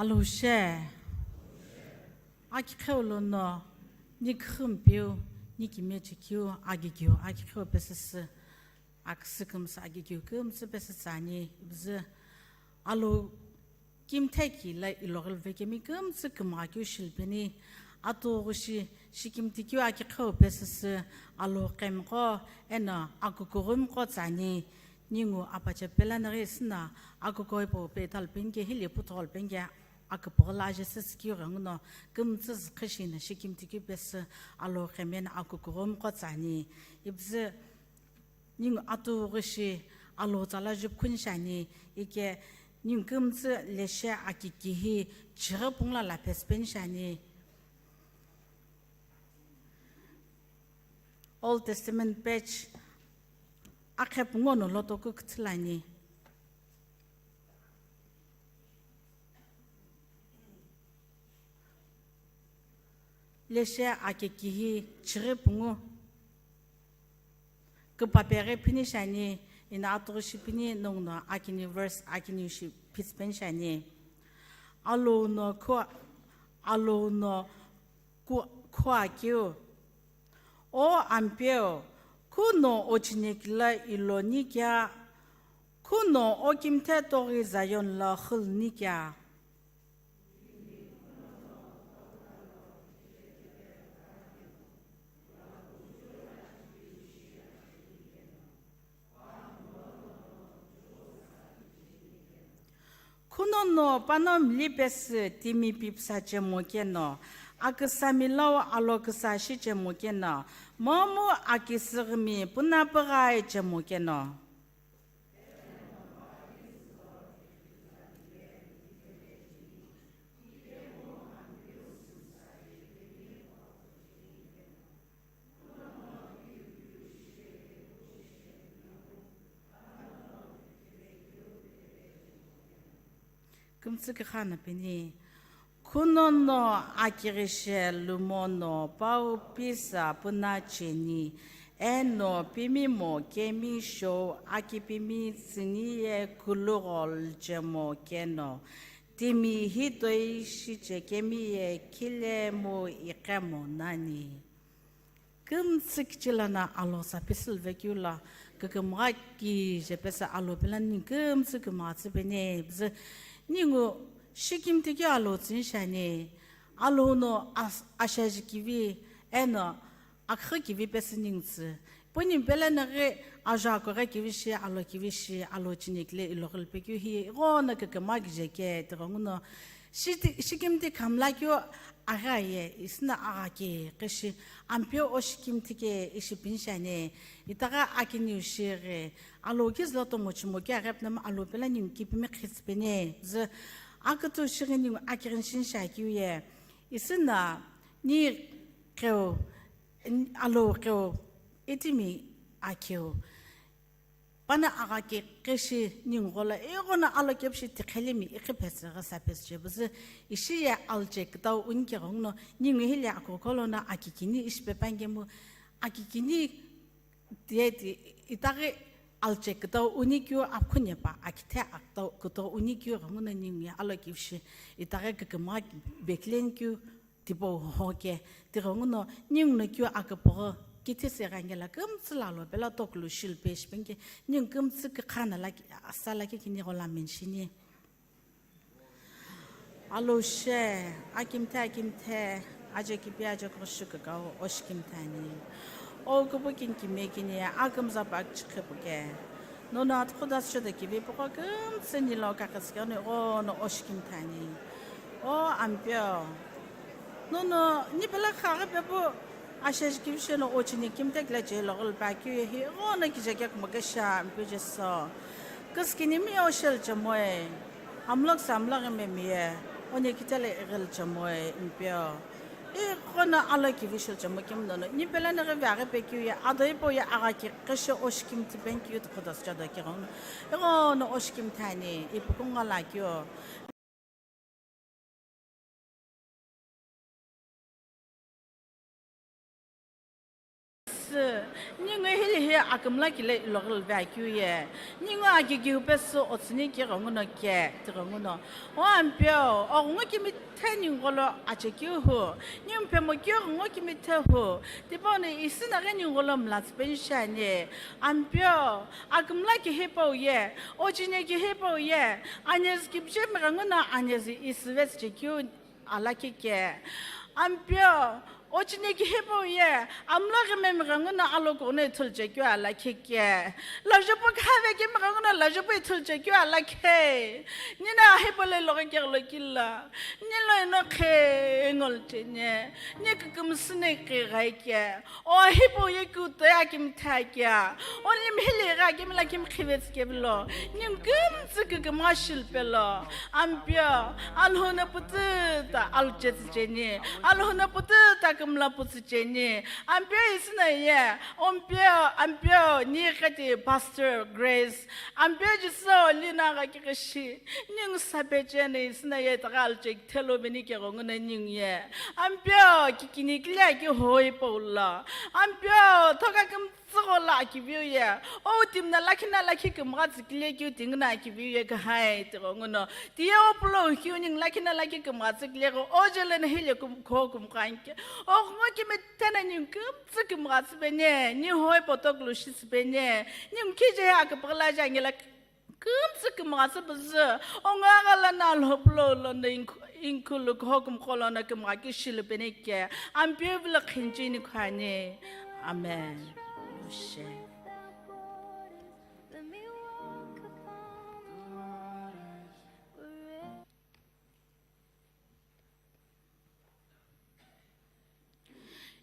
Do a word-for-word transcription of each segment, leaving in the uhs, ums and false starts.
Alhou she. Akiqheu lono, ni khümpeu, ni kimechi keu, agikeu, akiqheu pesüsü, aküsükümsü, agikeu kümsü pesü tsüani, ibzü. Alhou kimthe ki la iloghil vekemi kümtsü kümgha keu shilpeni, atughüshi, shikimthi keu akiqheu pesüsü, Alhou qemiqo, eno akukughumqo tsüani, ningu apache pelanaghi süna, akuko hipau pe thalpeni ke hile puthol peni ke aküpüghü la aje süsü keu ghenguno, kümtsü zükhüshi na shikimthi keu pesü, Alhou qemi eno akukughumqo tsüani, ibzü, ningu atughüshi Alhou tsala jupukhuni shiani, ike ningu kümtsü leshe akikihi chighi pungula la phesipeni shiani. Old Testament page akhepu ngo no lotoku küthülani. Leshe akikihi chighi pungu. Küpapeghi phini shiani, ina atughüshi pini nonguno akini verse akini shi phitsipeni shiani. Alhou no khu, Alhou no khu, khu akeu. O Ampeu, khuno o chinekila iloni kea, khuno o kimthe toghi Zion la xülni kea. Khunono pano mli pesü timi pipsa chemo keno, aküsa milau alo küsa shi chemo keno, momu akisüghimi puna püghai chemo keno. Kümtsü kükha na pini, khunono akighishe lumono pau pisa puna cheni, eno pimimo kemi shou akipimi tsüni ye khulughol chemo keno, timi hi toi shiche kemi ye khilemu iqemo nani. Kümtsü kichila na alo sa pisil vekeu la, kükümgha kije pesü alo pela ni kümtsü kümgha tsüpeni, bzü ningu shikimthi keu alo tsüni shiani, alo no as-, ashaji kivi, eno akhü kivi pesü ningu tsü. Puni pela naghi ajo akogha kivi shi, alo kivi shi, alo chinekile iloghil pekeu hi, ighono kükümgha kije ke, tighenguno, shiti-, shikimthi khamla keu, Agha ye, isina agha ke, keshi, Ampeu o shikimthi ke, ishi pinshani, itagha akiniu shighi, alo kizilo tomo chimo ke agha pnama alo pela ningu kipimi khitsipeni, zü, akütu shighi ningu akirin shinsha kiu ye, isina, ni keu, n-, alo keu, itimi akeu. Pana agha ke keshi ningu ghola, ighono alo kepu shi tiqhelimi iqhiphetsü ghi sapesü che buzü, ishi ye alche kütau uni ke ghenguno, ningu hile akokolo no akikini ishi pepa ngemu, akikini tiye ti itaghi alche kütau uni keu akhune pa, akithe akütau kütau uni keu ghenguno ningu ye alo kepu shi itaghi kükümgha beklen keu, Tipau hoke, tighenguno, ninguno keu aküpüghü, kithi se ghangela kümtsü lalo pela tokulu shilu peshi penke, ningu kümtsü kükhana la ki-, asa la kikini ghola menshini. Alo she, akimthe, akimthe, aje kipi aje koshu kakao, oshi kimthe ani. O kupu kinkime kini, akümza pa kichikhe puke. Nono atukhuda sho da kivi poko kümtsü nilo kakatsikeno ighono oshi kimthe ani. O Ampeu. Nono, ni pela khaghi pepu asheji kivisheno ochini kimthe kile che loghul pa keu ye hi ighono kije kekmo kesha Ampeu Jesu. Küsükinimi oshel chemoe. Amlok sa amlok imemiye. Oni kitele ighil chemoe Ampeu. Ighono alo kivishel chemo kimnono. Ni pela naghi vaghi pe keu ye, ado ipo ye agha ki keshe oshi kimthe pen keu tukhuda sho da keghono. Ighono oshi kimthe ani, ipukunga la keu. Ningu hili hi akümla kile iloghülüve akeu ye. Ningu akiki hupesü otsüni kighenguno ke, tighenguno. O Ampeu, oghungu kimithe ningu gholo achekeu hu. Ningu phemokeu oghungu kimithe hu. Tipau no isinaghi ningu gholo mlatsüpeni shiani. Ampeu, akümla ki hipau ye. Ochine ki hipau ye. Anyezi kipche mighenguno anyezi isüve tsüchekeu alakhi ke. Ampeu, ochine ki hipau ye, amlo ghime mighenguno alokuno ithulu chekeu alakhi ke. Lajopu khave ki mighenguno lajopu ithulu chekeu alakhi. Nina hipau lo iloghi keghi lo kila. Nilo ino khe ngol chene. Ni kükümsüne ki ghai ke. O hipau ye kutoya kimithe akia. O limhili gha kimila kimkhive tsükevilo. Ningu kümtsü kükümgha shilupelo. Ampeu, Alhou no pututa aluche tsücheni. Alhou no pututa kümla putsücheni. Ampeu isina ye. Ompeu, Ampeu, ni kati Pastor Grace. Ampeu Jisü lina gha kikishi. Ningu sapecheni isina ye taga aluche theluveni keghenguno ningu ye. Ampeu, kikini kile ki hoi paula. Ampeu, thoka küm tsügho lo akiviu ye. O timi no lakhi no lakhi kümgha tsükile keu tinguno akiviu ye kahai tighenguno. Tiye o pulo kiu ningu lakhi no lakhi kümgha tsükile gho o jele no hile küm kho kümgha anke. Oghungu kimithe no ningu kümtsü kümgha tsüpeni. Ni hoi potokulu shi tsüpeni. Ningu kije aküpüghüla jangela kümtsü kümgha tsüpüzü. Ongu aghala no Alhou pulo lono inku-, inkulu kho kümkho lono kümgha ki shilupeni ke. Ampeu vilo khinchini khani. Amen. Oshe.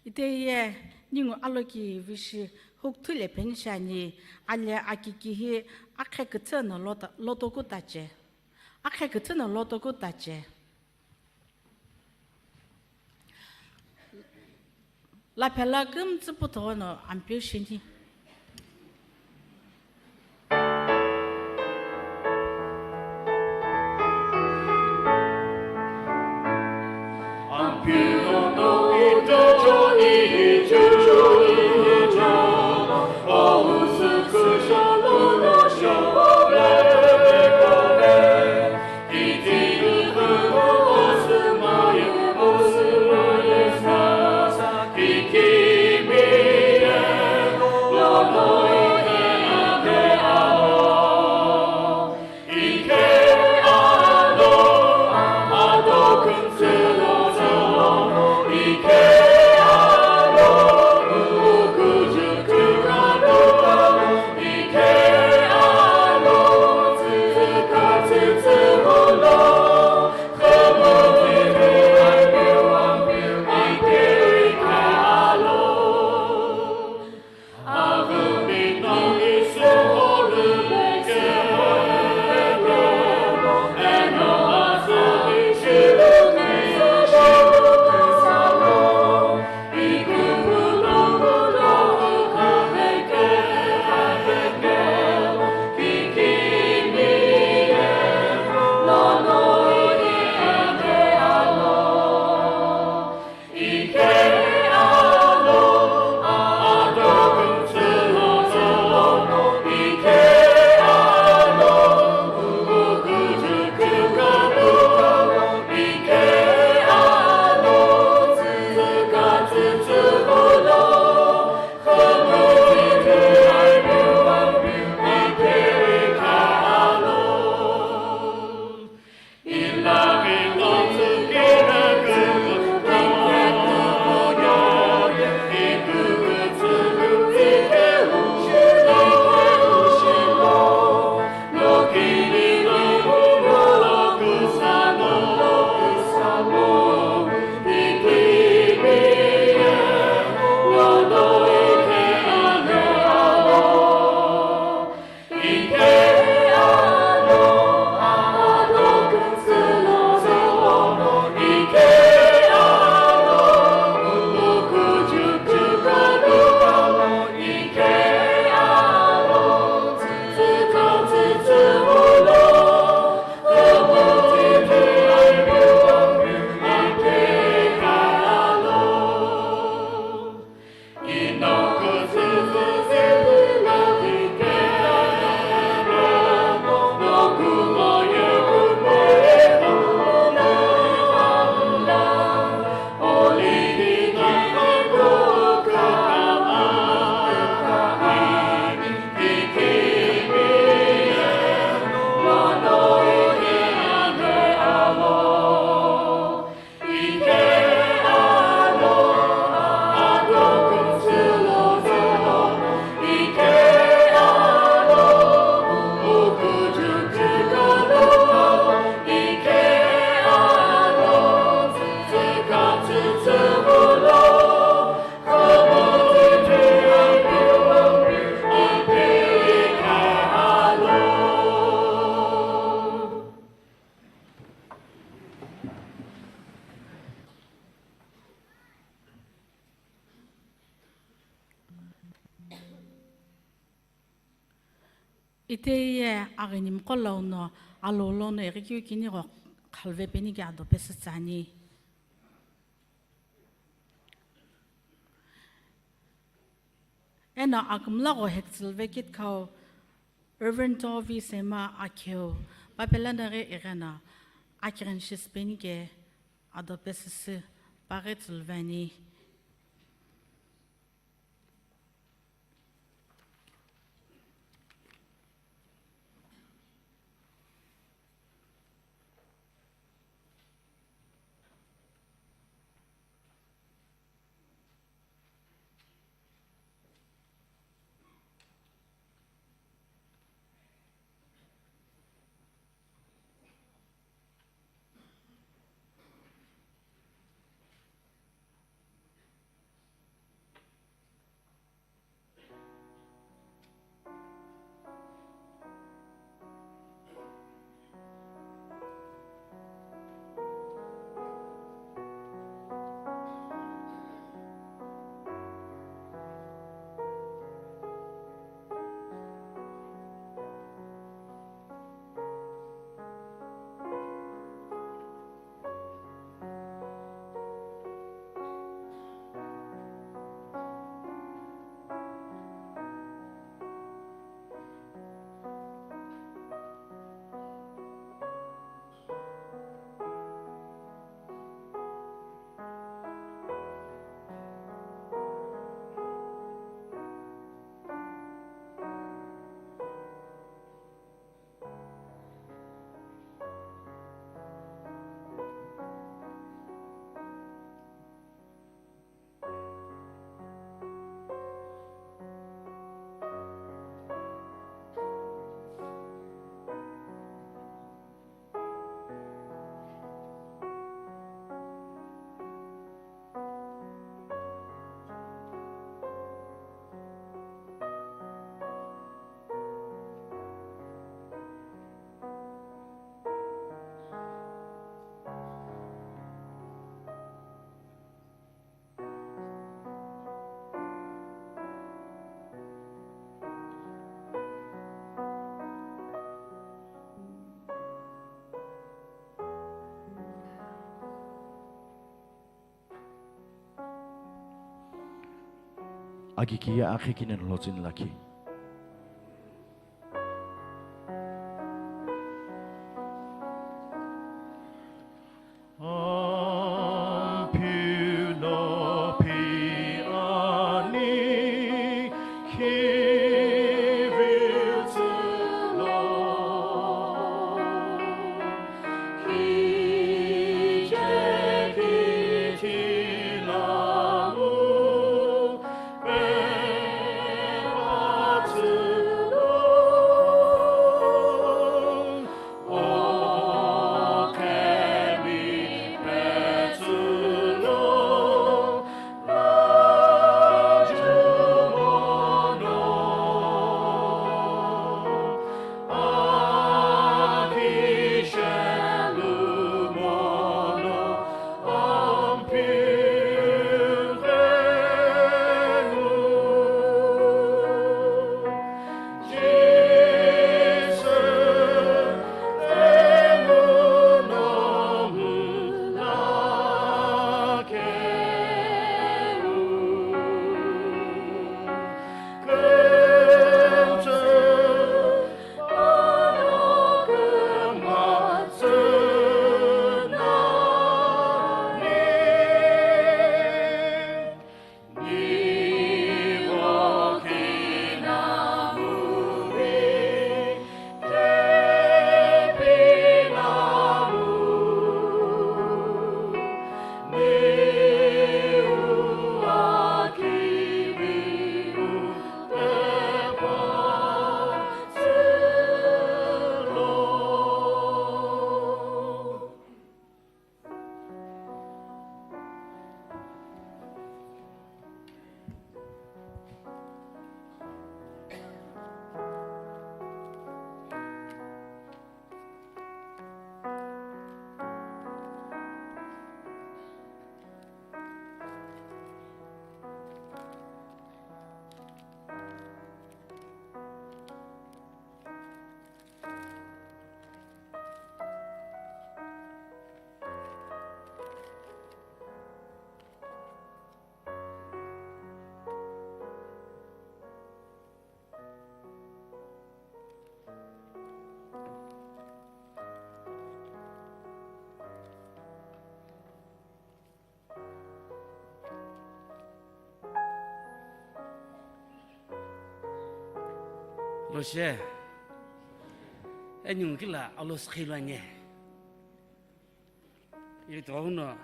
Ite ye ningu aloki vishi hukthule peni shiani, ale akiki hi akhe küthü no lota-, lotoku tache. Akhe küthü no lotoku tache. Laphela kümtsü puthugho no Ampeu shini. Itehi ye aghini mqo lono alou lono ighikeu kini gho khaluve peni ke ado pesü tsüani. Eno akümla gho hektsülüve kitkhau Reverend Tovi Sema Akheu, Papela naghi igheno akighini shisü peni ke ado pesüsü paghi tsülüve ani. Aki kiye akhe kine lhotsüni lakhi. Roshe. Eni ngukila alos khilwane. Yetoghuno.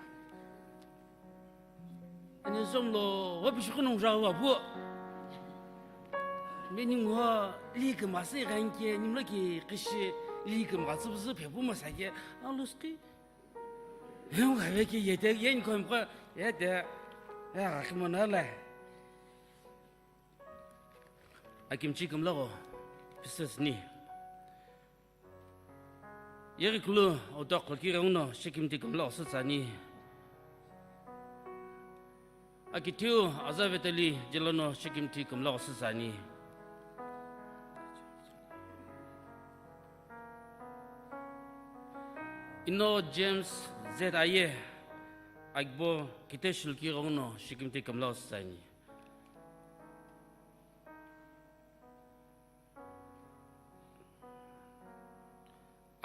Ani zomlo wapishikhunu rawa bu. Meni ngo li kemasi ganke nimlo ki kishi li kemasi buzu phepu masake alos khi. Heng ga veki yete yen kom ko yete. Ya ga khimona la. Akimchi kemlago. Pisas ni. Yeghi kulu oto qhokireuno shikimthi kemla osütsüani. Akithiu aza veteli jelono shikimthi kemla osütsüani. Ino James Z aye akibo kite shilkireuno shikimthi kemla osütsüani.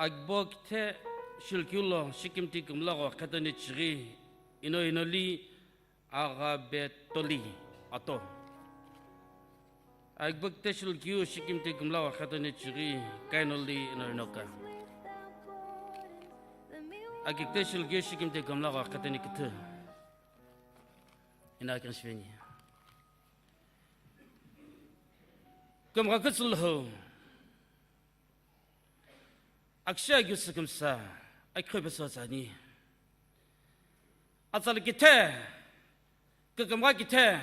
Akibo kithe shilkiu lo shikimthi kümlagho khetoni chighi ino inoli aghabetoli ato. Akibo kithe shilkiu shikimthi kümlagho khetoni chighi kainoli ino inoka. Aki kithe shilkiu shikimthi kümlagho khetoni kithu. Ina kang shiveni. Kümgha kütsülhou. Akshi akeu sükümsa, akhope sotsani. Atsal kithe, kükümgha kithe,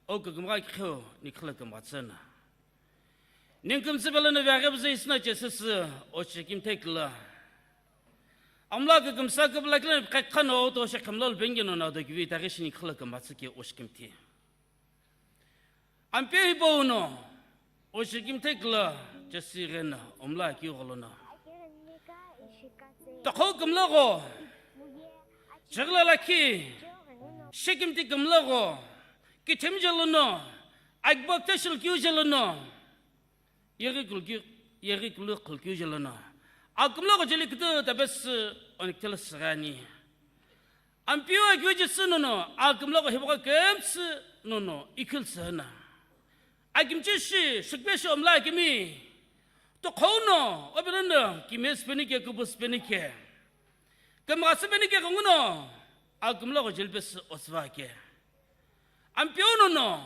o kükümgha kikheu, nikhila kümgha tsüna. Ningkümtsü pelo no veghe bzü isna chesüsü, o shikimthi kila. Amla kükümsa kübla kila, kakhan o to shikhamla lbengino na do kivi, taghi shini khila kümgha tsüke o shikimthi. Ampeu hipau no, o shikimthi kila chesi ghena omla akeu gholono. Tokhou kümlagho, chighila lakhi, shikimthi kümlagho, kithimi jelono, akibok te shilkiu jelono, yeghi kulkiu, yeghi kulu khulkiu jelono. Akümlagho jeli kutu tabesi onikthela sirani. Ampeu akeu jisü nono, akümlagho hipaqo kümtsü nono, ikhilsü na. Akimchi shi, shikpe shi omla akimi. Tokhou no, obelono, kimesü penike, kubusü penike. Kümghasü penike kanguno, akümlagho jelpesü osüvake. Ampeu nono,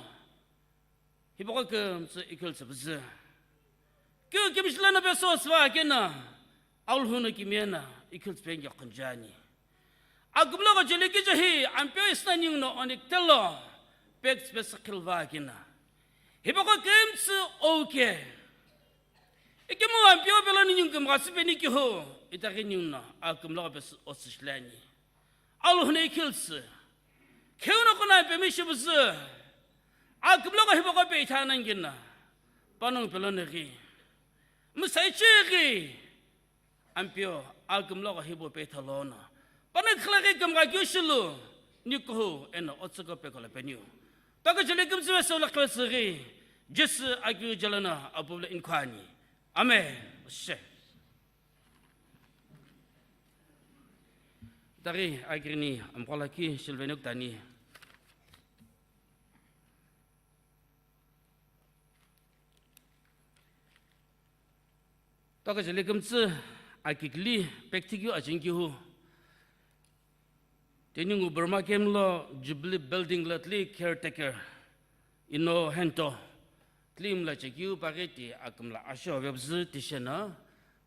hipaqo kümtsü ikhilsü bzü. Keu kimishilano pesü osüvake na, Alhou no kimiye na, ikhilsü penge khunjani. Akümlagho jeli kijahi, ampeu isna ninguno oniktelo, pek tsipesü khilvake na. Hipaqo kümtsü ouke. Ikemu ampeu pelo ningu kümghasü penikihu, itaghi ninguno, akümlagho pesü osüshilani. Alhou no ikhilsü. Kheu no kuna pemi shibuzü. Akümlagho hipaqo pe itha nangina. Panongu pelo neghi. Musaichighi. Ampeu, akümlagho hibo pe ithalono. Panongu khilaghi kümgha keu shilu. Nikuhu eno otsüko pekolo peniu. Toku jeli kümtsü vesu lakho sighi. Jisü akeu jelono apubla inkhwani. Amen. She. Taghi akirini amqo lakhi shilveni kutani. Toku jeli kümtsü akikili pekthikeu ajinkihu. Teningu Burma kemlo Jubilee Building lo tli caretaker ino hento tli mla chekeu paghi ti akümla asho vebzü tishena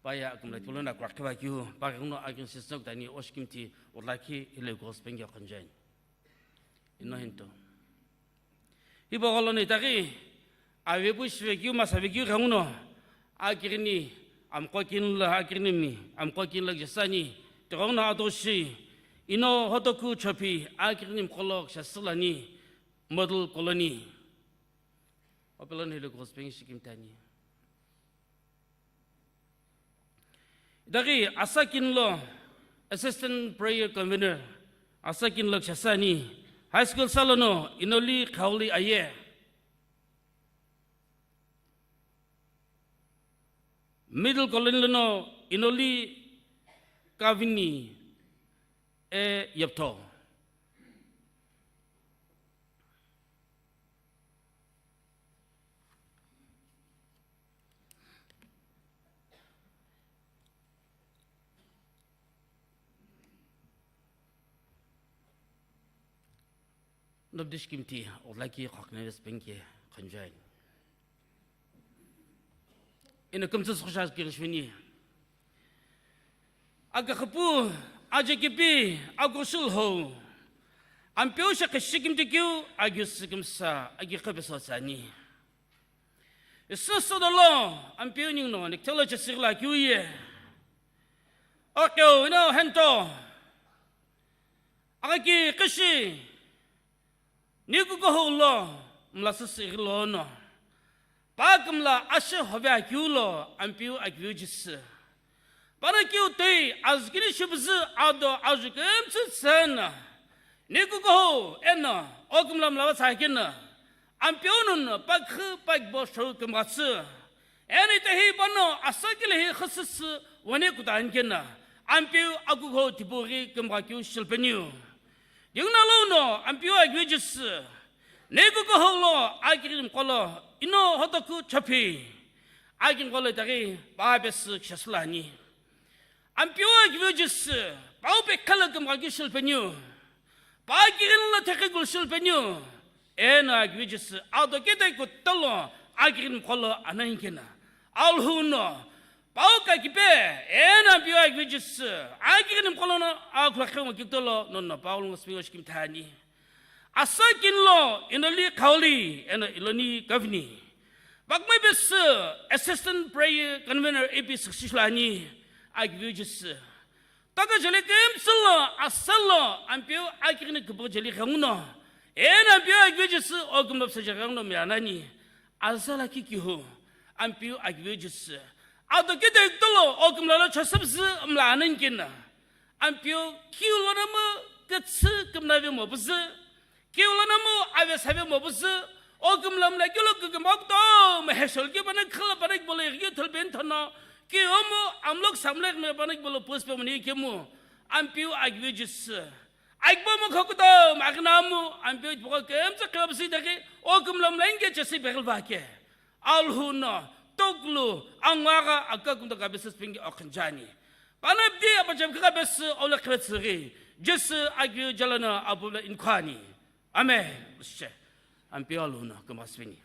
paya akümla kilo na kwakhiva keu paghi no akin sisok tani oshikimthi ulakhi hile gospel nge khonjen. Ino hento. Hipaqo lono itaghi, avepu shivekeu masavekeu ghenguno, akirini amqo kinlo, akirini mi amqo kinlo jesani, tighenguno atoshi, ino hotoku chopi, akirini mqolo shasülani, model colony. Opelon hilo gospel shikimtani. Itaghi Asakin lo Assistant Prayer Convener, Asakin lo Chasani High School salono Inoli Khauli aye. Middle Colony lono Inoli Kavini e Yeptho. Zobdish kimti olaki khoknevespenki khonjoin. Ino kümtsü sukha shas kiri shveni. Akakhapu, ajakipi, agushul ho. Ampeu shakhe shikimtikiu, agiu sikimsa, agi khabeso tsani. Isu sodolo, ampeu ningno, niktelo chesigla kiu ye. Okeu, ino hento. Agaki kishi. Nikukuhou lo, mla süsü ighi lono. Pa kümla ashe hove akiu lo, Ampeu akiu jisü. Pana kiu toi, azükini shibüzü ado azu kümtsü tsena. Nikukuhou, eno, o kümla mla va tsakena. Ampeu nono, pa khü, pa kibo shou kümghatsü. Eno itehi pano asakile hi khasüsü wane kuta ankena, Ampeu akukuhou tipughi kümghakiu shilpeniu. Yungna lono Ampeu akiu jisü, nekukuhou lo akirimqo lo ino hotoku chopi. Akirimqo lo itaghi pa pesü kishasülani. Ampeu akiu jisü, pau pekhala kümghakiu shilpeniu. Pa akirin lo thekhe kul shilpeniu. Eno akiu jisü, ado kete kutolo akirimqo lo anankena. Alhuno, pau kakipe, eno Ampeu akiu jisü, akirimqo lono akhulakhe ngo kitolo, nono pau lungo spingo shikimthani. Asa kinlo, inoli khaoli, eno iloni kavini. Pakma pesü, Assistant Prayer Convener A P sixty shulani, akiu jisü. Toka jeli kümtsülo, asalo, Ampeu akirini küpü jeli khanguno. Eno Ampeu akiu jisü, o kümlapsa jeli khanguno mianani. Azala kikihu, Ampeu akiu jisü. Ado kete tolo, o kümlalo chosapsü, mla anankena. Ampeu kiu lono mu, kütsü kümnave mopüzü. Kiu lono mu ave save mopüzü, o kümla mla kilo kükümba kutomo heshol ki pana khila pana kibolo ighi thulpen thono, kiu mu amlok samlek me pana kibolo puspe muni kimu, Ampeu akiu jisü. Akibo mu kho kutomo aghina mu, Ampeu tipaqo kümtsü kiu püsü itaghi, o kümla mla inge chesi peghil vake. Alhuno, toklu, angwaga, aka kumta ka beses pingi okhanjani. Panabdi apacham kaka bes ole khwetsüghi. Jisü akiu jalana abula inkhani. Amen. Ushe. Ampeu alhuno, kumasvini.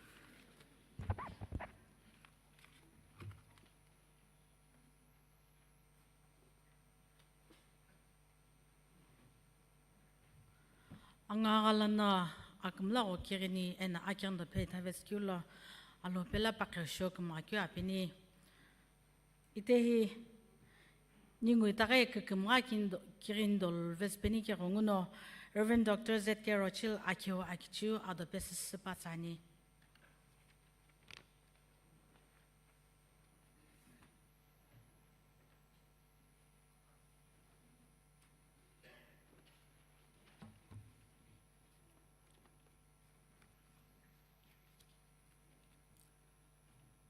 Angaghalano akümla ghokighini eno akighindo phe ithavesikeu lo, Alhou pelo pakeushou kümgha keu apini. Itehi ningu itaghi kükümgha kindo, kighindo luvesipeni keghenguno, Reverend Doctor Z K Rochil akeu akichiu ado pesü süpa tsani.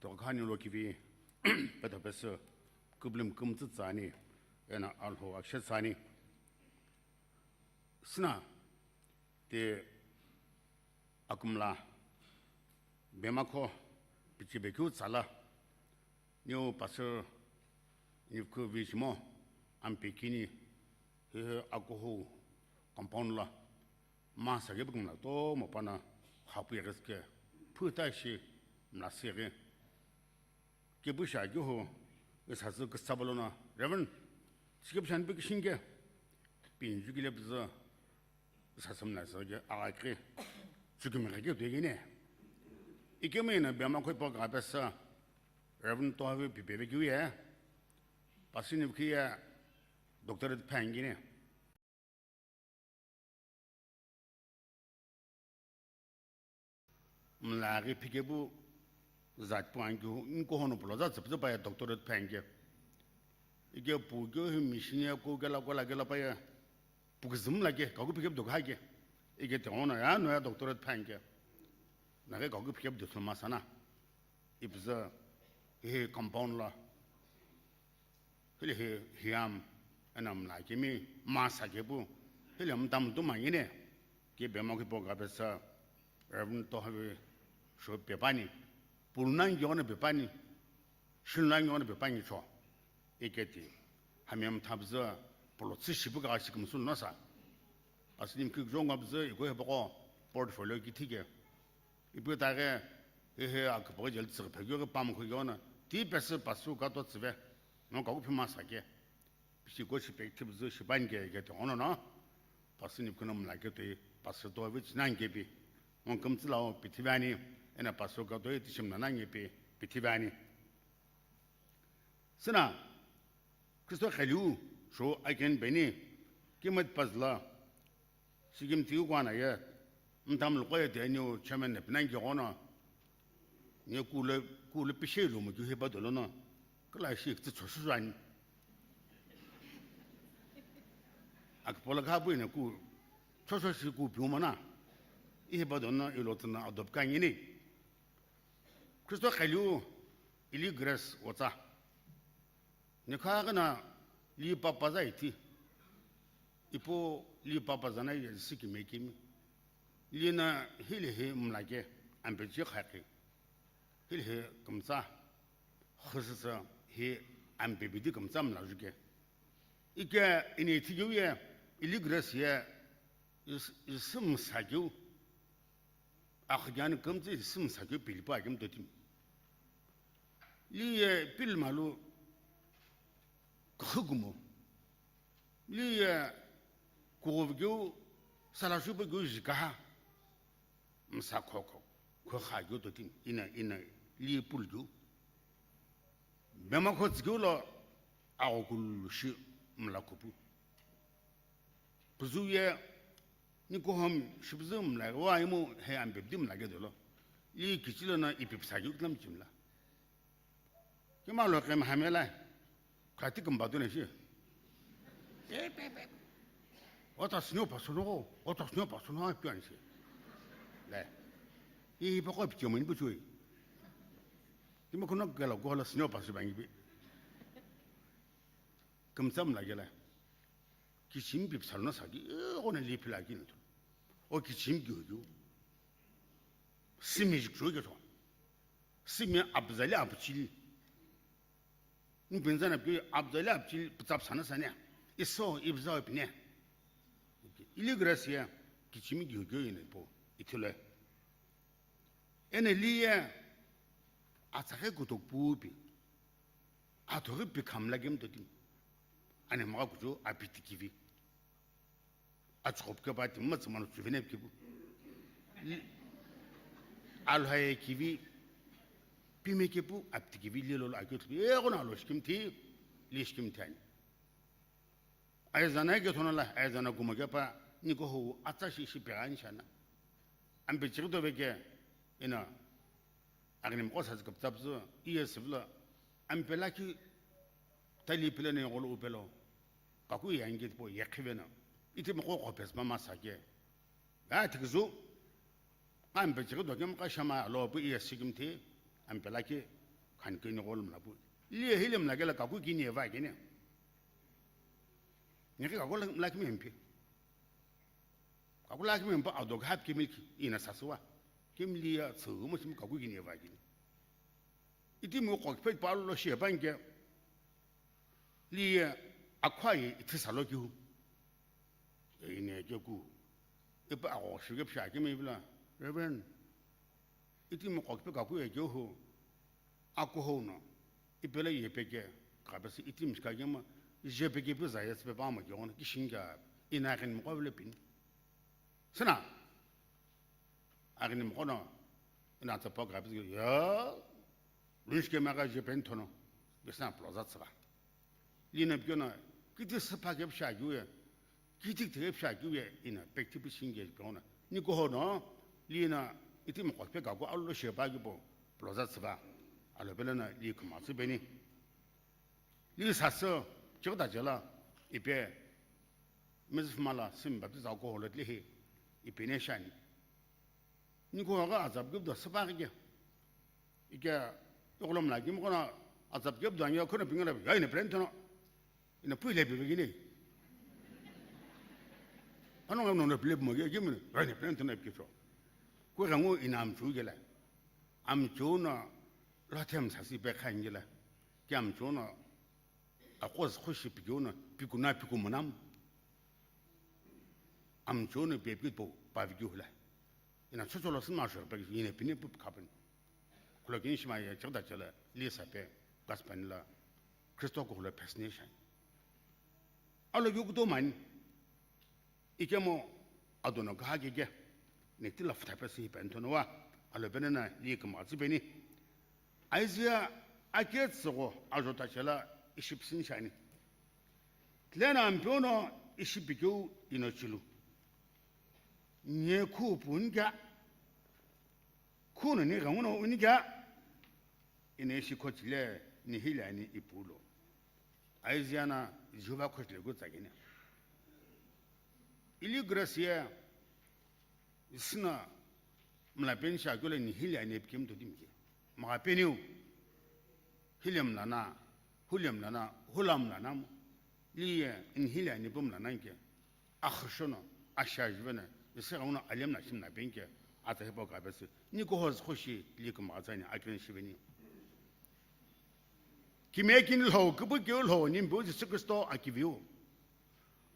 Tokhani lo kivi, pedo pesü, küblim kümtsü tsani, eno Alhou akshe tsani. Sina, te akümla, bemako, pichibekiu tsala, Niu pastor, niu khu vishimo, ampikini, hihi akuhu compound la, masa ke bukmla to mo pana, hapu yagis ke, phuta shi, mla siri. Ke bu sha ke ho, ke sa zu ke sabalo na, Reverend, sike bu shan bu kishin ke, pinju ke le bu zu, Sasam na sa ke, aga ke, chukimi ke tu gine. Ike me na bema khoi pa ga pesa, Reverend to have pipe le kiu ye. Pastor ni kiu ye, doctorate phan gine. Mla ghi phike bu, zat pu an keu, nko hono pulo zat zap zap ya doctorate phan ke. Ike pu keu hi mission ya ko gela kola gela pa ya, pu kizim la ke, kaku phike bu dok ha ke. Ike te ona ya, no ya doctorate phan ke. Na ke kaku phike bu dok ma sana. Ipza, he compound la. Hile he, hiam, ena mla kimi, masa ke pu, hile mtam tu ma ine, ke bema ki po ga pesa, Reverend to have, sho pepani, pulnan yone pepani, shilnan yone pepani cho, iketi, hamiam tabza, polo tsi shipu ga shikum sun nasa. Asini mkik zong abza, iko he bako, portfolio kithi ke. Ipu ta ghi, hehe, akipau jeli tsüghi phekeu ghi pamkhu ghi ono, ti pesü pastor kato tsüve, no kaku phima sa ke. Pisi ko shi pe thipu zü shi ban ke ke to ono no. Pastor ni kuno mla ke to, pastor to vi chinan ke pi. On kümtsü lao pi thivi ani, ena pastor kato ti shimna nan ke pi, pi thivi ani. Süna, Kristo khaliu, sho aiken beni, kimat pazla, Sikimthi kwana ye, mtam lo koye de new chairman ne pinang ki kono, nye kule, kule pishe lo mo ki hepa dolo no, kala shi tsi cho shu zan. Ak pola ka bu ne ku, cho shu shi ku piu mana, i hepa dolo no, ilo tsana adopt ka ngini. Kristo khaliu, ili grace wotsa. Nikha gana li papa za iti. Ipo li papa zana ye sikime kimi. Li na hili hi mla ke, ampe chi khaki. Hili hi kümtsa. Khusisa hi ampe bidi kümtsa mla juke. Ike ini thigiu ye, ili grace ye, is, is msa kiu. Akhigani kümtsi sim sakyo pilipu akim totim. Li ye pil malu khugumo. Li ye kugovgyo salashupa gyo jikaha. Msa khokho, khokha gyo totim. Ina, ina, li pul gyo. Bema kho tsigyo lo agokulu shi mla kupu. Puzu ye Nikuhom shibzu mla wa imu he ampe bdi mla ke dolo. Li kichilo na ipi psa yu klam chimla. Kima lo kem hamela. Khati kum badu ne shi. E pe pe. Ota snyo pa suno, ota snyo pa suno pi an shi. Le. I pa ko pi chimo ni bu chui. Kima kono gala gola snyo pa su bangi bi. Kum tsam la gela. Kichimi pi psalo na saki, e, gona li pila ki nto. O kichimi gyo gyo. Simi jik jo gyo. Simi abzali abchili. Ni benza na gyo abzali abchili ptsap sana sana. Iso ibza pine. Ili gracia kichimi gyo gyo ine po. Itule. Ene liye atsakhe kutok pupi. Atoghi pi khamla gem totim. Ani maga kujo apiti kivi. Achokop ke pati matsi manu tsuvene kibu. Alhaye kivi. Pime kepu apiti kivi lilo akyo tlu. E gona lo shkim thi. Li shkim thani. Aizana ke thona la, aizana kuma ke pa, niko ho atsa shi shi pe ani shana. Ampe chigdo be ke, ina, agnim ko sa kaptap zo, iye sivla, ampe la ki, tali pila ne golo upelo, kaku yangi po ye khivena, iti mo ko ko pes mama sa ke, ya tikzu, Ampe chighi dokem ka shama lo pu iya sikim thi, ampe la ki khan kini gol mla pu. Liye hilim la gela kaku kini eva kini. Nge kaku la ki mempi. Kaku la ki mempa adog hap kimil ki ina saswa. Kim liya tsu mo sim kaku kini eva kini. Iti mo kok pe pa lo she bange. Liye akhwaye ithisa lo kiu. Ine keku. Ipa ako shike psha kime ibla. Reverend. Iti mo kok pe kaku ye kiu hu. Ako ho no. Ipele ye peke. Kapesi iti mshika kema. Je peke pe zayes pe pa ma kiu na. Kishinga. Ina ken mo ko le pin. Sana. Agini mokhono, ina tsa pa ghapizu, ya, lunch ke maga je pen thono, bisna ploza tsaba. Lina piona, kiti sapa ke psha juye, kiti te psha juye, ina pekti pishinge piona. Ni ko hono, lina, iti mokho pe gago allo shepa gibo, ploza tsaba. Alo belana, li kumatsu beni. Li sasü, chigda jela, ipe, mizifuma la, sim baptize alcohol le hi, ipe ne shani. Niko ga azap gibdo sapa ke. Ike, yokolom la, kim kona azap gibdo anya kona pingala, ya ine plen tono. Ina pui le bibi gini. Ano ngam no le bibi mo ge, gimne, ya ine plen tono ipki cho. Ko gango ina am chu gela. Am chu na, la them sasi pe khan gela. Kiam chu na, Akos khushi pikiu na, pikuna piku munam. Amchonu pe pikiu po, pa pikiu la. Ina chocho lo sünma shorpa ki ina pini pup kapin. Kulo kini shima ye chakda chela li sape gas panila Kristo kulo pesne shani. Alo yukuto mani. Ikemo adono kahakeke. Nekti la futape si pentono wa. Alo benena li kama tsibeni. Isaiah ake tsügho ajo tachela ishi püsüni shani. Tlena ampiono ishi pikeu ino chilu. Nye khu punikea. Khu no ni ghanguno unikea. Ine ishi khochile ni hile ani ipulo. Isaiah na Jehova khochile gu tsakene. Ili grace ye Isina mla peni shi akeu lo ni hile ani ipikemu totimi ke. Mgha peniu. Hile mla na, hule mla na, hula mla na mo. Li ye ni hile ani pu mla na ke. Akhushono, ashajive na, isi ghauna alem na shim na peni ke. Ata hipo ka besi. Ni ko hoz khoshi li ko mgha tsani akeu shiveni. Kime kini lho, kubu keu lho, ni mbu Jesu Kristo akiviu.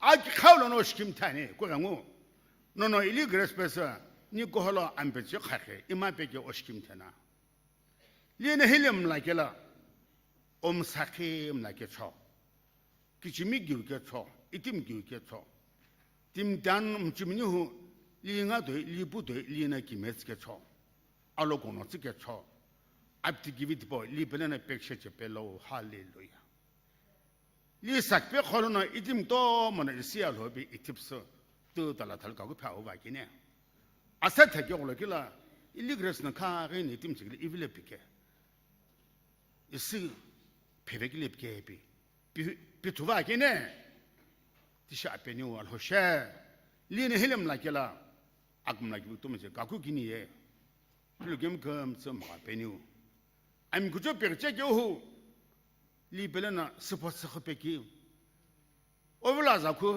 Aki khau lo no shikim thani, ko gangu. No, no, ili grace pesa, ni koholo ampechi khakhe, ima peke o shikim thana. Li ne hile mla kela, om sakhi mla ke cho. Kichimi giu ke cho, itim giu ke cho. Tim dan mchimini hu, li nga doi, li pu doi, li na kimets ke cho. Alo kono tsike cho. Apti givit po, li pelena pekshe che pelo, hallelujah. Li sakpe kholono itim to mono isi alhobi itipsu tu tala thal kaku pha uva kine. Asa thake golo kila ili grace na kha ghi ni itim chigli ivile pike. Isi pheve kile pike pi. Pi, pi thuva kine. Tisha apeni u alhoshe. Li ne hilem la kila. Akum la kibu tumu che kaku kini ye. Pilu kem kem tsum ha peni u. Ami kucho pekche ke hu. Li pele na sipo sikho peki. Ovula za khu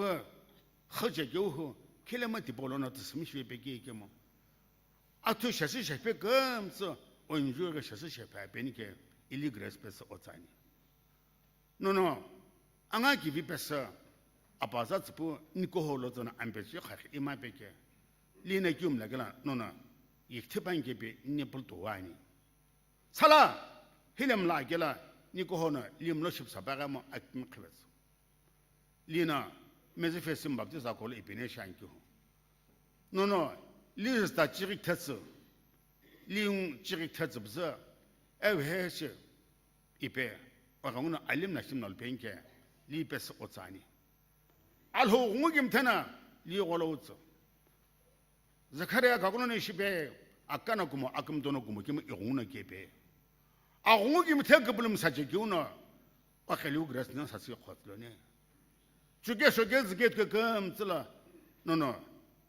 khache ke hu. Khile ma tipo lo na tsumi shwe peki ke mo. Athu shasi shepe kem tsu. Onju ge shasi shepe peni ke. Ili grace pesa otsani. Nono, anga kivi pesa. Apaza tsupu nikoho lo tsona ampechi khakhi ima peke. Lina kium lagela nono. Yikthepan kepe nipul tuwani. Sala, hilem la kela, nikoho no, lim lo ship sabaga mo akmi khibes. Lina, mezi fesim baptiza kolo ipine shankihu. Nono, li sta chirik thetsu. Li chirik thetsu bza. Ew he shi. Ipe, ogangu no alim na shim no penke. Li pes otsani. Alho gungu kim thena, li golo utsu. Zakaria kakuno ne shipe, akana kumo, akum dono kumo kim igungu no kepe. Agungu kim the kubulum sache kiuno, okheliu grace no sasi khotlo ne. Chuke shoke zike ke kem tsula, no, no,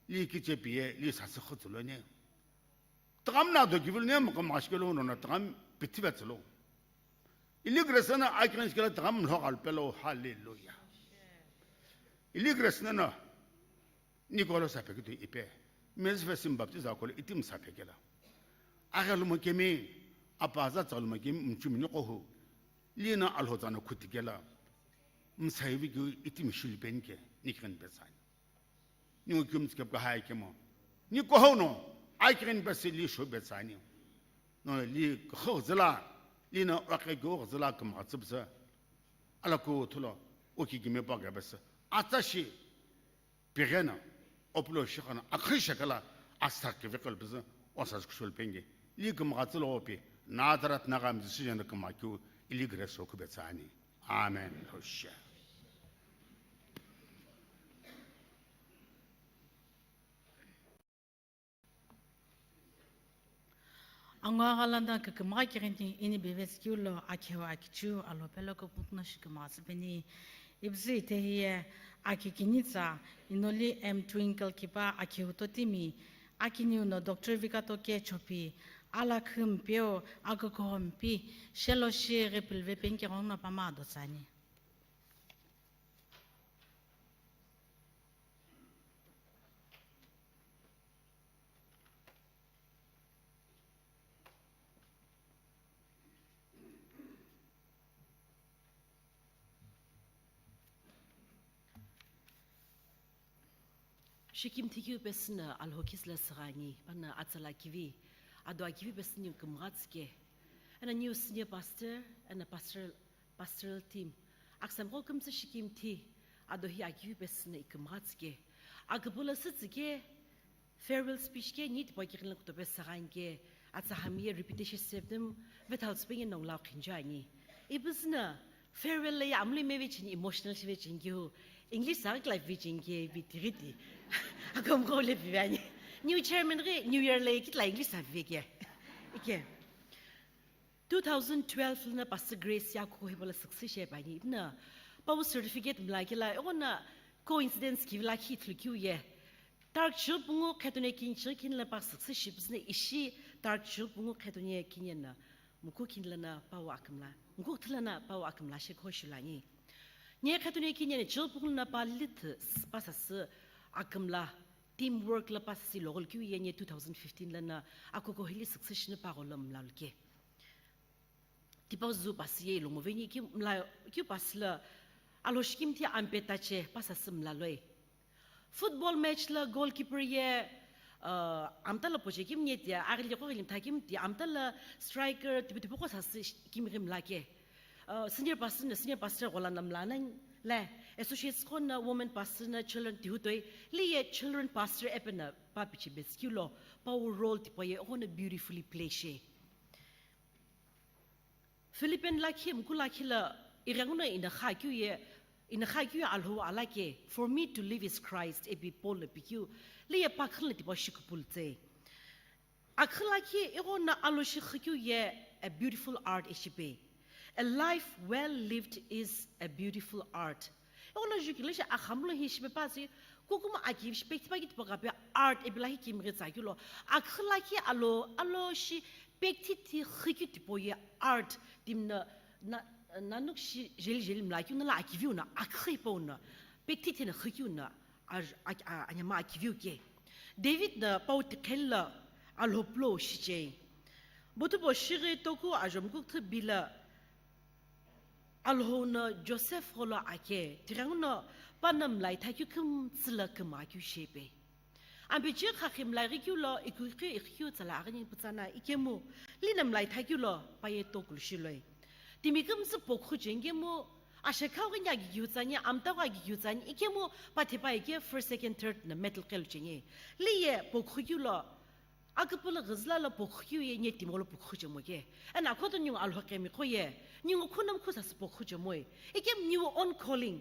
li kiche piye, li sasi khotlo ne. Tagam na do givil ne mo kama shikelo no, no, tagam pithiba tslo. Ili grace na akran shikela tagam lo gal pelo, hallelujah. Ili grace na, no. Nikolo saphe kitu ipe. Mezi fesim baptiza kolo itim saphe kela. Aga lumo kemi, apaza tsa lumo kemi, mchumi nikohu. Lina alho tsana khuti kela. Msaivi ki itim shuli penke, nikren betsani. Ni ukium tsikep kahai kemo. Nikoho no, aikirin besi li shu betsani. No li khozela, lina oke go khozela kama tsibza. Ala ko thulo, oki gime pa ga besa. Atashi, Pigena, opulo shikhana, akhi shakala, asar ke vekal biza, osas kushul penge. Li kumga tsilo opi, nadarat nagam decision kumga kyu, ili grace oku betsani. Amen. Hosha. Angwa ghalanda kükümgha kighini ini bivesi keu lo akhiu akichiu alo pelo kuputno shikümgha süpeni. Ibzi itehiye aki kinitsa inoli M Twinkle kipa akhiu totimi akiniu no Doctor Vikato ke chopi ala khümpeu akükhohompi shelo shi ghipilve penki ghongno pama adotsani. Shikimthi keu pesü no Alhou khisü lo süghani, pano atsala kivi, ado akivi pesü niu kümgha tsüke. Eno niu senior pastor, eno pastoral, pastoral team. Aküsami qo kümtsü shikimthi, ado hi akivi pesü no ikümgha tsüke. Aküpülo sü tsüke, farewell speech ke ni tipau kighili kutope süghani ke, atsa hami ye repetition septem, vethal tsüpeni nongu lau khinja ani. Ipi sü no, farewell la ye amli mevecheni emotional shivecheni keu, English sa kla vecheni ke ipi tighi ti. Akom ko le vivani. New chairman ghi New Year la ye kitila English sa viveke. Ike. Two thousand twelve lana Pastor Grace ya kuko hipau lo success shipani. Ipi no, pau certificate mlakela, ighono coincidence kivi lakhi ithulu keu ye. Tarikh chipungu khetone kini chighi kini la pa success shipusü no ishi tarikh chipungu khetone kini no. Muku kini lana pau akümla, muku kthü lana pau akümla shekho shulani. Nye khetune kini eno chipungu lana pa lithü s-, pa sasü akümla teamwork la pa sasü loghol keu ye nye two thousand fifteen lana akoko hili success shini pa gholo mlalu ke. Tipau zu pasü ye ilongo veni ki mla keu pasü lo Alhou shikimthi ampe tache pa sasü mlaloi. Football match lo goalkeeper ye, uh, amta lo poche kimnye tia, aghili qo ghili mtha kimtia, amta lo striker, tipu tipu qo sasü sh-, kimghi mlake. Uh, senior pastor no, senior pastor ghola no mla nani, le, associates qo no, women pastor no, children tihu toi, li ye children pastor epe no pa piche betsu keu lo, pau role tipau ye, ighono beautifully play she. Philippian lakhi, muku lakhi lo, ighenguno ino kha keu ye, ino kha keu ye Alhou ala ke, "For me to live is Christ," ipi Paul lo pikeu, li ye pa khülo tipau shikupulu tse. Akhü lakhi ighono Alhou shi khükeu ye, a beautiful art ishi pe. A life well lived is a beautiful art. Ighono jukile shi akhamlo hi shipe pa si, kukumo akivi shi pekthi pa ki tipau kape art ipi lakhi kimghi tsa keu lo. Akhü lakhi Alhou, Alhou shi pekthi ti khükeu tipau ye art timi no na, nanuk shi jeli jeli mla keu no la akiviu no, akhü ipau no, pekthi ti no khükeu no, a, a, a, anyama akiviu ke. David no pau tiqheli lo Alhou pulo shichei. Bothu bo shighi toku ajo muku kthü bi lo Alhou no Joseph gholo ake, tighenguno pano mlai thakeu kümtsü lo kümgha keu shepe. Ambiche khakhi mlai ghi keu lo, ikukhe ikhikeu tsala aghini putsana ikemu, lino mlai thakeu lo, pa ye tokulu shiloi. Timi kümtsü pokhu cheni kemu, ashekhau ghi nya gigiu tsani, amtau ghi gigiu tsani, ikemu, pa thipa ike first, second, third no medal qelu cheni. Li ye pokhu keu lo, aküpülo ghüzüla lo pokhu keu ye nye timi gholo pokhu chemo ke. Eno akhoto ningu Alhou qemi qo ye, ningu khunam khu sasü pokhu chemoi. Ikemu niu own calling.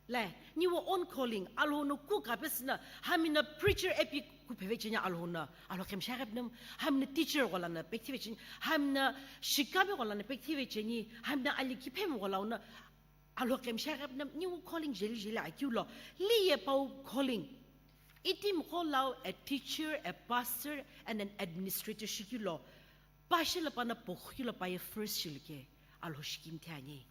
Le, niu own calling, Alhou no ku kapesü no, hami no preacher epi ku pheve cheni Alhou no, Alhou qemi shaghi pnam, hami no teacher ghola no pekthi ve cheni, hami no shikami ghola no pekthi ve cheni, hami no ali kiphemi ghola no, Alhou qemi shaghi pnam, niu calling jeli jeli akeu lo, li ye pau calling. Itimi qo lau a teacher, a pastor, and an administrator shikeu lo, pa shi lo pano pokhu keu lo pa ye first shilu ke, Alhou shikimthi ani.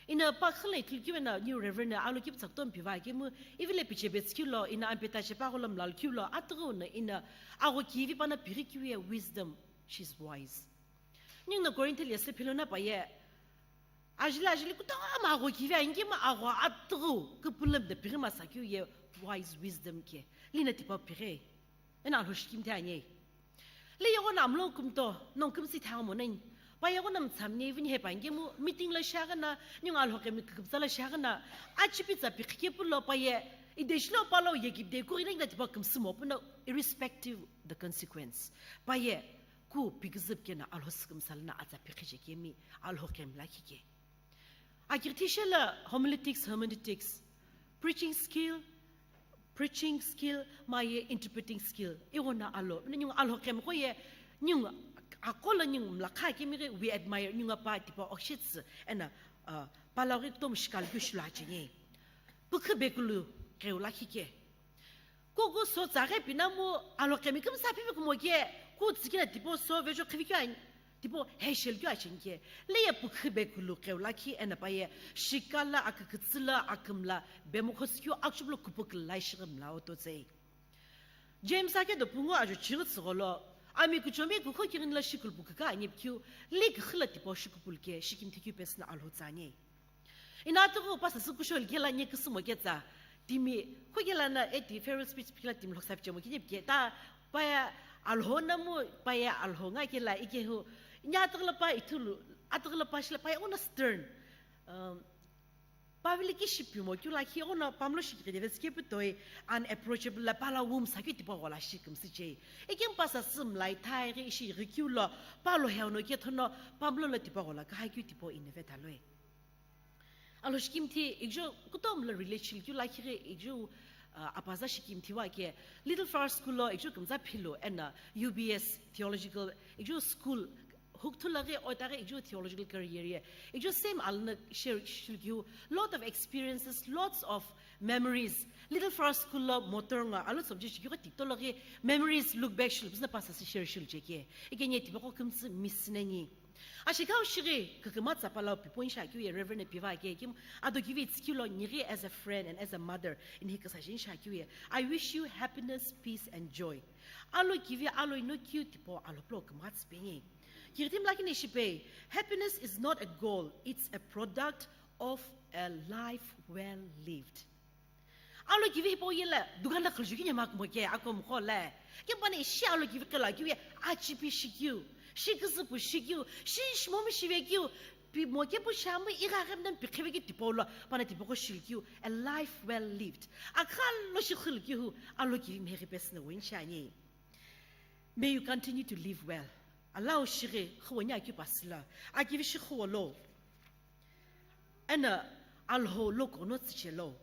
Ino pa khülo ithulu keu eno niu Reverend no Alhou kiptsa kutomo piva kemu, ivilo piche betsu keu lo, ino ampe tache pa gholo mlalu keu lo, atughu no ino agho kivi pano pighi keu ye wisdom, she's wise. Ningu no Corinth lo yesü philo na pa ye, ajili ajili kutomo agho kivi ani kemu agho atughu küpülüm de pighi masa keu ye wise wisdom ke, lino tipau pighi. Eno Alhou shikimthi ani. Li ighono amlo kümto, nongu kümsü thangu monani. Pa ighono mtsamni vini hepa ngemu meeting lo shiaghi no, ningu Alhou qemi küküpütsa lo shiaghi no, achipitsa pikhi kepu lo pa ye, ideshi lo pa lo ye kipde kughi naghi na tipau kümsü mo puno, irrespective the consequence. Pa ye, ku piküzüp keno Alhou sükümsa lono atsa pikhi je kemi, Alhou qemi lakhi ke. Akighithi shelo homiletics, hermeneutics, preaching skill, preaching skill, ma ye interpreting skill. Ighono alo, ningu Alhou qemi qo ye, ningu aqo lo ningu mlakha kemi ghi we admire, ningu pa tipau okshitsü, eno, uh, pa lo ghi kutomo shikali keu shilu acheni. Pükhu bekulu qeu lakhi ke. Kuku so tsaghi pinamu Alhou qemi kümsa pipi kumo ke, ku tsükina tipau so vejo khivi keu ani, tipau heishel keu acheni ke. Li ye pükhu bekulu qeu lakhi eno pa ye, shika lo, akükütsü lo, akümla, bemokhotsü keu, akchupu lo kupukulu lo ishighi mla oto tsei. James ake do pungu ajo chighi tsügholo, ami kuchomi kukho kighini lo shikulu pukhu ka ani pikeu, li kükhu lo tipau shikupulu ke, shikimthi keu pesü no Alhou tsa ani. Ino atughu pa sasü kushou likhe lo nye küsümo ketsa, Timi, khuke lana eti farewell speech phikila timi lhoksa pichemo kini pike. Ta paya alho namu, paya alho nga kela ikehu. Nya atakla pa ithulu, atakla pa shila paya ona stern. Um, Pavili ki shipimo kyu lakhi ona pamlo shikiri de veske putoi unapproachable la pala wum sakyu tipa gola shi kumsi che. Ikim pasa sim lai thai ri ishi ri kyu lo palo he ono ke thono pamlo la tipa gola ka ha kyu tipo ineve taloi. Alo shikimthi ikjo kutom la relate shil kyu lakhi ri ikjo, uh, apaza shikimthi wa ke Little Flower School lo ikjo kumza philo ena U B S theological ikjo school hukthulaghi otaghi ikjo theological career ye ikjo same alna share shilkiu lot of experiences, lots of memories. Little Flower School lo motor nga alo subject shikiko tiktologhi memories look back shilbusna pasa si share shilcheke. Ikenye tibako kumtsi miss nani. Ashikau shiri kakuma tsapala pipo insha kiu ye Reverend Piva ke kim ado kivi tsikilo niri as a friend and as a mother in hikasa insha kiu ye. I wish you happiness, peace and joy. Alo kivi alo ino kiu tipo alo plo kumats pengi. Kiritim lakini shipe, happiness is not a goal, it's a product of a life well lived. Alo kivi hipau yela dukan la khulju kinya mak moke ako mkho le. Kim pani shi alo kivi kala kiu ye achipi shikyu, shi kisipu shikyu, shi shimomi shive kyu, pi moke pu shamu iga gem dan pi kheve ki tipau lo pana tipako shilkyu, a life well lived. Akhalo shi khulkyu hu alo kivi mheri pesna wenchani. May you continue to live well. Alao shighi khuwanya kyu pasila. Akivi shi khuwalo. Ena alho loko no tsichelo.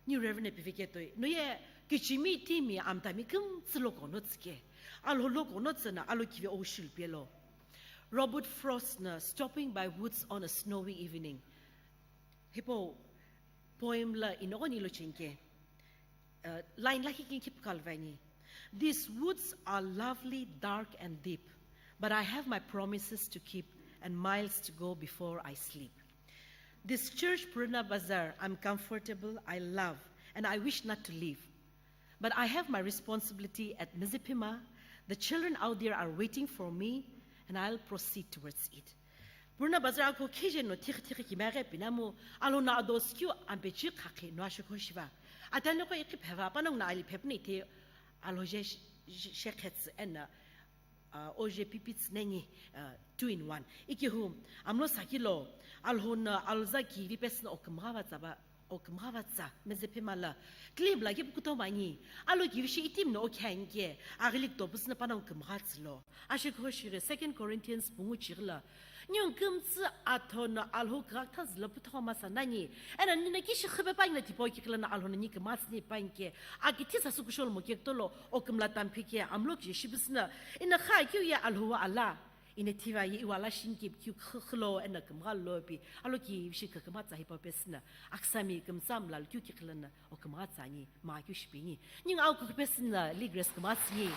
Ni Reverend Pivike toi. No ye kichimi timi amtami kumtsi loko no tsike. Alho loko no tsena alo kivi o shilpielo. Robert Frost na Stopping by Woods on a Snowy Evening. Hipau poem la inogoni lo chenke. Uh, line lakhi kini kipu kalvani. These woods are lovely, dark and deep, but I have my promises to keep and miles to go before I sleep. This church, Purana Bazar, I'm comfortable, I love, and I wish not to leave. But I have my responsibility at Mzipima. The children out there are waiting for me, and I'll proceed towards it. Purana Bazar ako khije no thikhi thikhi kimaghe pinamu, alo na ados kyu ampechi khakhi no ashoko shiva. Atani ko ikhi pheva, panang na ali phepni the alo je sh-, sh-, shekhets ena, uh, oje pipits neni, uh, two in one. Ikihu, amlo sakilo, alho na alza ki vipesna okmgava tsaba, okmgava tsa, Mzipima la. Clip la ki pukuto mani, alo ki vishi itim no okhange, agili ktopusna panang okmgats lo. Ashikho shire Second Corinthians pungu chigla. Nyung kumtsi atho no alho krakthaz la putho masa nani. Ena nina kishi khibe pa ina tipo kikla na alho na ni kmats ni panke. Akiti sa sukushol mo kek tolo okmla tamphike amlo ki shibisna. Ina kha kyu ya alho wa ala. Ina thiva ye iwala shin kip kyu khlo ena kmga lopi. Alo ki shi kmats ahi pa pesna. Aksami kmsam lal kyu kikla na. O kümgha tsüani, ma keu shipeni. Ningu au kukupesü na li grace kümgha tsüni.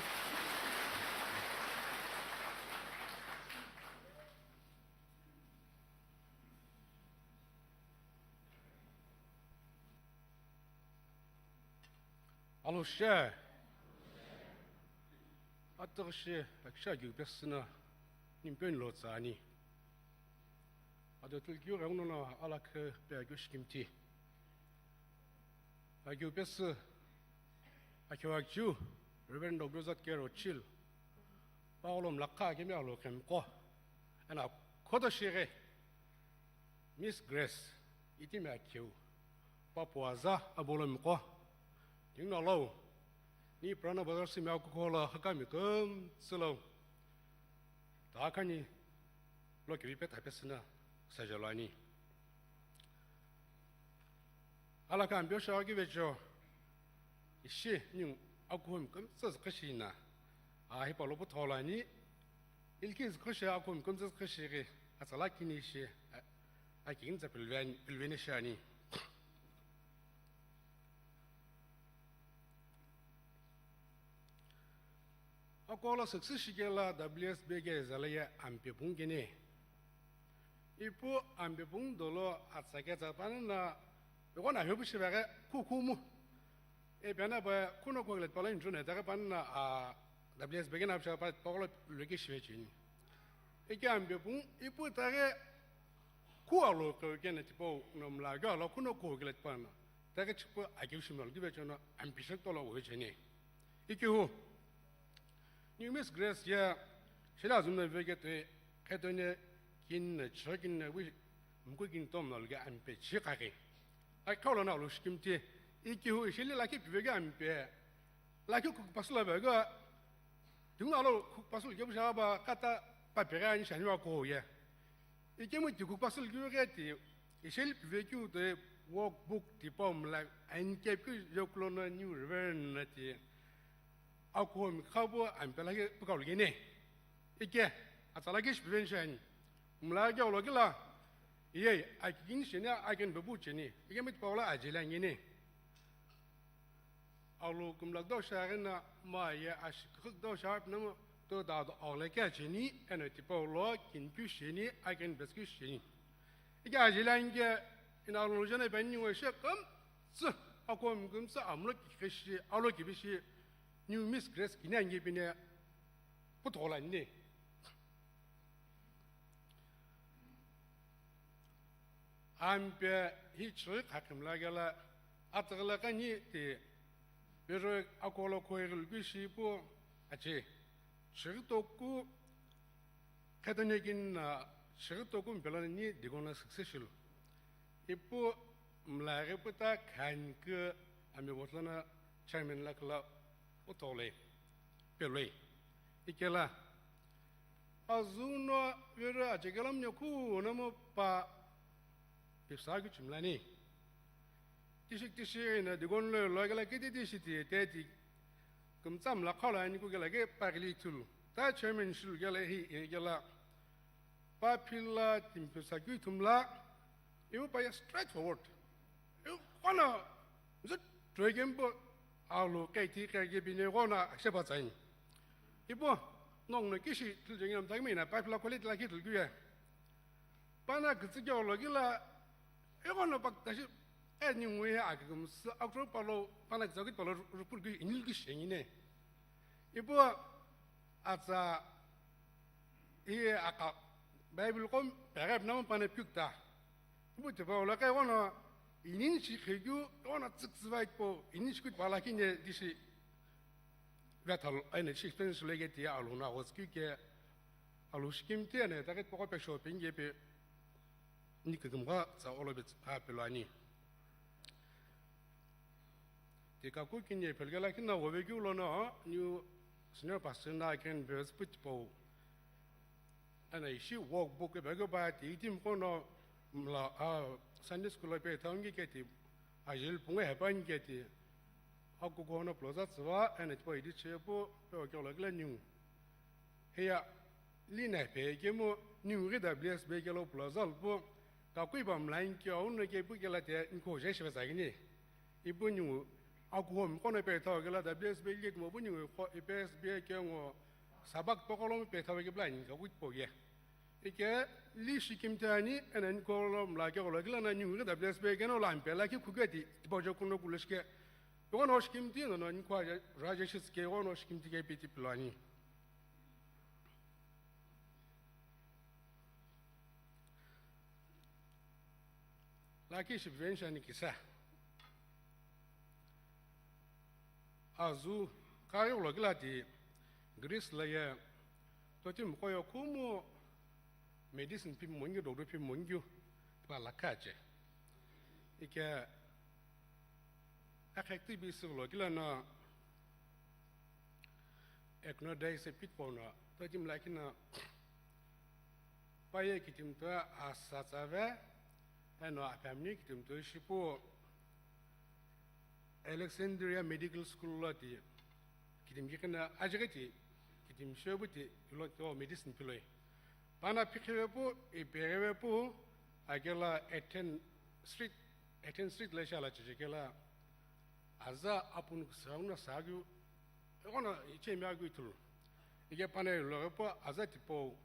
Alo she. Atüghshi, akisha keu pesü na, nimpeni lo tsüani. Ado tülkeu ghenguno no alakhe pe akeu shikimthi. Akeu pesü, akeu akeu, Reverend Doctor Zat Kero Chil, pa olom lakha kemi alo kemko, ena khoto shighe, Miss Grace, itimi akeu, pa puaza abolomko, tingno lo, ni Purana Bazar simi akukho lo hakami kümtsü lo, ta khani, lo kivi pe thapesü na sajalo ani. Alakha ambio shawa kivecho ishi ningu akuhumi kümtsü züküshi na, a hipa lo putholo ani, ilki züküshi akuhumi kümtsü züküshi ghi atsala kini ishi, a, akigini tsa pilveni, pilveni shi ani. Akolo success shikela W S B ke zalaya ampe pungkene. Ipu ampe pung dolo atsake tsa panna, yoko na hyopu shibake kukhumu. E piana pa kuno koklet pala injune take panna a W S B ke na psha pa pakolo leki shibe chini. Eke ampe pung ipu take ku alo kokene tipo nomla ke alo kuno koklet panna. Ake chipu ake shimnal kibe chono ambition tolo uwe cheni. Ikihu. New Miss Grace ye shila azumna veke te khetone kin na chira kin na wi mku kin tom nal ge ampe chi kake. Ai kolo na lo shikimti. Ikihu ishili laki pive ge ampe. Laki kuk pasula be ge. Tunga lo kuk pasul ge bu shaba kata pa pega ni shani wa ko ye. Ikemu ti kuk pasul keu ghi ti, isheli pive keu toi workbook tipau mla ain kep keu yokulono New Reverend na ti, akuho mi khapu ampe laki pukau lukene. Ike, atsa laki shi pive nshani. Mla ke olo kila, iye, akikini shene, aken bebu chene. Ikemu tipau la ajela ngene. Alu kumlak do shaghi na ma ye ashik khik do shaghi na mo to da do agle kya cheni eno tipau lo kin kyu sheni aken bes kyu sheni. Ike ajilan ke ina alu jana ben ni we she kam tsu akom kum tsu amlo ki khishi alo ki bishi New Miss Grace kini ange bine puthola ni. Ampe hi chighi khakimla kela atagla kani ti pero akolo khoigil keu shi pu ache. Chighi toku khetone kin na chighi toku mpelani digona successful. Ipu mlaghi puta khan ke ami botlana chairman lakla utole peloi. Ikela Azuno vero achekelam nyoku namo pa pipsa kichimlani. Tishik tishik ina digon lo lo kela kiti tishi ti teti. Kumtsam la khala ani ku kela ke pagli thul. Ta chairman shil kela hi e kela. Pa phila timpisa kithumla. Iu pa ya straightforward. Iu kona zut dregen po alu kai ti kai ke bine kona shepa tsain. Ipo nong no kishi thil jeng nam tagmi na pipe la quality la ki thil kuya. Pana kitsi ke olo kila ego no pak tashi e ni ngui a ke kum sa akro palo pana kitsa kit palo rupul ki inil ki shengi ne. Ipo atsa iye aka Bible kom pegep nam pana pyukta. Ipo te pa olo kai ego no inin shi khegyu ego no tsik tsivai po inin shi kut pala kine dishi. Vethal aina shi explain shulege ti alu na aghos kike alu shikim ti ana target poko pe shopping ge pe ni kigimgha tsa olo be tsa pelo ani. Ti kaku kini pelgela kina wovekeu lono new senior pastor na ken bes put po. Ana ishi workbook e bag ba ti itim kono mla a Sunday school pe thaungi ke ti ajil punga hepan ke ti aku kono plaza tswa ana tipo idi che po pe o ke lo kila new. Heya lina pe ke mo new ri W S B ke lo plaza po ka kui ba mlain ke au no ke pu ke la te nko je shi ba zagini. Ipu ningu aku home kono pe thau ke la W S B ke mo pu ningu ko ips be ke ngo sabak pokolo pe thau ke plan ka ku po ye. Ike li shikim tani enen kolo mla ke kolo kila na ningu ke W S B ke no lampe la ki ku ke ti tipo jo kuno kulo shike. Ko no shikim ti no no ni kwa raja shis ke ko no shikim ti ke piti plani. Laki shi prevention ni kisa. Azu kayo lo kila ti Greece la ye to ti mo koyo kumo medicine pi mongi doctor pi mongi pa la kache. Ike akhek ti bi lo kila na Ekno dai se pit pono to tim lakina paye kitim to asa tsave eno apamni kitim to shipu Alexandria Medical School lo ti kitim kikina ajagati kitim shobu ti lo to medicine piloi pana pikhive pu ipegeve pu akela Athens Street Athens Street le shala chichikela Aza apun kusau na sagyu, eghono ichemi agyu ithulu. Ike panai lo po aza tipo,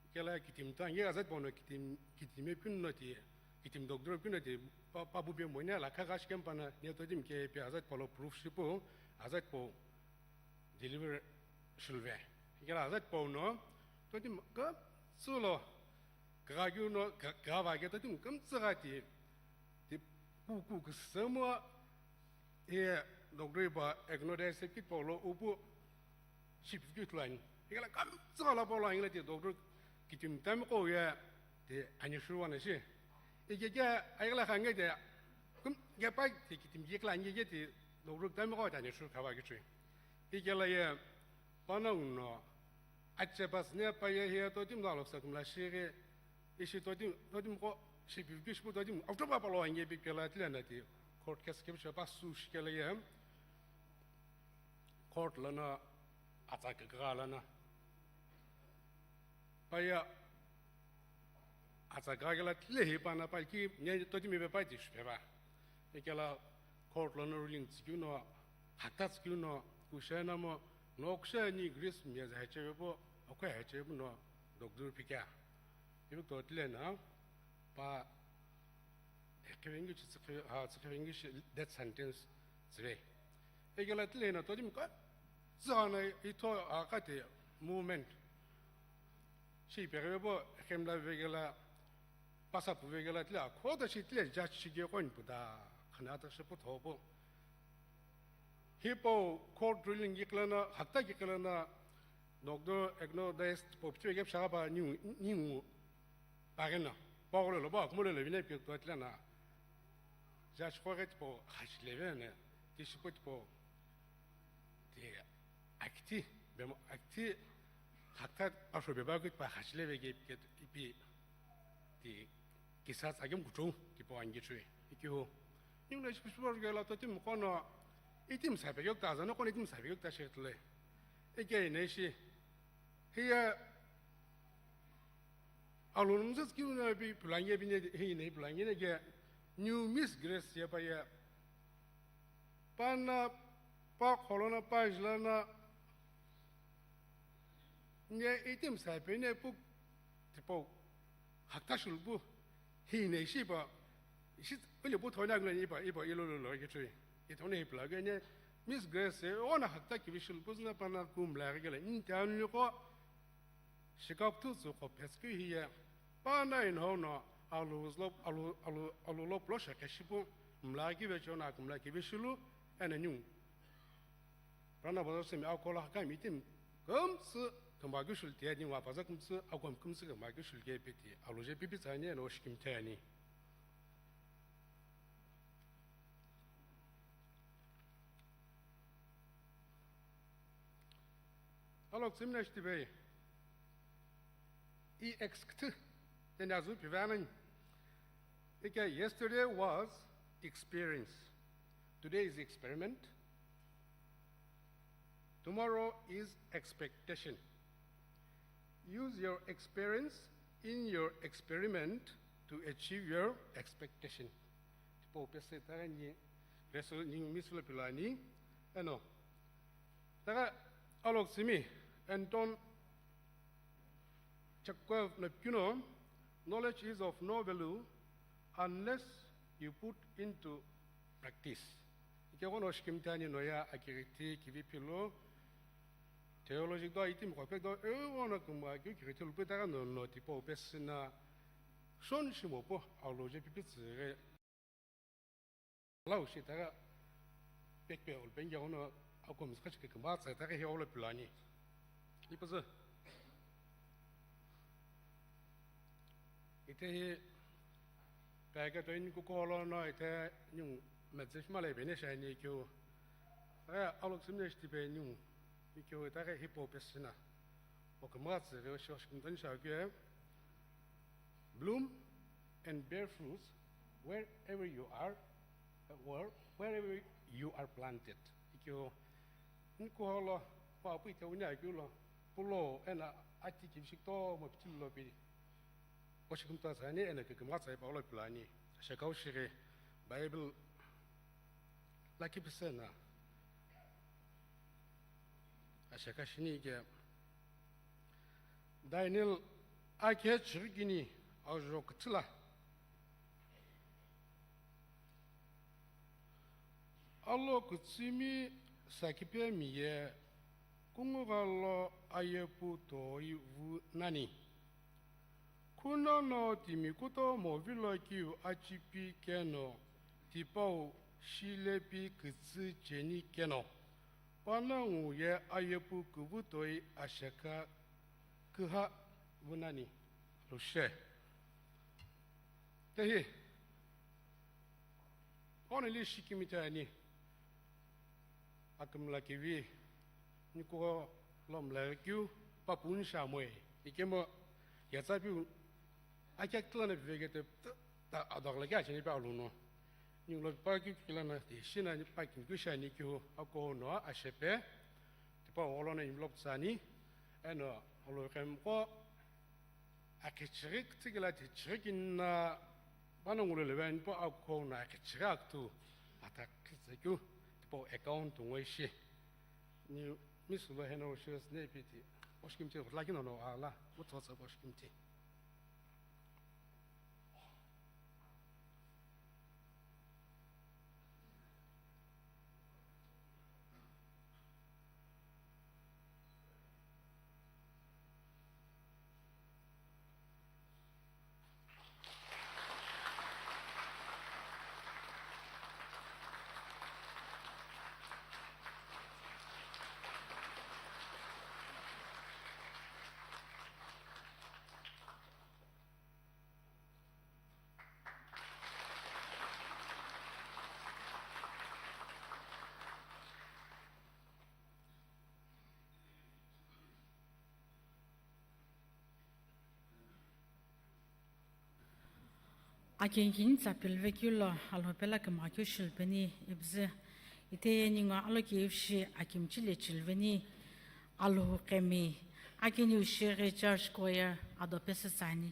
ikela kitim ta, nge aza tipo no kitim, kitime pin no ti, kitim doctor pin no ti, pa, pa bu be mo ne la kha gash kem pana, ne to dim ke pe aza tipo lo proof shipo, aza tipo deliver shulve. Ikela aza tipo no, to dim ka, sulo, ka gyu no, ka, ka va ke to dim kam tsa ga ti, ti, Uku kusümo, e, doctor ipa acknowledge sepikit paulo upu shipivikitulani. Ikela kamtsala paulo angela ti doctor kitim tami ko ya ti anishuru wana shi. Ike ke ayela khange ti kum ke pa ti kitim ke kla nge ti doctor tami ko ti anishuru khawa kichwe. Ikela ye pana uno ache pas ne pa ye he to tim dalo sa kumla shiri ishi todim, todim ko, shipi, shipu todim, October palo ange pi kela tile na ti, court case ke bisha pa su shikela ye, court lana, atsa ke kala na. Pa ya, atsa ke kela tile hi pa na pa ki, nye todim be pa ti shpe ba. Ikela court lono ruling tsikyu no, hakta tsikyu no, kushena mo, no kushe ni Greece mye za hechewe po, okwe hechewe no, doctor pikya. Ibu to tile na, pa, ekhewe ngi chi tsikhe, ha, tsikhewe ngi shi death sentence tsiwe. Ikela tile na, to dim ka, zana ito, a, kate, movement. Shi peghewe po, khemla vegela, pasa pu vegela tile, a, khoda shi tile, judge shi ge koin puta, khana ta shi pu thopo. Hipau court ruling yiklana, hakta yiklana, doctor acknowledge po pchwe gap shaka pa niu, niu, pa gena, pa golo lo, pa kumolo lo, vine pyo to tlana. Judge ko get po, hash leve ne, ti shi po po, ti, akti, bemo, akti, hakta, pa shwe beba git pa hash leve ge, get, ipi, ti, kisa tsagim kuchu, tipo angi chui, iki ho. Niu na shi po, gela to tim kono, itim sa pe yok ta, zano kono itim sa pe yok ta shi tle. Ike ne shi, hiya, alunum zat ki una bi pulange bi ne, hi ne pulange ne ge, new Miss Grace ya pa ya. Pana, pa kholona, pa jilana, ne itim sa pe ne pu, tipo, hakta shulbu, hi ne shi pa, shi, ule bu thona gna ni pa, ipa ilo lo lo ke chui. Ito ne hi pulage ne, Miss Grace, ona hakta ki bi shulbu zna pana kum la gele, ni ta ni ko, Shikapthu tsü qo phetsükeu hiye, pana inhono alu zlo, alu, alu, alu lo plo shekhe shipu, mla kive chona kümla kive shilu, eno ningu. Prana baza semi akola kami itim, kümtsü, kümba keu shulu tiye ningu apaza kümtsü, akom kümtsü kümba keu shulu ke piti, alu je pipi tsani, eno shikim tani. Alok simnesh tibei. I ex ktü. Then azu pivanan. Ike yesterday was experience. Today is experiment. Tomorrow is expectation. Use your experience in your experiment to achieve your expectation. Tipo pese tara ni reso ni misula pilani. Eno. Tara alok simi Anton Chekhov no pikino, knowledge is of no value unless you put into practice. Ike kono shikim tani noya akiriti kivi pilo theology do itim ko pe do e wono kumba ki kiriti lupe tara no no tipo pesina shon shimo po aulo je pipi tsire. Lau shi tara pekpe ol pengya ono akom zka chike kamba tsa tara hi olo pilani. Ipaza. Ite hi peke to in kuko olo no ite nyung medzif male bene shani kyo. Tara alok simne shti pe nyung kyo tara hipo pesina. Okama tsa re shi shi kumtan sha kyo. Bloom and bear fruits wherever you are, uh, or wherever you are planted. Ikyo, nkuholo, pa pui te unya kyulo, pulo, ena ati kibishik to mo pichilo pi. Oshikimta sani, ena kikimata pa lo pilani. Shekau shiri, Bible, laki pisena. Ashaka shini ke, Daniel akhe chirigini ajo kutila. Alo kutsimi sakipemi ye kungugha lo ayepu toi vu nani. Kuno no timi kutomo vilo kiu achipi keno Tipau shilepi kütsü cheni keno, panongu ye ayepu küvü toi asheka küha vünani lushe. Tehi, onili shikimite ani. Akümla kivi, niko lo mlaghi keu, papu nisha moi, ikemu yatsa piu, akyak tlana viveke te, ta adagla kya cheni pa aluno. Ninglo pa kyu kilana te shina ni pa kim kyu shani kyu, ako no ashepe, tipa olo na envelope tsani, eno olo kemko, Akhichighi küthikela thichighi kina panongu lo lewe nipo akukho no akhichighi akuthu athakhi tsükeu tipau account ngoi shi. Ni misu lo heno shi ne piti oshikimthi lakhi nono ala muthotsa oshikimthi. Akinkin tsapilvekeu lo Alhou pelo kümghakeu shilupeni ipüzü, ite ye ningu alokivishi akimchi le chiluveni Alhou qemi, akiniu shighi church choir ado pesü tsüani.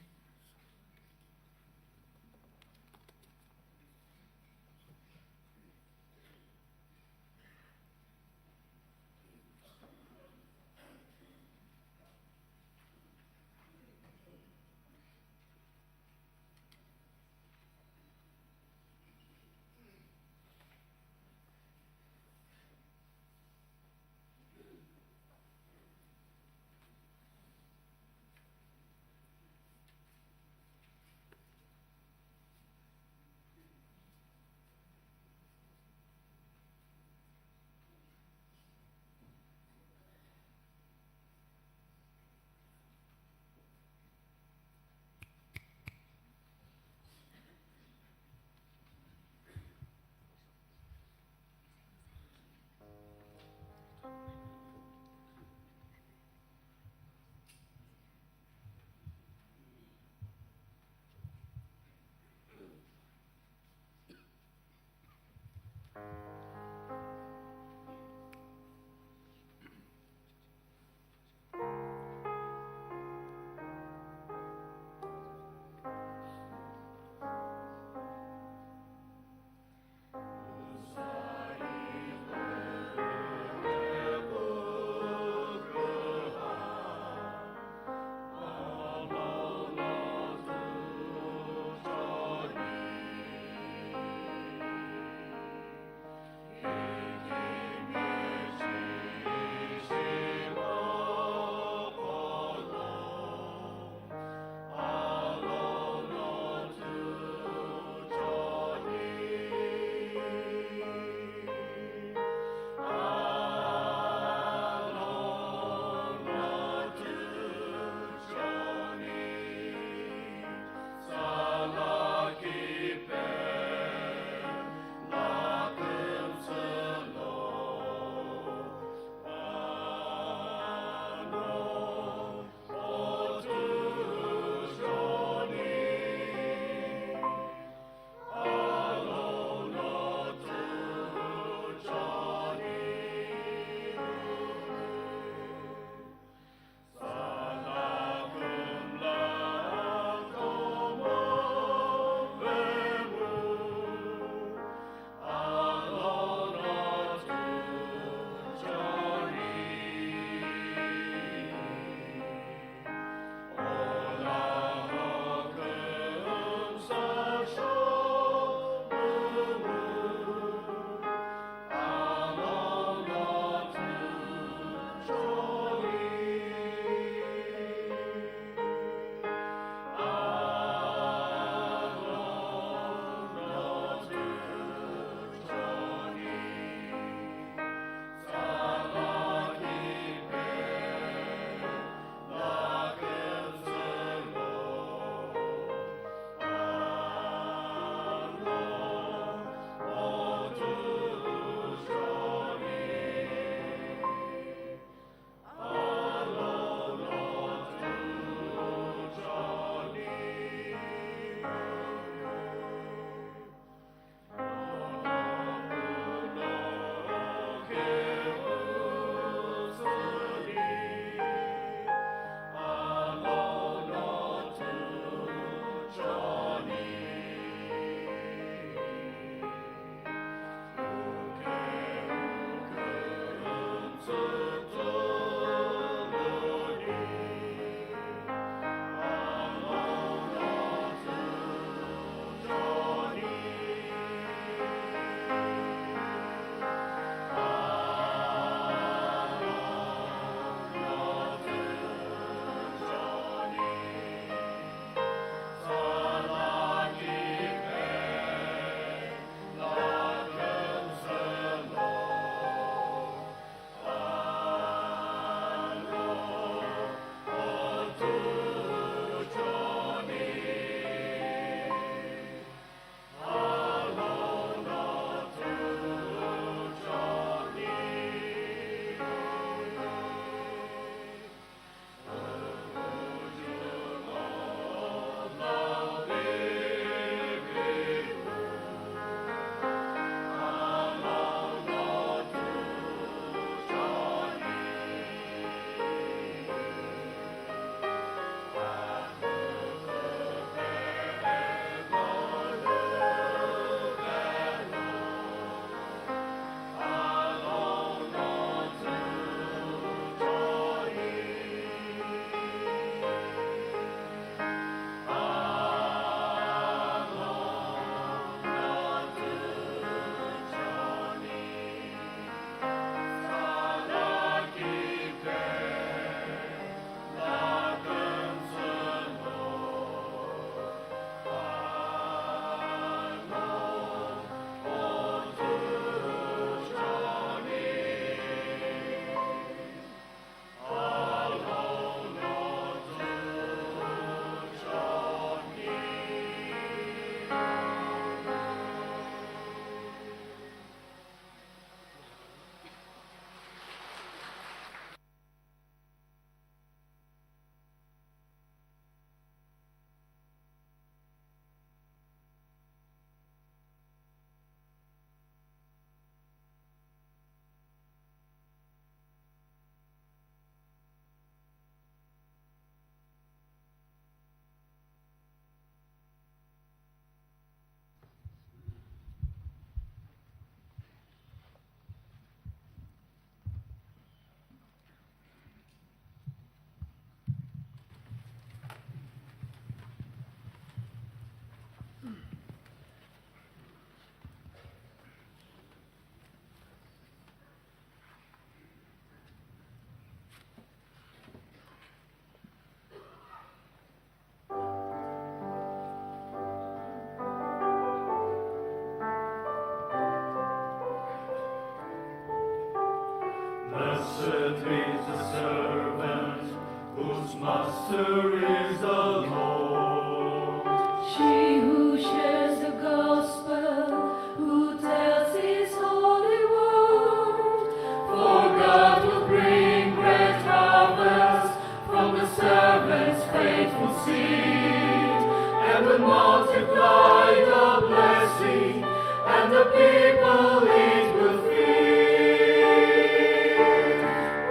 Master is the Lord. She who shares the gospel, who tells his holy word, for God will bring great harvest from the servant's faithful seed, and will multiply the blessing, and the people it will feed.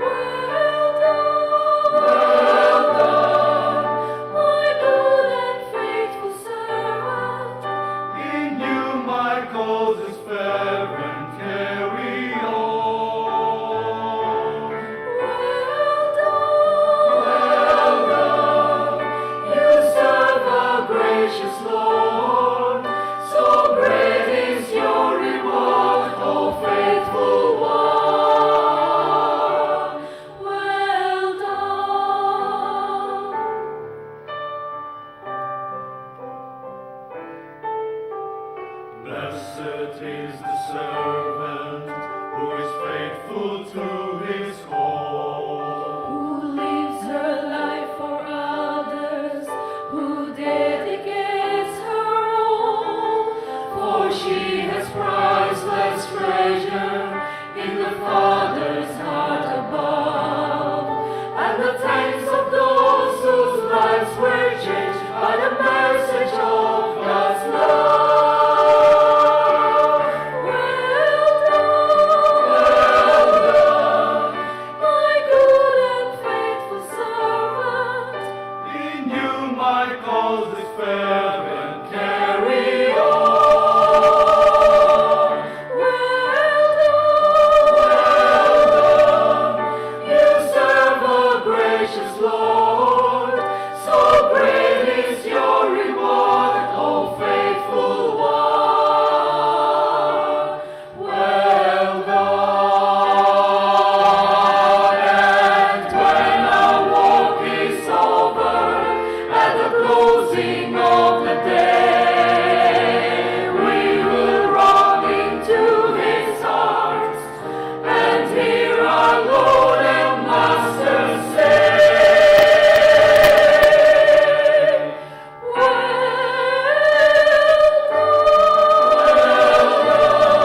Well done, well done, my good and faithful servant. In you my cause is fair and carry on. Well done, well done, you serve a gracious Lord. So great is your reward, O faithful one. Well done. Blessed is the servant who is faithful to his call. Who lives her life for others, who dedicates her all, for she has priceless treasure in the Father's heart above, and the thanks of those whose lives were changed by the message of God's love. Well done, well done, my good and faithful servant. In you my cause is fair and carry on. Well done, well done, you serve a gracious Lord. So great is your reward, O faithful one. Well done. And when our work is over, at the closing of the day, we will run into his arms and hear our Lord and Master say, well done, well done,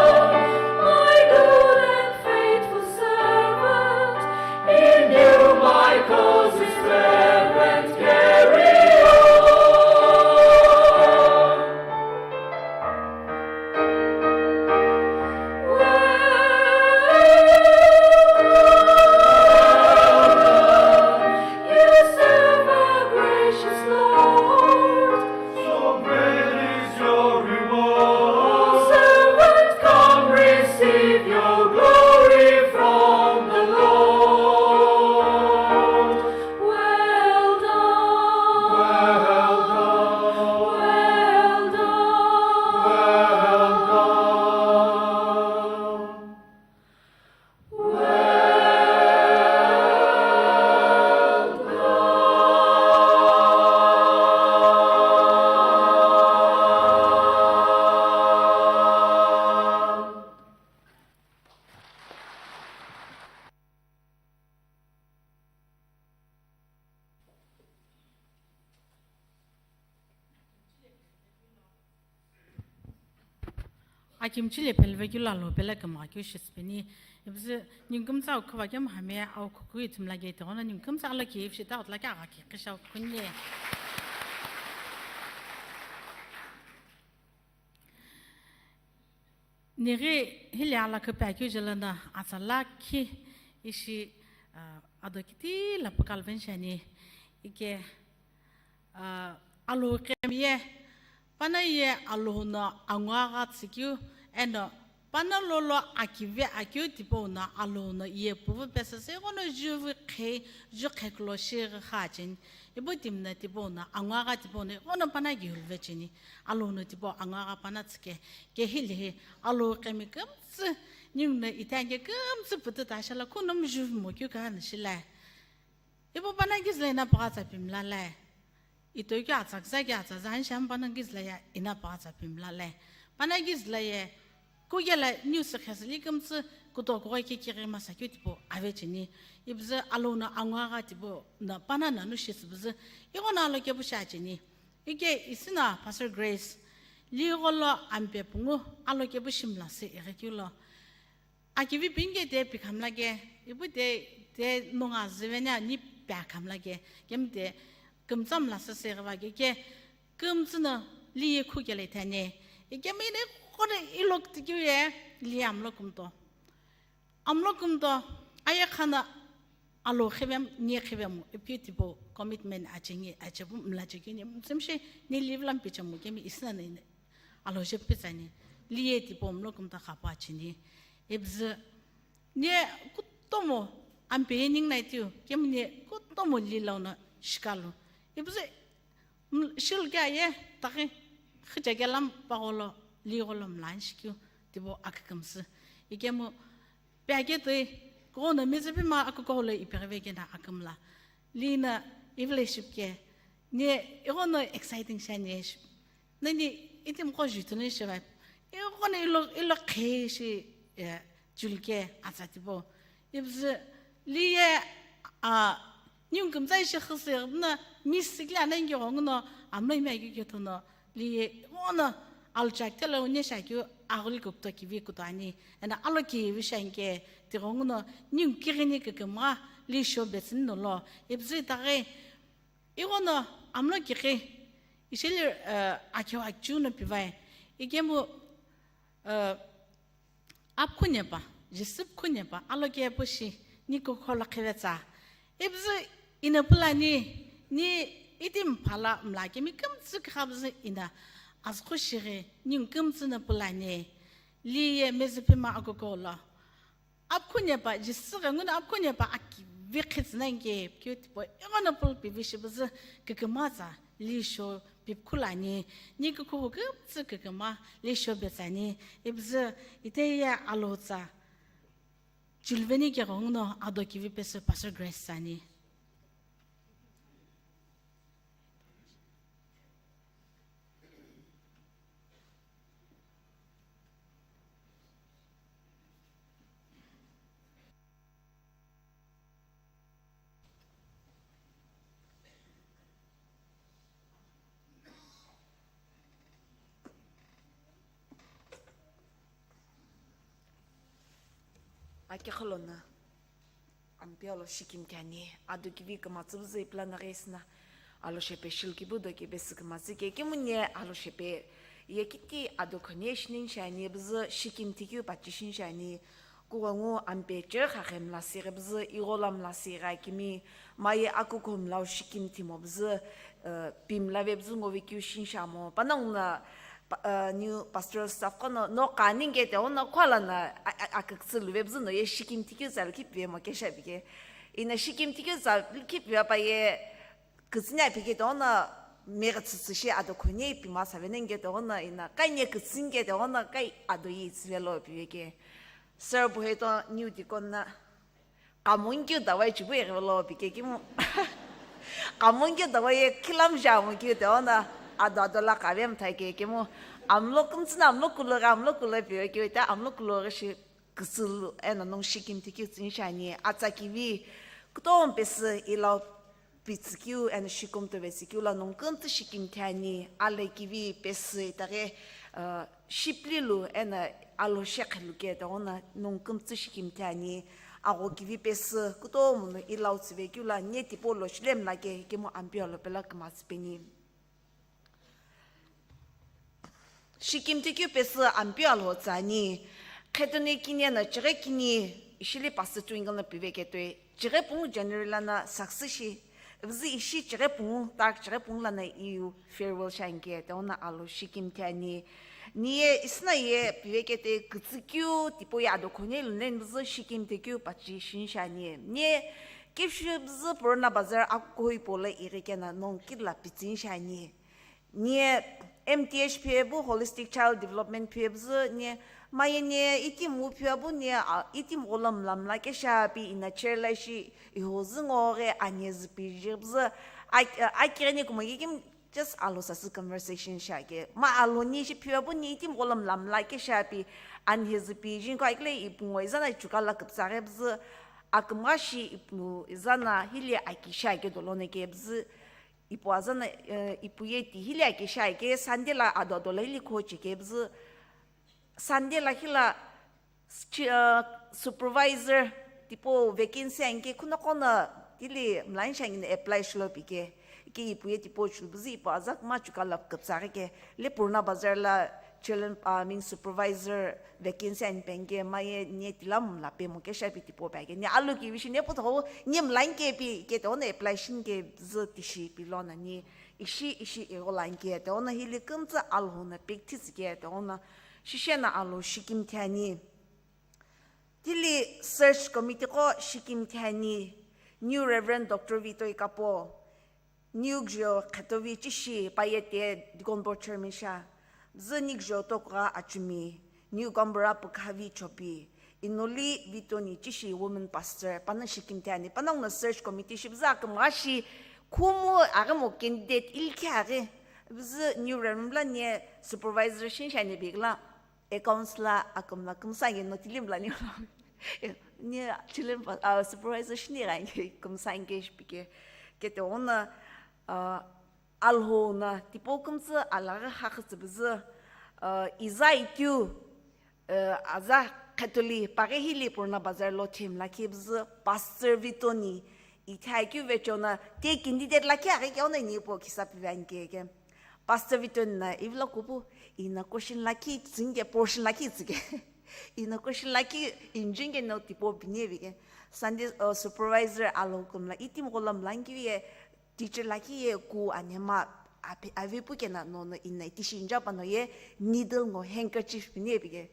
my good and faithful servant. In you my cause is fair and carry on. Well done, you serve a gracious Lord. So great is your reward. O servant, come receive your glory from the Lord. Well done, well done, well done, well done. Akimchi le phelve kilo alo pela kemgha keu shi tsüpeni. Ipüzü ningu kümtsü au khüva kemu hami au khukhu ithulu mla gate ighono ningu kümtsü alo kiye ishi ta utla keu agha kikhi shi au khukhu ni. Nighi hile alakhu pe akeu jelana atsa lakhi ishi, ah, ado kiti lapu kalvin shani ike, ah, Alhou qemi ye, pana ye Alhou no angu agha tsükeu, eno pana lolo akivi akeu tipau no Alhou no ye puvu pesü se ighono juvi qhe, ju qhekulo shighi kha cheni. Ipu timi no tipau no angu agha tipau no ighono pana kihulve cheni. Alhou no tipau angu agha pana tsüke. Ke hile hi Alhou qemi kümtsü, ningu no ityange kümtsü pututa shala khuno mjuvi mo keu kha no shila. Ipu pana kizüla ina pagha tsa pimla lai. Itoi keu atsa küzakeu atsa zani shami pana kizüla ye ina pagha tsa pimla lai. Pana kizüla ye kugela niu sükhesüli kümtsü kutokughoi kekeghi masa keu tipau ave cheni. Ipüzü alou no angua gha tipau no pana nanu shi süpüzü ighono alokepu shi acheni. Ike isina Pastor Grace, ligho lo ampe pungu alokepu shi mlasi ighi keu lo. Akivi pinike te pikhamla ke, ipu te, te nonga züvenia ni piakhamla ke, kemi te kümtsa mlasi se ghiva ke, ke kümtsü no liye khu kele thani. Ikemi ne kore ilok tikeu ye, liye amlo kumto. Amlo kumto, aye khana alo khivem, nie khivem, ipi tipau commitment achengi, achepu mla chekini, mtsumshi ni live lam pichemu kemi isina ne, alo je pitsani, liye tipau mlo kumto khapa cheni. Ipüzü, nie kutomo, ampe ye ningu nai tiu, kemi nie kutomo li lau no shikalu. Ipüzü, M-, shilke aye, taghi, khicheke lam pagholo, ligholo mla anshi keu, tipau akükümsü. Ikemu, piake toi, kono mezepima akukuholo ipeghive kena akümla. Lina, ivile shipke, nie, ighono exciting shani ship. Nani, itimqo jutuni shiva. Ighono ilo, ilo khe shi, eh, julke, atsa tipau. Ipüzü liye, a, ningu kümtsa ishi khüsü ighi buna miss sikile ana inke ghonguno amlo imi akeu kethono liye ighono alchak telo unie shakeu aghuli kukto kivi kuto ani. Ena alo kivi shanke tigho nguno ningu kighini kükümgha li sho betsüni nolo. Ipüzü itaghi ighono amlo kighi ishili, eh, akeu akeu no pivai. Ikemu, eh, Apkhu nyepa, Jisü pkhu nyepa, alokepu shi, ni kukholo khivetsa. Ipüzü ina pulani, ni iti mphala mla kemi kümtsü khabzü ina, azkhu shighi, ni kümtsü na pulani, liye mezepima akukolo. Apkhu nyepa, Jisü ghenguno apkhu nyepa akivi khitsü na inke, keu tipau, ighono pulpi vi shipüzü kükümatsa, li sho, Pipkhu lani, ni kukhu kümtsü küküma, li sho betsani, ipüzü ite ye alotsa, julveni keghenguno ado kivi pesü Pastor Grace tsani. Akighi lono Ampeu alo shikimthi ani, ado kivi kümatsü püzü ipilana ghi isina, alo shepe shilkipu do kebe sü kümatsü ke, kemu nie alo shepe ye kiti ado khone shini shiani, püzü shikimthi keu pachi shini shiani, kughengu ampe chighi khaghi mla sighi püzü, ighola mla sighi akimi, maye akuku mlau shikimthi mo püzü, eh, pi mla ve püzü ngo ve keu shini shiamo, panonguno pa-, eh, new pastoral staff qo no, no kani ke te ono khuala na a-, a-, aküksü luve püzü no ye shikimthi keu tsa lukhi pive mo kesha pike. Ina shikimthi keu tsa lukhi pive pa ye kütsünya pike te ono megha tsütsü shi ado khone pi ma save nenge te ono ina kai nye kütsünge te ono kai ado yi tsüve lo pive ke. Sir Buheto new deacon na Kamungkeu dawai chibu eghi lo pike kemu. Kamungkeu dawai ye khilam jamu keu te ona ado ado la kave mthai ke kemu. Amlo kümtsü na amlo kulo ghi amlo kulo pio keu te amlo kulo ghi shi küsülu eno nongu shikimthi keu tsüni shiani atsa kivi kutomo pesü ilau pitsü keu eno shikumto vesü keu la nongu kümtsü shikimthi ani ale kivi pesü itaghi, uh, Shiplilu eno alo shekhilu ke toghono nongu kümtsü shikimthi ani, agho kivi pesü kutomo no ilau tsüve keu la nye tipau lo shile mla ke kemu Ampeu alo pelo kümatsü peni. Shikimthi keu pesü Ampeu alo tsü ani, khetone kini eno chighi kini ishili pastor twinkle no pive ketoi, chighi pungu January lono success shi Vüzü ishi chighi pungu, tark chighi pungu lono iu farewell shiani ke, toghono alo shikimthi ani. Niye isina ye pive kete kütsü keu tipau ye ado khone lu neni vüzü shikimthi keu pachi shini shiani. Niye kipshi vüzü Purana Bazar akukuhou hipau lo ighi keno nongu kidla pitsüni shiani. Niye M T H phiye bu Holistic Child Development phiye vüzü niye maye niye itimu phiye bu niye, a, itimu gholo mla mla kesha pi ina chair la ishi ihozü ngo ghi anye zü piji vüzü a, a, akighi ni kumo ye kim Just alo sasü conversation shiake. Ma alo ni shi phiva bu ni itim gholam lamla ke shapi, anhezu pi jin ko akle ipungo izana chuka la kupsare bzu, akümgha shi ipu izana hili aki shiake dolone ke bzu, ipu azana, eh, ipu ye ti hili aki shiake, Sunday la ado ado la hili khoche ke bzu, Sunday la hila chi-, uh, supervisor tipo vacancy anke khuno kono tili mlain shangin apply shilo pike. Ike ipu ye tipo chulu buzi ipu azak ma chuka la kupsare ke le Purna Bazar la children, uh, I mean supervisor vacancy an penge ma ye ne tila mla pe mo ke shapi tipo page. Ne alu ki vishi ne puto ne mlain ke pi ke to ne apply shin ke zu tishi pilona ni ishi ishi e golan ke to na hili kumtsa alho na pik tisi ke to na shishe na alo shikim thiani. Tili search committee ko shikim thiani, New Reverend Doctor Vito Ikapo, New Gjo Khetovi Chishi Payete Deacon Board Chairman sha, Bzu New Gjo Tokra Achumi, New Gambura Pukhavi Chopi, Inoli Vitoni Chishi Women Pastor, pana shikim thiani, pana una search committee shi bzu akümgha shi khumu aghi mo candidate ilkhi aghi, bzu New Reverend la ne supervisor shin shani bigla. Accounts la akümla kümsa ye no tilim la ni. Ni tilim pa, ah, supervisor shini ga ye kümsa ye shipike. Kete ona, ah, alho na tipo kümsa alaga hakhatsi bzu, ah, iza ikyu, ah, aza Catholic pare hili Purna Bazar lo thim la ki bzu Pastor Vitoni ithai kyu vechona te candidate la ki age ke ona ni po kisa pivan ke ke. Pastor Vito na ivla kupu ina question lakhi tsinge portion lakhi tsige. Ina question lakhi injinge no tipo bine bige. Sunday, uh, supervisor alo kumla itim golam langi ye teacher lakhi ye ku anema ape ave pu kena no no ina iti shinja pa no ye needle ngo handkerchief bine bige.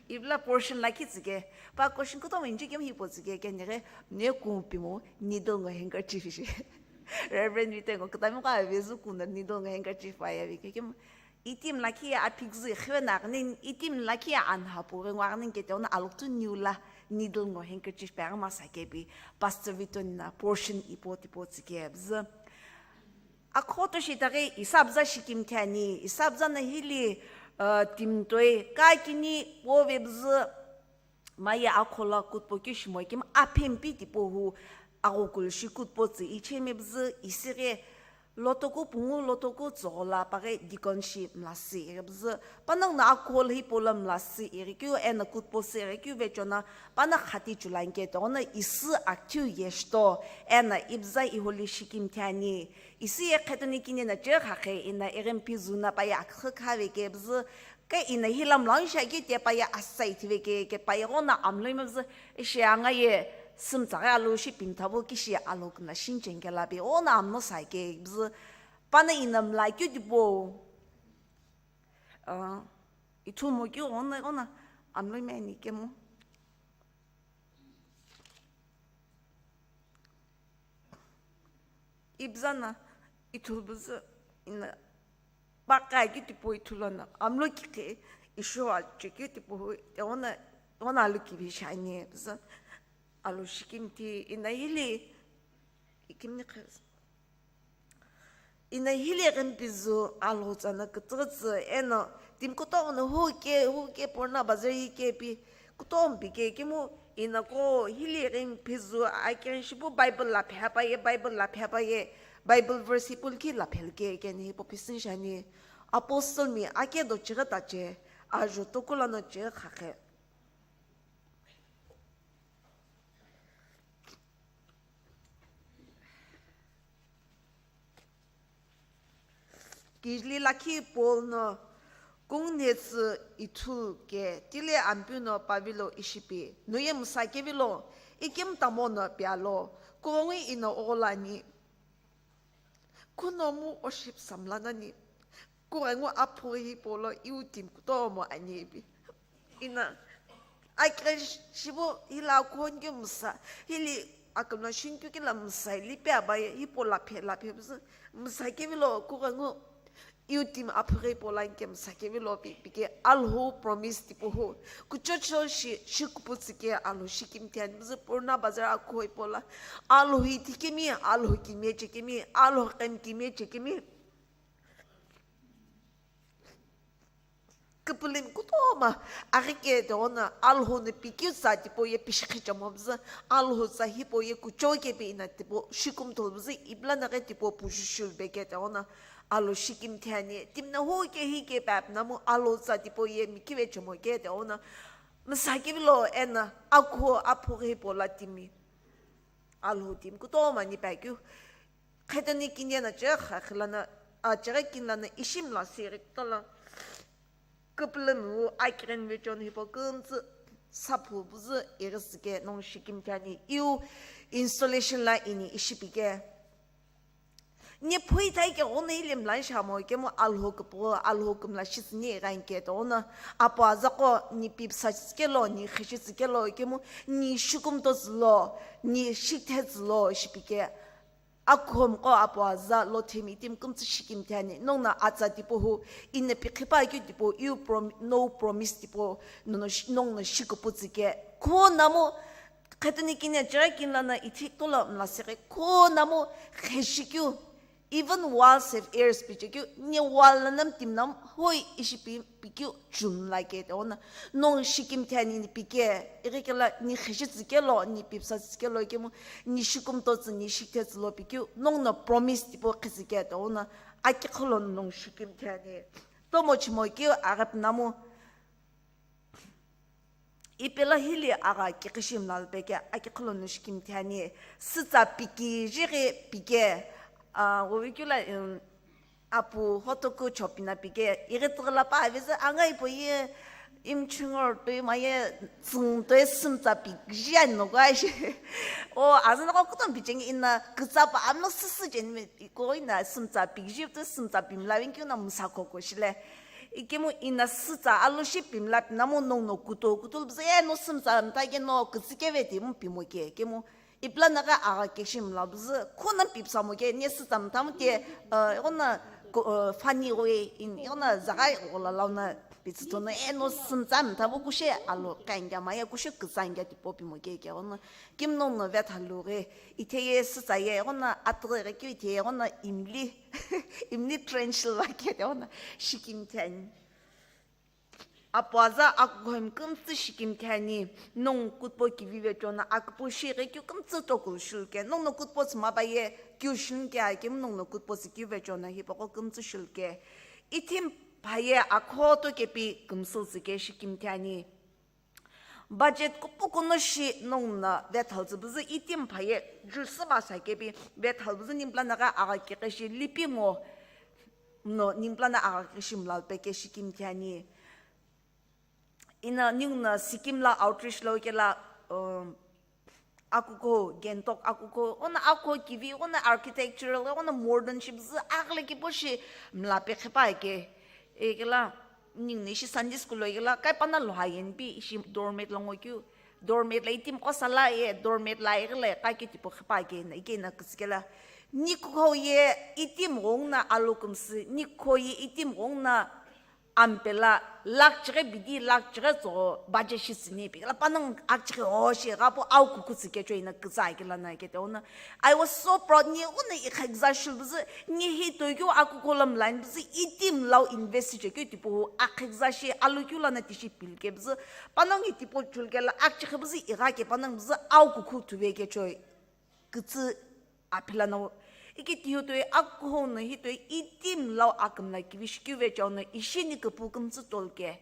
Ivla portion lakhi tsige. Pa question kutomo inji kem hipo tsige ke nere ne ku pimo needle ngo handkerchief shi. Reverend Vito ngo kutami kwa vezu kuna needle ngo handkerchief pa ya vike kem. Itim lakhi ya apik zu khive na nin itim lakhi ya an hapu ngo nin ke te ona alok tu new la needle ngo handkerchief pa ma sa ke bi Pastor Vito na portion ipo tipo tsige bzu. Akhoto shitaghi isabza shikim thiani, isabza na hili, uh, timtoi, ka kini pove bzu, maye akhola kutpo kishimo kim aphempi tipo hu, aghokulu shi kutpo tsi icheme bzu, isighe, lotoku pungu, lotoku tsogola paghe deacon shi mlasi ere bzu, panang na akhol hipo la mlasi ere kyu, ena kutpo si ere kyu vechona, pana khati chulanke to, ona isi akthiu yeshto, ena ibza iholi shikim thiani, Isi ye khetuni kini na che khakhe ina irimpi zuna pa ya akhü khave ke bzu, ke ina hilam lang sha ki te pa ya asai thive ke, ke pa ya gona amlo ime bzu, ishe anga ye sümtsa ga alu shi pimtha bo kishi alu kna shin chenge la be ona amno sa ke bzu, pana ina mla kyu dibo. Ah, ithu mo kyu ona, ona amlo ime ni ke mo. Ibzana ithulbuzü ina baqai keu tipau ithuluana, amlo kikhe isho achekeu tipau hu, eghono, eghono alu kivi shiani bzü, alu shikimthi ina hili, ikimni khe, ina hili ghimpizu alhou tsana kütsütsü eno timi kutomo no huke, huke purna bazar hike pi, kutomo pi ke kimu ina ko hili ghi phizu akighi shipu Bible la phe pa ye, Bible la phe pa ye, Bible verse hipau likhi la phe ke keni hipau phi sü shiani. Apostle mi ake do chighi tache, ajo toku lono chighi khakhe. Kijli lakhi Paul no, kungu nhetsü ithulu ke, tile Ampeu no pavilo ishipi, nuye msa kevilo, ikemu tamo no pialo, kughungu ino ogholo ani. Kuno mu oship samla nani, kughungu aphu hipau lo iu timi kutomo ani ipi. Ina, akighi shipu hila kuhon keu msa, hili akümla shinikeu kila msa, lipe abaye, hipau laphe, laphe püzü, msa kevilo kughungu. Iu timi aphughi hipau lo ani kemsa kevilo pi-, pike Alhou promise tipau hu. Kuchocho shi, shikupu tsike Alhou shikimthi ani püzü Purna Bazar akhu hipau lo. Alhou ithi kemi, Alhou kimiye chekemi, Alhou qemi kimiye chekemi. Küpülümi kutomo aghi ke tighono Alhou no pikeu tsa tipau ye pishikhichemo püzü, Alhou tsa hipau ye kuchou kepe ina tipau shikumthulu püzü, ipi lana ghi tipau puju shulu pe ke tighono Alhou shikimthi ani, timi no hu ke hi ke pe apu namu Alhou tsa tipau ye mikive chemo ke tighono msa kevilo eno akhu aphughi hipau lo timi. Alhou timi kutomo ani pi akeu. Khetoni kini eno cheghi kha khilano, a, cheghi kini lono ishi mla siri kutomo lo. Küpülümi wu akighini vecheo no hipau kümtsü saphu püzü ighi tsike nongu shikimthi ani. Iu installation lo ini ishi pike. Ni phui thai ke ghono ili mla shamo kemu Alhou küpüghü, Alhou kümla shitsüni ighi ani ke tighono. Apu aza qo ni pipsa tsike lo, ni kheshi tsike lo kemu, ni shikumto tsü lo, ni shikithe tsü lo ishi pike. Akhomi qo apu aza lo themi timi kümtsü shikimthi ani, nongu no atsa tipau hu, ino pikhipa keu tipau, iu prom-, no promise tipau, nono shi-, nongu no shikupu tsike. Khunamu, khetoni kini cheghi kini lono ithi kutomo lo mla siri, khunamu kheshi keu, even walls have ears pi chekeu, ni wall lono timi namu hoi ishi pi, pikeu chumla ke tighono, nongu shikimthi ani ni pike, ighi kelo ni kheshi tsike lo, ni pipsa tsike lo kemu, ni shikumto tsü, ni shikithe tsü lo pikeu, nongu no promise tipau khitsü ke tighono, akiqholo nongu shikimthi ani. Tomo chimo keu aghi pi namu. Ipi lo hili agha kiqishi mla lo pe ke akiqholo no shikimthi ani, sütsa pikiji ghi pike, a, wovikula, um, apu hotoku chopina pike, ighi tighi lo pa avizü anga ipo ye imchungor toi maye tsung toi sümtsa pikiji ani no gua ishi. O, azü no kutomo picheni ina kütsa pa amlo süsü jeni me iko ina sümtsa pikiji toi sümtsa pimla vin keu na msa khoko shile. Ikemu ina sütsa alo shi pimla pinamu nongu no kuto kuto püzü, e, no sümtsa mtha ke no kütsü keve ti mu pimo ke, kemu ipi lana ghi agha kishi mla püzü, khuna pipsa mo ke, ni sütsa mtha mo ke, e, ighono ko-, e, funny ghoye, in, ighono zagha ghola launa pitsü tono, e, no sümtsa mtha vo kushe alo kangya maye kushe kütsangya tipau pimo ke, ke ighono Kim nongu no vethalu ghi, ithe ye sütsa ye, ighono atughi ghi keu ithe ye, ighono imli, imli trench lo ke, ighono shikimthi ani. Apu aza akukhomi kümtsü shikimthi ani, nongu kutpo kivi vecheo no aküpu shi ghi keu kümtsü tokulu shulu ke, nongu no kutpo tsü mapa ye keu shinu ke akemu nongu no kutpo tsü keu vecheo no hipaqo kümtsü shulu ke. Itimi phaye akhoto kepi kümsü tsü ke shikimthi ani. Budget kupukuno shi nongu no vethalu tsü püzü itimi phaye jusü masa kepi vethalu püzü nimpla no ghi agha kiqishi lipi ngo no nimpla no agha kiqishi mla lo pe ke shikimthi ani. Ina ningu no Sikkim lo outreach lo kela, um, akuko, Gangtok akuko, ono akuko kivi, ono architectural, ono modern shi püzü aghile kipo shi mla pe khipa ke. Ikela, ningu no ishi Sunday school lo ikela, kai pana lo ha yeni pi ishi doormat lo ngo keu. Doormat lo itimi qo sala ye, doormat lo ighile, kai ke tipau khipa ke na, ike na kütsükela. Ni kuko ye itimi ghengu no alo kümsü, ni kuko ye itimi ghengu no ampela, lakh chighi bidi, lakh chighi tsügho budget shi tsüni pi kela panongu akchighi o shi ghapu au kukhu tsü kechoi na kütsa kela na ke tighono. I was so proud, ni ighono ikha küza shulu püzü, ni hi toikeu akuko lo mla ani püzü, itimi lo invest chekeu tipau hu akha küza shi alo keu lono tishi pili ke püzü, panongu tipau chulu kela akchighi püzü igha ke panongu püzü au kukhu thuve kechoi. Kütsü aphila no. Iki tihu toi akuho no hi toi itimi lo akümla kivi shi keu vecheo no ishi ni küpu kümtsü tolu ke.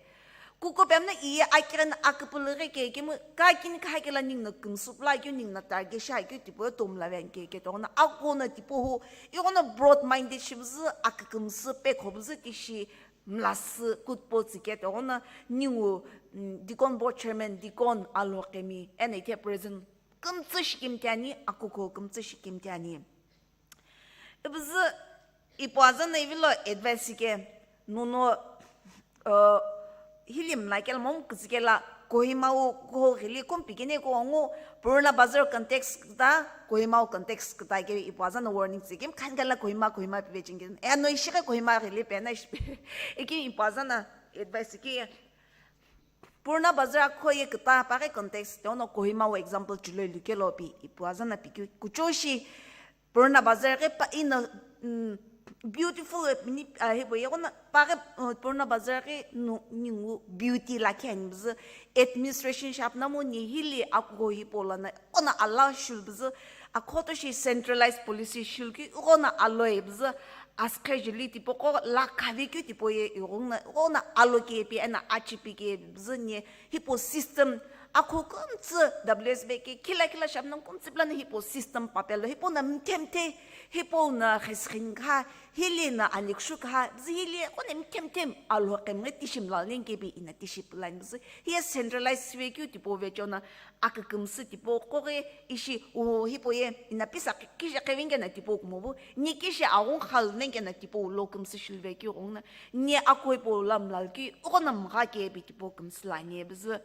Kuko pemna iye akighini aküpülü ghi ke kemu kakini kha kela ningu no kümsü püla keu ningu no target shi keu tipau tomla ven ke ke tighono akuho no tipau hu ighono broad minded shi püzü akükümsü pekho püzü tishi mlasü kutpo tsü ke tighono ningu, mm, Deacon Board Chairman Deacon Alhou Qhemi eno ithe present kümtsü shikimthi ani, akuko kümtsü shikimthi ani. Ipüzü ipu aza no ivilo advice ke, nono, uh, hili mla kela momu kütsü kela, Kohima wu kuho ghili kumpi kene kuho ngu, Purana Bazar context kta, Kohima wu context kta ke ipu aza na warning tsi kim khan kala Kohima, Kohima pive chingin. E ano ishi ke Kohima ghili pe na ishi pe. Iki ipu aza na advice ki. Purana Bazar akho ye kta pa ke context, te ono Kohima wu example chulo ilu ke lo pi, ipu aza na pi ki. Kucho shi, Purana Bazar ke pa ina, mm, beautiful, eh, ni, ah, hipau ye kona pa ke, uh, Purana Bazar ke nu, ningu beauty lakhi ani bzü, administration shap na mo ni hili akuho hipau lana kona ala shul bzü, akhoto shi centralized policy shul ki kona aloi bzü, askhe jili tipoko la khavi kyu tipo ye ighong na kona alo ke pi ana achipi ke bzü ni hipau system akho kumtsü W S B ke khila khila shap nang kumtsü plan hipau system papel hipau na mthemthe, hipau na khisghin kha, hili na anikshu kha, bzü hili kone mthemthem alo kemnge tishim la len ke bi ina tishi plan bzü. Hiye centralized ve kyu tipo ve chona akükümsü tipo koghe ishi u hipau ye ina pisa ki-, kije kevin ke na tipo kumobu, ni kije aghung khal nen ke na tipo lo kümsü shil ve kyu ghong na, ni akoi po lam lal ki kona mga ke bi tipo kümsü la ni bzü.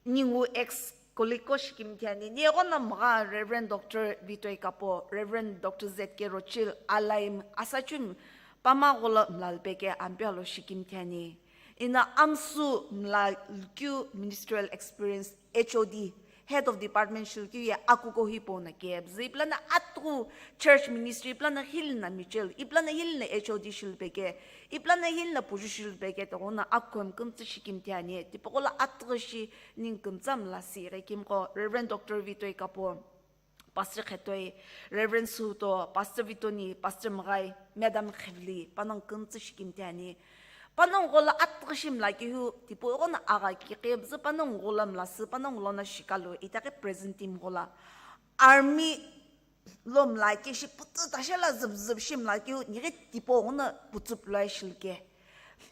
Ningu ex colleague ko shikimthi ani, ni ighono mgha Reverend Doctor Vitoi Kapo, Reverend Doctor Z K Rochil, Alaim, Asachumi, pama gholo mlalpe ke ampia lo shikimthi ani. Ina amsu mla lkyu ministerial experience H O D, Head of Department shilkyu ye akuko hipau na ke bzü, iplana atughu church ministry, iplana hilina Michel, iplana hilina H O D shilpe ke, iplana hilina puju shilpe ke, togona akhom kümtsü shikimthi ani, tipaqo la atughu shi ning kümtsü mla si ighi kimqo, Reverend Doctor Vitoi Kapo, Pastor Khetoi, Reverend Suto, Pastor Vitoni, Pastor Mghai, Madam Khevli, panongu kümtsü shikimthi ani. Panongu ghola atughu shi mla kihu, tipau ighono agha kikhe bzü, panongu ghola mla sü, panongu lono shikalu, itaghi present team ghola. Army lo mla ke shi putu tashe la zübzüb shi mla kihu, nighi tipau ighono putu pulai shilke.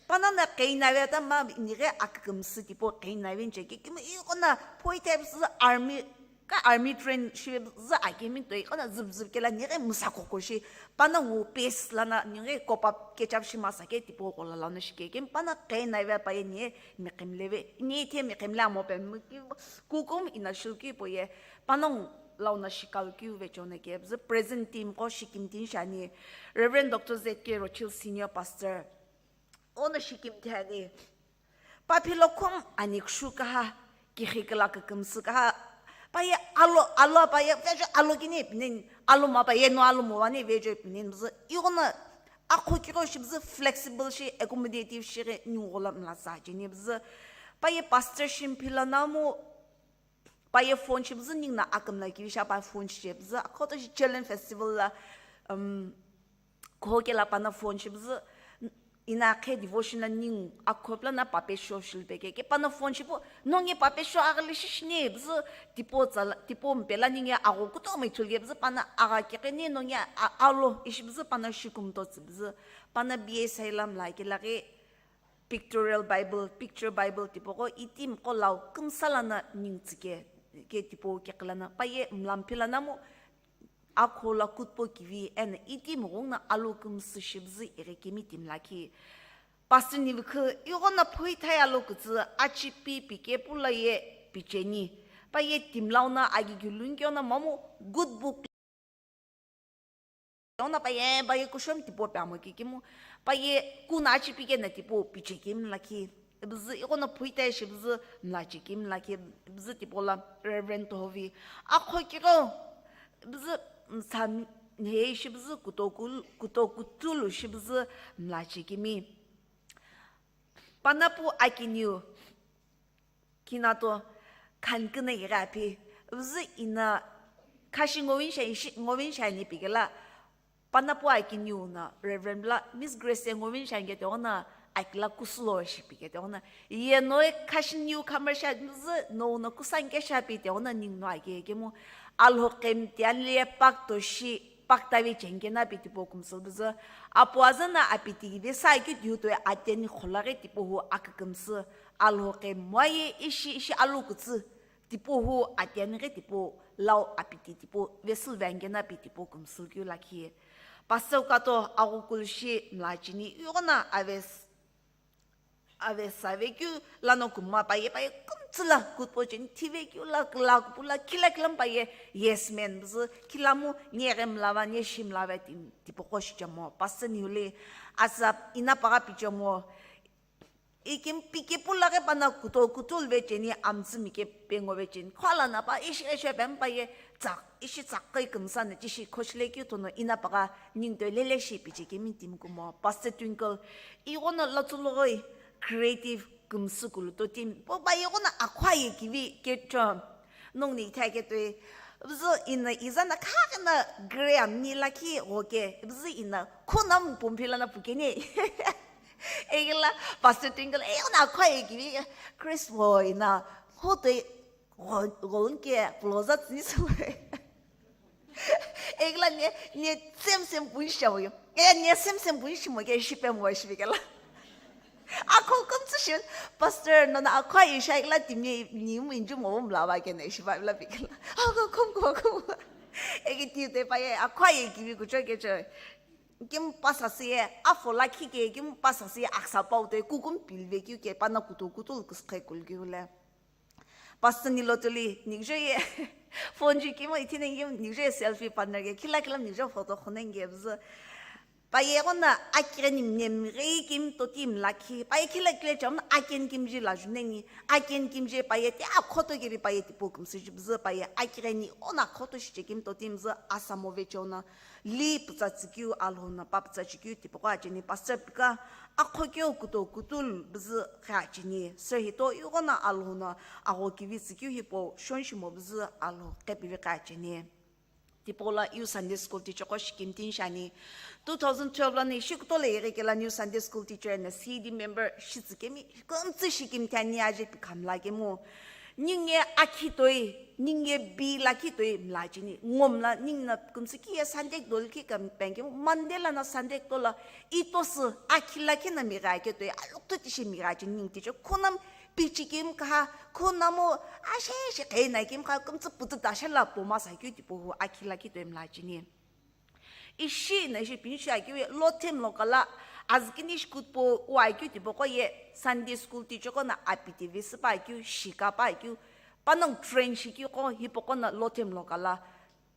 Panongu qeinave ta ma nighi akükümsü tipau qeinave nche ke, kimi ighono poi type sü army Ka army train shi zü akemi toi, kona zübzüb kela nighi müsakoko shi, panongu pace lana nighi cope up, catch up shi masa ke tipau ghola lano shike, kemi panongu qeinave paye ni miqhimleve, ni the miqhimle amo pe mu ki, kukum ina shilkyu poye, panongu launa shikalkyu vechona ke, bzü present team qo shikimthi shani, Reverend Doctor Z K Rochil, Senior Pastor. Ono shikimthi ani. Paphilo khum anikshu kaha, kighi kila kükümsü kaha. Paye alo, alo paye, vejo alo kini pinin, alo ma paye no alo mo vani vejo pinin bzü. Ighono akho kiro shi bzü flexible shi, accommodative shi ghi ningu ghola mla sa cheni bzü. Paye pastor shimphila namu, Paye phone shi bzü ningu na akümla kivi sha pa phone shi bzü, akhoto shi Children Festival la, um, khoke la pana phone shi bzü, ina khe devotion la ningu akhopla na pape show shilpe ke, ke pana phone shi po, nonge pape show aghili shishini bzü, tipo tsala, tipo mpela ninge agho kutomo ithulge bzü, pana agha kekeni nonge a-, alo ishi bzü, pana shikumto tsü bzü, pana B A Asylum la ke laghi, Pictorial Bible, picture Bible tipaqo, itimiqo lau kümsa lana ningu tsüke, ke tipau keqi lana, paye mlampi lana mu, akho la kutpo kivi, eno itimiqo na alo kümsü shi bzü ighi kemi timi lakhi. Pastor Nivikhu, ighono phui thai alo kütsü, achipi pike pula ye picheni. Paye timi lau na agi gülünkyo na mamu, good book. Ighono paye, paye kushom tipau pe amo kikimu, paye kuna achipi kena tipau pichekimi lakhi. Bzü ighono phuitai shi bzü mlachekimi lakhi, bzü tipau la Reverend Tohovi. Akho kiro, bzü msa nhei shi bzü kutoku, kutoku tulu shi bzü mlachekimi. Panapu akiniu. Kinato khan kina ighi aphi, vüzü ina khashi ngowin shai shi, ngowin shai ni pikela, panapu akiniu na Reverend la Miss Grace ngowin shai ke teona akila kusulo shi pike teona. Ye noi khashi niu khamar shai vüzü no no kusan ke shai pi teona ning no ake kemu alho kem tian le pak to shi. Paktavi chengkena pi tipau kümsü bzü, apu azü na apiti vesa keu tiutoi ateni kholaghi tipau hu akükümsü, alhokhe moaye ishi ishi alu kütsü, tipau hu ateni ghi tipau lau apiti tipau vessel vengkena pi tipau kümsü keu lakhi. Pastor Kato aghukulu shi mlacheni ighono aves. Ave save keu lano kumma paye paye kumtsü la kutpo cheni thive keu la kula kupu la khila khilamu paye yes man bzü khilamu nye ghe mlava nye shi mlava ti tipoko shichemo pastor niu le asa ina paga pichemo. Ikim pike pulaghe pana kuto kutulve cheni amtsü mike pengove cheni kholana pa ishi eshe pempa ye tsak ishi tsak kai kumsa na chishi khoshile keu tono ina paga ningtoi lele shi piche kemi timi kumo pastor Twinkle ighono lotsülogoi creative kumsü kuluto timi po pa ighono akhwa ye kivi kecho nongni ithai ketoi bzü ina izana khagana gray amni lakhi ghoke bzü ina khunam pumpilana pukeni. Egila pastor Twinkle eghono akhwa ye kivi Chris wo ina hotoi gholke ploza tsini sule. Egila ne ne sem sem bunshi awo yo. E ne sem sem bunshi mo ke shipe mo shi bikela. Akho kumtsü shi pastor nona akhwa ye shai la timi ni mu inju mo mla ba ke ne shi ba la bikela. Akho kum kum kum. Egi ti te pa ye akhwa ye kivi kucho kecho. Kim pasa se afo lakhi ke kim pasa se aksa pau te kukum pilve keu ke pana kutu kutu kuskhe kulgiu le. Pastor ni lotuli nikjo ye phone ju kimo ithine kim nikjo ye selfie partner ke khila khila nikjo photo khone nge bzü. Pa ye gona akire ni nem rei kim toti mlakhi pa ye khila khila cham aken kim ji la june ni aken kim je pa ye te akhoto ke bi pa ye tipo kumsü ji bzü pa ye akire ni ona khoto shi che kim toti mzü asamo ve chona. Li pütsa tsükeu Alhou no pa pütsa chikeu tipaqo acheni pastor pika akhokeu kuto kutul bzü kha acheni sir hito ighono Alhou no agho kivi tsükeu hipau shonshimo bzü Alhou qhepivi kha acheni. Tipaqo la iu Sunday school teacher qo shikimtin shani. Two thousand twelve lani shikuto le yeghi kela new Sunday school teacher na C D member shitsükemi kümtsü shikimtani aje pikhamla kemu. Ninge akhi toi, ninge bi lakhi toi mla chini. Ngomla ningna kumsü ki ye Sunday dol ki kam pengkemu. Monday lana Sunday dola itosü akhi lakhi na migha ke toi aluktu tishi migha chini ning ticho. Khunam pichikim kha, khunamo ashe she khe na kim kha kumtsü putu dasha la poma sa kyu tipo hu akhi lakhi toi mla chini. Ishi na ishi pinshi akeu ye lo them lo kala azkini shikutpo u akeu tipaqo ye Sunday school teacher qo na apitivi süpa akeu shikapa akeu panong train shikeu qo hipaqo na lo them lo kala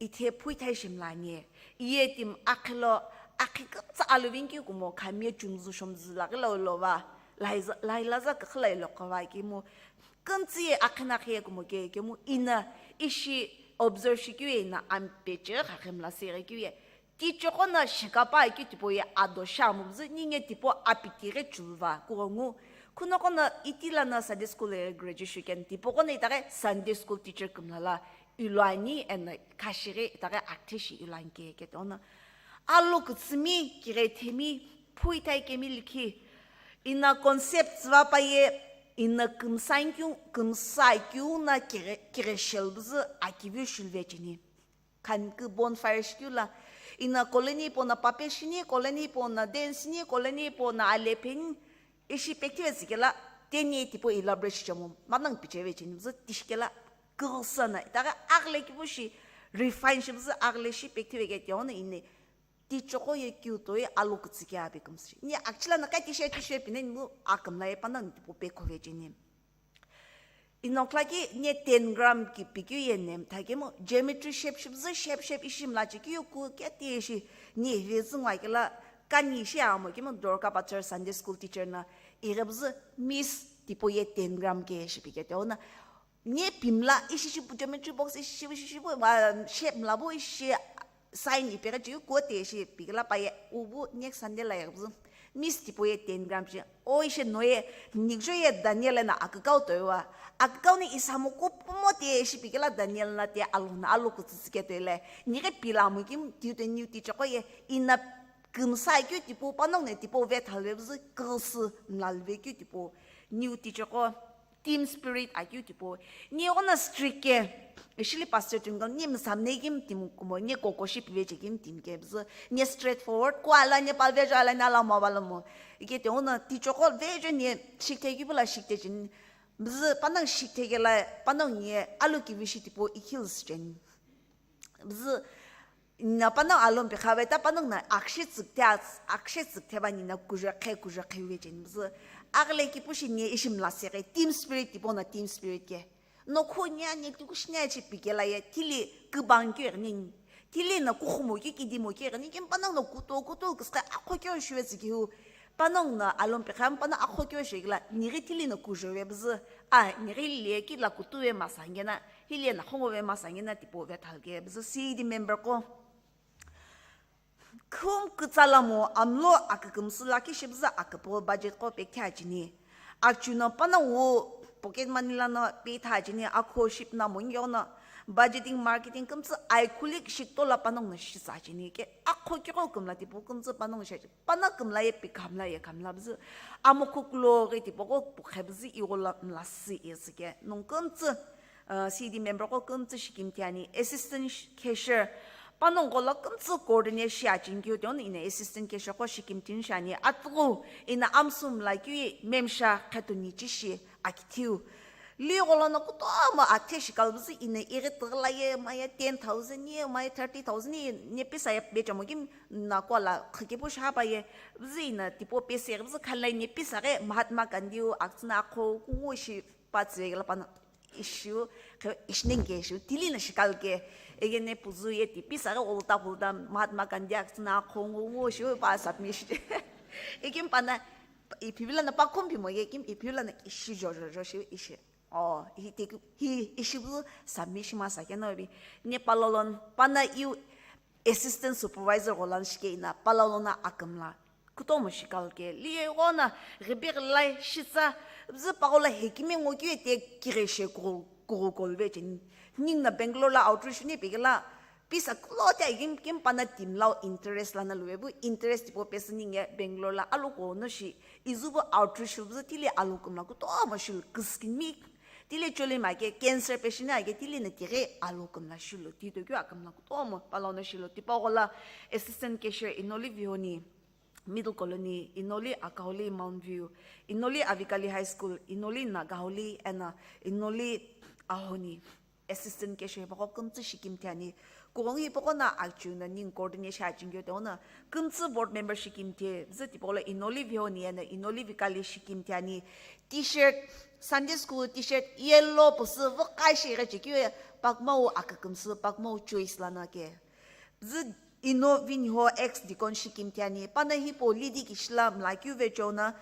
ithe phuithai shimlani ye tim akhilo akhi kümtsü aluvin keu kumo khamie chumzu shomzu laghi lo lo va laiza lailaza kakhila ilo qova kemu kümtsü ye akhina khiye kumo ke kemu ina ishi observe shikeu ye ina ampeche khakhimla sere keu ye Tichoko na shikapa keu tipau ye ado shamu bzü ninge tipau apiti ghi chuluva kughengu. Khunoko na itila na Sunday school ye graduation tipau qo na itaghi Sunday school teacher kümla la iluani eno khashighi itaghi aktishi iluani ke ketona. Alo kütsümi kire themi phuitai kemi likhi. Ina concept tsüva paye ina kümsa keu kümsa keu na kire kire shel bzü akivi shulve cheni. Khan keu bonfire shikeu la, ina colony pona pape shini, colony pona dance ni, colony pona ale peni, ishi pektive sikela, teni tipau elaborate shichemo, manang picheve cheni bzü tishikela, kürüsana, itaghi aghile kipu shi refine shi bzü aghile shi pektive ke tiona ini, tichoko ye keu toi alo kütsü ke abe kümsü. Ni actually na kai tishe tishe pine ni akümla ye panang tipau pekhove cheni. Inokla ki ne ten gram ki pikeu ye nem thakemo geometry shape shibzü shape shape ishi mla chikeu ku keti ishi ni vizü ngwa kela kani ishi amo kemo Dorka Pathar Sunday school teacher na ighibzü miss tipau ye ten gram ke ishi pikete ona ne pimla ishi shi geometry box ishi shi shi shape mla bo ishi sign ipeghi cheu kuote ishi pikela paye ubu next Sunday la yagibzü miss tipau ye ten gram shi o ishi noye nikjo ye Daniel na akükau toiwa akükau ni isamu kupumo te ishi pikela Daniel na te alo na alo kütsütsü ke toile nighe pila mu kim tiu te niu tichoko ye ina kümsa keu tipau panong ne tipau ve thalve bzü kürüsü mlalve keu tipau niu tichoko Team spirit akeu tipau. Ni ighono strict ke. Ishili pastor timi kau ni msamne kim timi kumo, ni koko shi pive che kim timi ke bzü, ni straightforward, kuala ni palve jo ala ni ala mo bala mo. Ike te ighono tichoko vejo ni shikte keu pula shikte cheni. Bzü panang shikte kela panang ni alu kivi shi tipau ikhilsü cheni. Bzü na panang alon pe khave ta panang na akshi tsükte, akshi tsükte ba ni na kujue khe, kujue khe ve cheni bzü. Aghile kipu shi ni ishi mla seghe, team spirit tipau no team spirit ke. No khunia ni tikushnia chi pikela ye, tili kübang keu ighi nini. Tili no kuxumo keu kidimo keu ighi nini, kemi panongu no kuto kuto küsükha akho keu shive tsü kiu. Panongu no alon pikha, panongu akho keu shigila, nighi tili no kujo ve bzü. A, nighi le kila kutu ve masa ngena, hile no khongo ve masa ngena tipau ve thal ke bzü C D member qo. Khum kütsala mo amlo akükümsü lakhi shibzü aküpü budget qo pekhe acheni. Achu no panongu pocket money lano pe tha acheni, akho ship na monyo no budgeting, marketing kümtsü ai kulik shikto la panongu no shisa acheni ke akho kiko kümla tipau kümtsü panongu shi acheni. Pana kümla ye pe khamla ye khamla bzü. Amo khukulo ghi tipau qo pukhe bzü ighola mla si ye sike. Nung kümtsü Uh, C D member qo kümtsü shikimthi ani, assistant sh-, cashier. Panongu qo lo kümtsü coordinate shi acheni keu, teno ina assistant cashier qo shikimthi shiani, atughu ina amsü mla keu memsha khetoni chishi akithiu. Li qo lono kutomo athe shikal bzü ina ighi tüghüla ye, maye ten thousand ye, maye thirty thousand ye, ne pisa ye bechamo kemi na kuala khikepu shapa ye, bzü ina tipau pese bzü khalai ne pisa ghe Mahatma Gandhi u aktsüna akho kungu shi pa tsüvekela panongu. Ishiu, khe, ishinenge ishiu, tili no shikal ke, ege ne puzu ye ti, pisa ghe olta pulta, Mahatma Gandhi aktsüna khongu ngu shiu pa submission. Ege pana, ipi vila no pa khumpi mo ye, kim ipi vila no ishi jo jo jo shiu ishi. Oh, hi te ku, hi ishi bu submission masa ke no bi. Ne palalon, pana iu assistant supervisor gholan shike ina, palalona akümla. Kutomo shikal ke, li ye gho no, ghibi ghilai, shitsa, bzü paghola hekimi ngo keu ye te kire she kughu, kughu kolve cheni. Ning no Bangalore la outreach ni pekela, pisa kulo te agim kim pana team lau interest lana luve bu, interest tipau pesü ning ye Bangalore la alu kono shi, izu bu outreach bzü tili alu kümla kutomo shil küskin mi, tili choli ma ke cancer patient age tili no tighi alu kümla shilu, tito keu akümla kutomo, pala ono shilu, tipau ghola assistant cashier Inoli Vihoni. Middle Colony, Inoli Akaholi Mount View, Inoli Avikali High School, Inoli Nagaholi, and, uh, Inoli Ahoni, assistant cashier hipaqo kümtsü shikimthi ani. Kughungu hipaqo no achu no ning coordination acheni keu teno kümtsü board member shikimthi, bzü tipaqo lo Inoli Vihoni and Inoli Vikali shikimthi ani. T-shirt, Sunday school T-shirt yellow pusu vüqashi ghi chekeu ye pakmau akükümsü, pakmau choice lana ke. Bzü Ino Vinho ex deacon shikimthi ani, pana hipau lidi kishila mla keu vecheo no,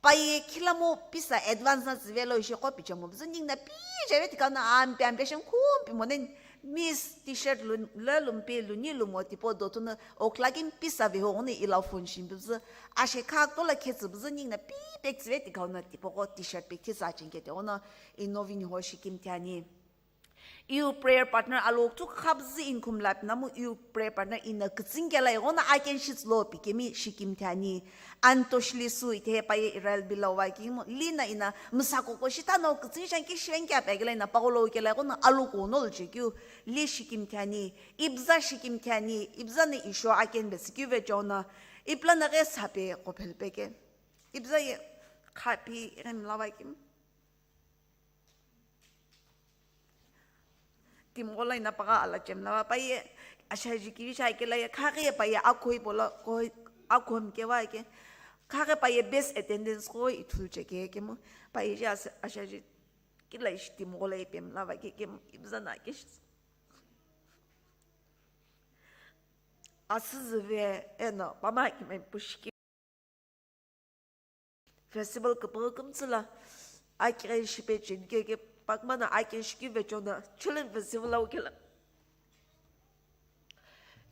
paye khilamu pisa advance no tsüvelo ishi qo pichemu bzü ning no pija ve tikau no ampe ampe shen khumpi mo nen, miss T-shirt lu, le lumpi luni lumo tipau dotunu okhla kemi pisa veho ghono ilau phone shimpi bzü, ashe khakto la khetsü bzü ning no pi pek tsüve tikau no tipaqo T-shirt pek thi sa cheni ke teno Ino Vinho shikimthi ani. Iu prayer partner alokuthu khabzü income lap namu iu prayer partner ina kütsüng kela ighono aken shitsü lo pikemi shikimthi ani. Antoshli su itehe paye Israel bila wa kimu lina ina msako ko shita no kütsüng shan ki shen kya pegela ina pagolo kela ighono aloko no lchekeu li shikimthi ani. Ibza shikimthi ani. Ibza ne isho aken besikeu vecheo no. Ipla na ghe sape ko phelpeke. Ibza ye khapi ighen lawa kimu. Timghola ina pagha ala chemla va paye, ashaji kivi shai kela ye, khaghi ye paye, akhoi pola, khoi, akhom ke va ke, khaghi paye best attendance khoi ithulu cheke kemu, paye je as-, ashaji kila ishi timghola ye pemla va ke kemu, ibza na ke shi. Asüzüve eno, pama ki mai pushiki. Festival küpüghü kümtsü la, akighi shipe cheni keke, pakma no akighi shikeu vecheo no, Children Festival au kela.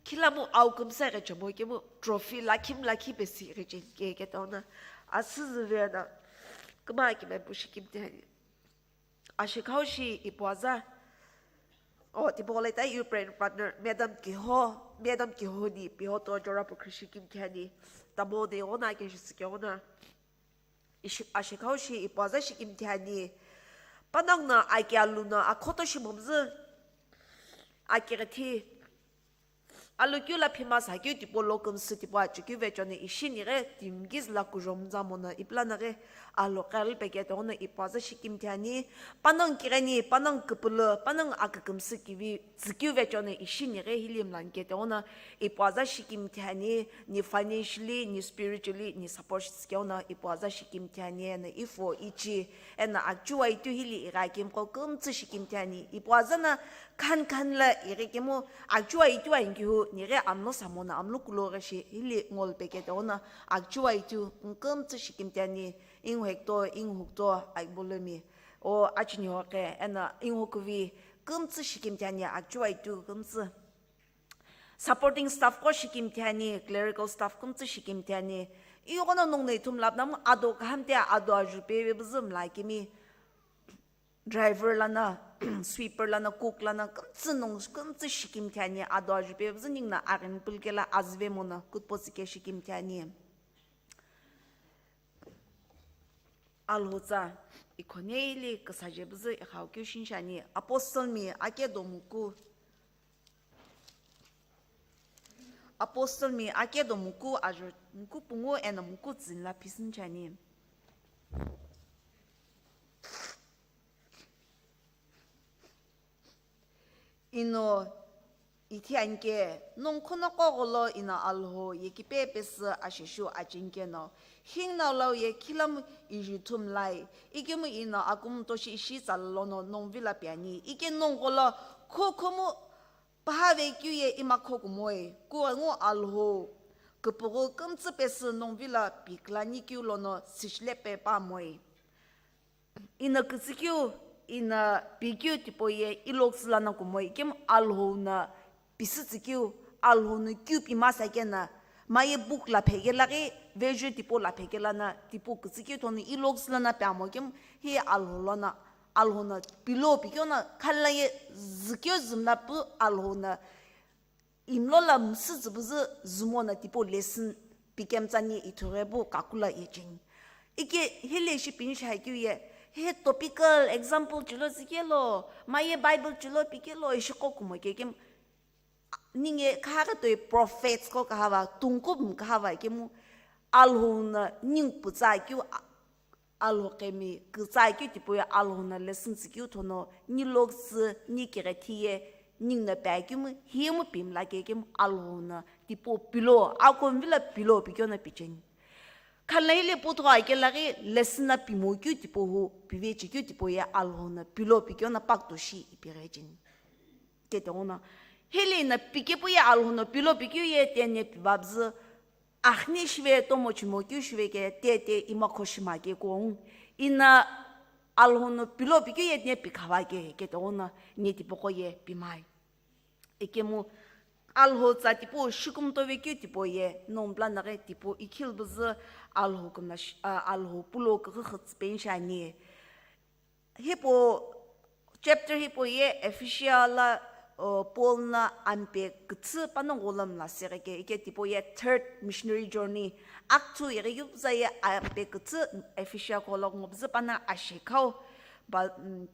Khilamu au kümsa ghi chemo kemu, trophy lakhi mlakhi pesi ghi cheni keke teno, asüzüve no, küma akimai pu shikimthi ani. Ashikhau shi ipuaza. O, tipau ghola ita iu prayer partner, Madam Kiho, Madam Kiho ni, Pihoto Jora Pukri shikimthi ani, tamo de ona ke shi sike ona. Ishi, ashikhau shi ipuaza shikimthi ani. Panongu no aki alu no akhoto shimomzü. Aki ghi thi. Alokeu la phimasa keu tipau lo kümsü tipau achekeu vecheo no ishi nighe timi kizü la kujomza mono ipilana ghi alo qhelu peketono ipuaza shikimthi ani. Panongu kigheni, panongu küpülü, panongu akükümsü kivi tsükeu vecheo no ishi nighe hili mlani ketono ipuaza shikimthi ani, ni financially, ni spiritually, ni support shitsükeo no ipuaza shikimthi ani, eno ifo ichi, eno akchuwa itu hili ighi akimqo kümtsü shikimthi ani. Ipuaza no khani khani la ighi kemu akchuwa itu ankihu nighe amlo samono amlo kulo ghi shi hili ngolu peketono akchuwa itu kümtsü shikimthi ani. Ingu hekto, ingu hukto, aibolemi. O achini hoqe, eno ingu hukuvi kümtsü shikimthi ani, akchuwa itu kümtsü. Supporting staff qo shikimthi ani, clerical staff kümtsü shikimthi ani. Ighono nonguno ithulu mla pünamu ado kahamte ado ajupeve püzü mla kemi. Driver lono, sweeper lono, cook lono, kümtsü nongu, kümtsü shikimthi ani, ado ajupeve püzü ninguno aghini pülü kelo azüve mono kutpo tsüke shikimthi ani. Alhou tsa ikhoneli küsaje püzü ighau keu shinshi ani. Apostle mi akedo muku. Apostle mi akedo muku ajo muku pungu eno muku tsüni la phisüni cheni. Eno ithi anke, nongu khono qo gholo eno Alhou ye kipe pesü asheshu achinke no, hingnau lau ye khilamu iju thumlai, ikemu eno akumutoshi ishi tsala lono nongu vilo piani, ike nongu gholo khokhomu pahave keu ye imakho kumoi, kuangu Alhou küpüghü kümtsü pesü nongu vilo pikülani keu lono süshile pe pamoi. Eno kütsükeu, eno pikeu tipau ye iloküsü lono kumoi, ikemu Alhou no pisütsükeu, Alhou no keu pimasa keno, maye book la phekela ghi, visual tipau la phekela no, tipau kütsükeu tho no iloküsü lono piamo, ikemu hi Alhou lono, Alhou no pilo pikeu no, khala ye zükeu zümla pu Alhou no imlo la müsüzü püzü zumo no tipau lesson pikemtsani ithughi pu kakula ye cheni. Ike hile ishi pinisha hakeu ye, he topical example chilo zükelo, maye Bible chilo pikelo, ishi qo kumo kekemu, ninge khaghi toi prophets qo kahava, tungkup kahava ikemu, Alhou no ningu pütsa keu, Alhou kemi kütsa keu tipau ye Alhou no lesson tsükeu tho no, ni loküsü, ni kighe thiye, ninguno pi akemu, himu pimla kekemu Alhou no tipau pilo, akomvilo pilo pikeu no picheni. Khala hile putho akela ghi lesson no pimo keu tipau hu, pive chekeu tipau ye Alhou no pilo pikeu no pakto shi ipighi cheni. Ketono, hile eno pikepu ye Alhou no pilo pikeu ye tene piva püzü, akhni shive tomo chimo keu shive ke tete imakho shima ke kuo. Eno Alhou no pilo pikeu ye tene pikhava ke, ketono, ne tipaqo ye pimai. Ikemu Alhou tsa tipau shikumuto vekeu tipau ye, nongu püla naghi tipau ikhil püzü Alhou kümla shi-, a, Alhou pulo küghü khütsü penshi ani. Hipau chapter hipau ye Ephesia lo, o, Paul no ampe kütsü panongu lo mla seghi ke, ike tipau ye third missionary journey. Act two ighi keu püzü ye ampe kütsü Ephesia ko lo ngo püzü pano ashekhau. Ba, mm,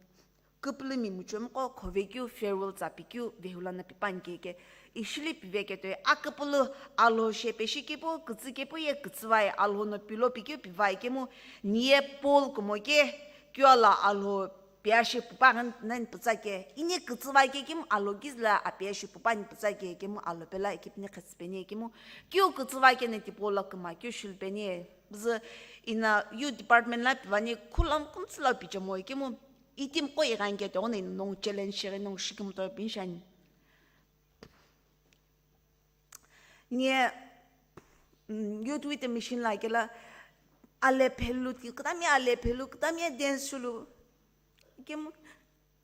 küpülümi muchomqo khovekeu farewell tsa pikeu vehu lono pipani keke. Ishili piveketoi aküpülü Alhou shepe shikepu, kütsükepu ye kütsüvai Alhou no pilo pikeu pivai kemu, niye Paul kumo ke, keu lo Alhou piashe pupani pütsa ke, ini kütsüvai kekemu Alhou kizü lo apiashe pupani pütsa ke, kemu Alhou pelo ikipini khetsü peni kemu, keu kütsüvai keno tipau lo küma keu shulu peni, püzü eno youth department lo pivani khulam kümtsü lo pichemo kemu, itimi qo ighi anke tighenguno eno nongu challenge shighi nongu shikumuto pinshani. Niye, mm, youth with a mission lo kelo, ale phelu ti, kütami ale phelu, kütami dance shulu. Kemu,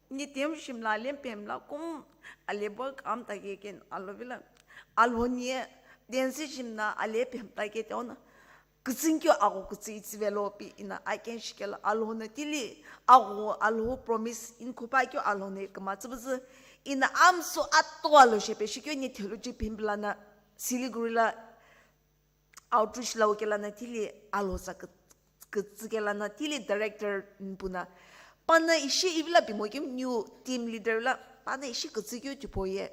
ni timi shimla, ale pemla, kum, ale bo kam ta ke ken, Alhou vilo. Alhou niye, dance shimna, ale pem ta ke tighenguno. Kütsünkeu agho kütsü itsüvelo pi eno akenshi kelo Alhou no tili agho Alhou promise inkhupa keu Alhou no küma tsüpüzü eno amsü atoa lo shepe shikeu ni theology phimbi lono Siliguri lo outreach lo kelo no tili Alhou tsa kü-, kütsü kelo no tili director npu no pano ishi ivilo pimo kemu new team leader lo pano ishi kütsü keu tipau ye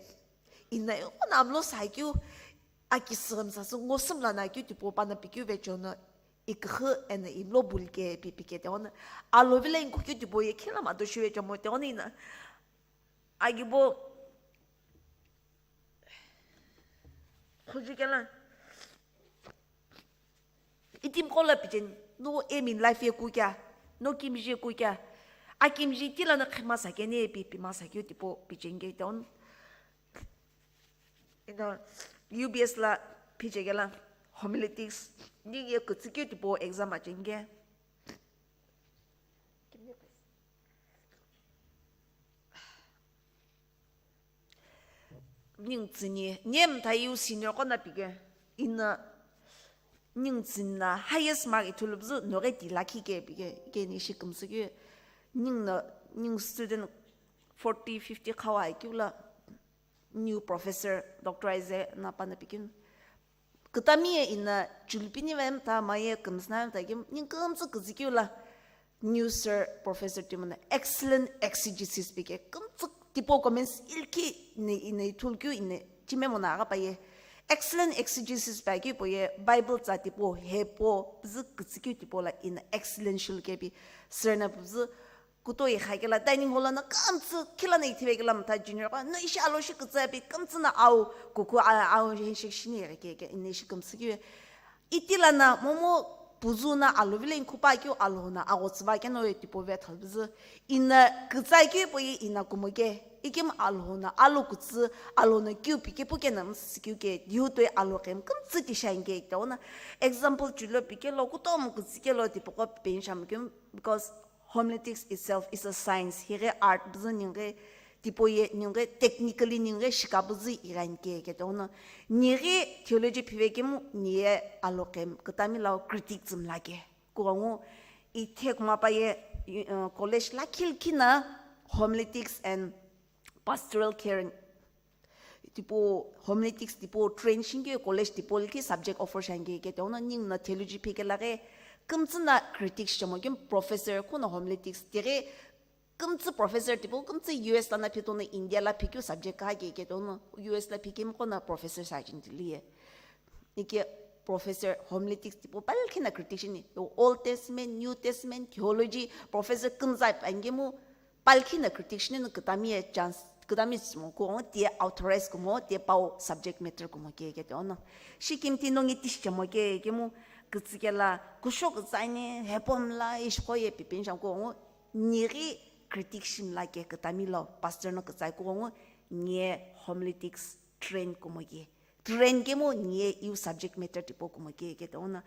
Ina ighono amlo sakeu, aki sürüm sasü ngo sümla na keu tipau pana pikeu vecheono, iküxü eno imlo bulke pi pike teono, alovilo inkhukeu tipau ye khela mado shive chamo teono ina. Agibo, khujukela. Itimi qo lo picheni, no aim in life ye kukya, no kimiji ye kukya, akimiji tila no khema sakeni pi, pi ma sakeu tipau picheni ke teono. Ina U B S la phichekela homiletics, ningu ye kütsükeu tipau exam acheni ke. Ningu tsüni, nie mthayu senior qo na pike, ina ningu tsüni na highest mark ithulu püzü noghi ti lakhi ke pike, ke ni shi kümsükeu, ningu na, ningu student forty, fifty khawa keu la, new professor, Doctor Isaiah na pana pikeu. Kütami ye ina chulupini vemta maye kümsüna vemta kemu, ningu kümtsü kütsükeu la, new sir, professor timuna excellent exegesis pike, kümtsü tipau comments ilki ne, ina ithulukeu ina chimemo na agha paye. Excellent exegesis pa keu poye Bible tsa tipau, hepo, püzü kütsükeu tipau la ina excellent shilke pi, sir na püzü kuto ikha kela dining hall na kümtsü khila na ithive kela mtha junior pa, no ishi alo shi kütsü pi kümtsü na au kuku a-, au handshake shini ke, ke, ina ishi kümsükeu. Itila na momu puzu na alovilo inkhupa keu Alhou na aghotsüva keno tipau vetha püzü. Ina kütsü keu poye ina kumo ke. Ikemu Alhou na alo kütsü, Alhou na keu pike pu kena msükeu ke, diu toi alo kemu kümtsü ti shani ke teono. Example chulo pike lo kutomo kütsü kelo tipau qo peni shamo kemu, because homiletics itself is a science. Highe art püzü ningu tipau ye ningu technically ningu shika püzü ighani ke, ke teono. Ningu theology phive kemu nie alo kemu kütami lau critic tsümla ke. Kughongu ithe kuma paye, uh, college lakhi likhi na homiletics and pastoral care tipau, homiletics tipau train shini ke college tipau likhi subject offer shani ke, ke teono ningu na theology phikela ghi kümtsü na critics chamo kemu professor kuno homiletics tighi kümtsü professor tipau kümtsü U S la na phitono India la phikeu subject ka ke, ke teono U S la phikemu qo na professor sa chini tiliye. Ike professor homiletics tipau pali khe na critics shini, Old Testament, New Testament, theology, professor kümtsü pa kemu pali khe na critics shini no kütami ye chance, kütami tsümo kumo, ti ye authorize kumo, ti ye pau subject matter kumo ke, ke teono. Shikimthi nongu tishi chamo ke, kemu kütsü kela, kusho kütsü ani, hepo mla, ishi qo ye pipeni shamo kumo, ningu critics shimla ke kütami lo, pastor no kütsü kumo, nie homiletics train kumo ke. Train kemu nie iu subject matter tipau kumo ke, ke teono.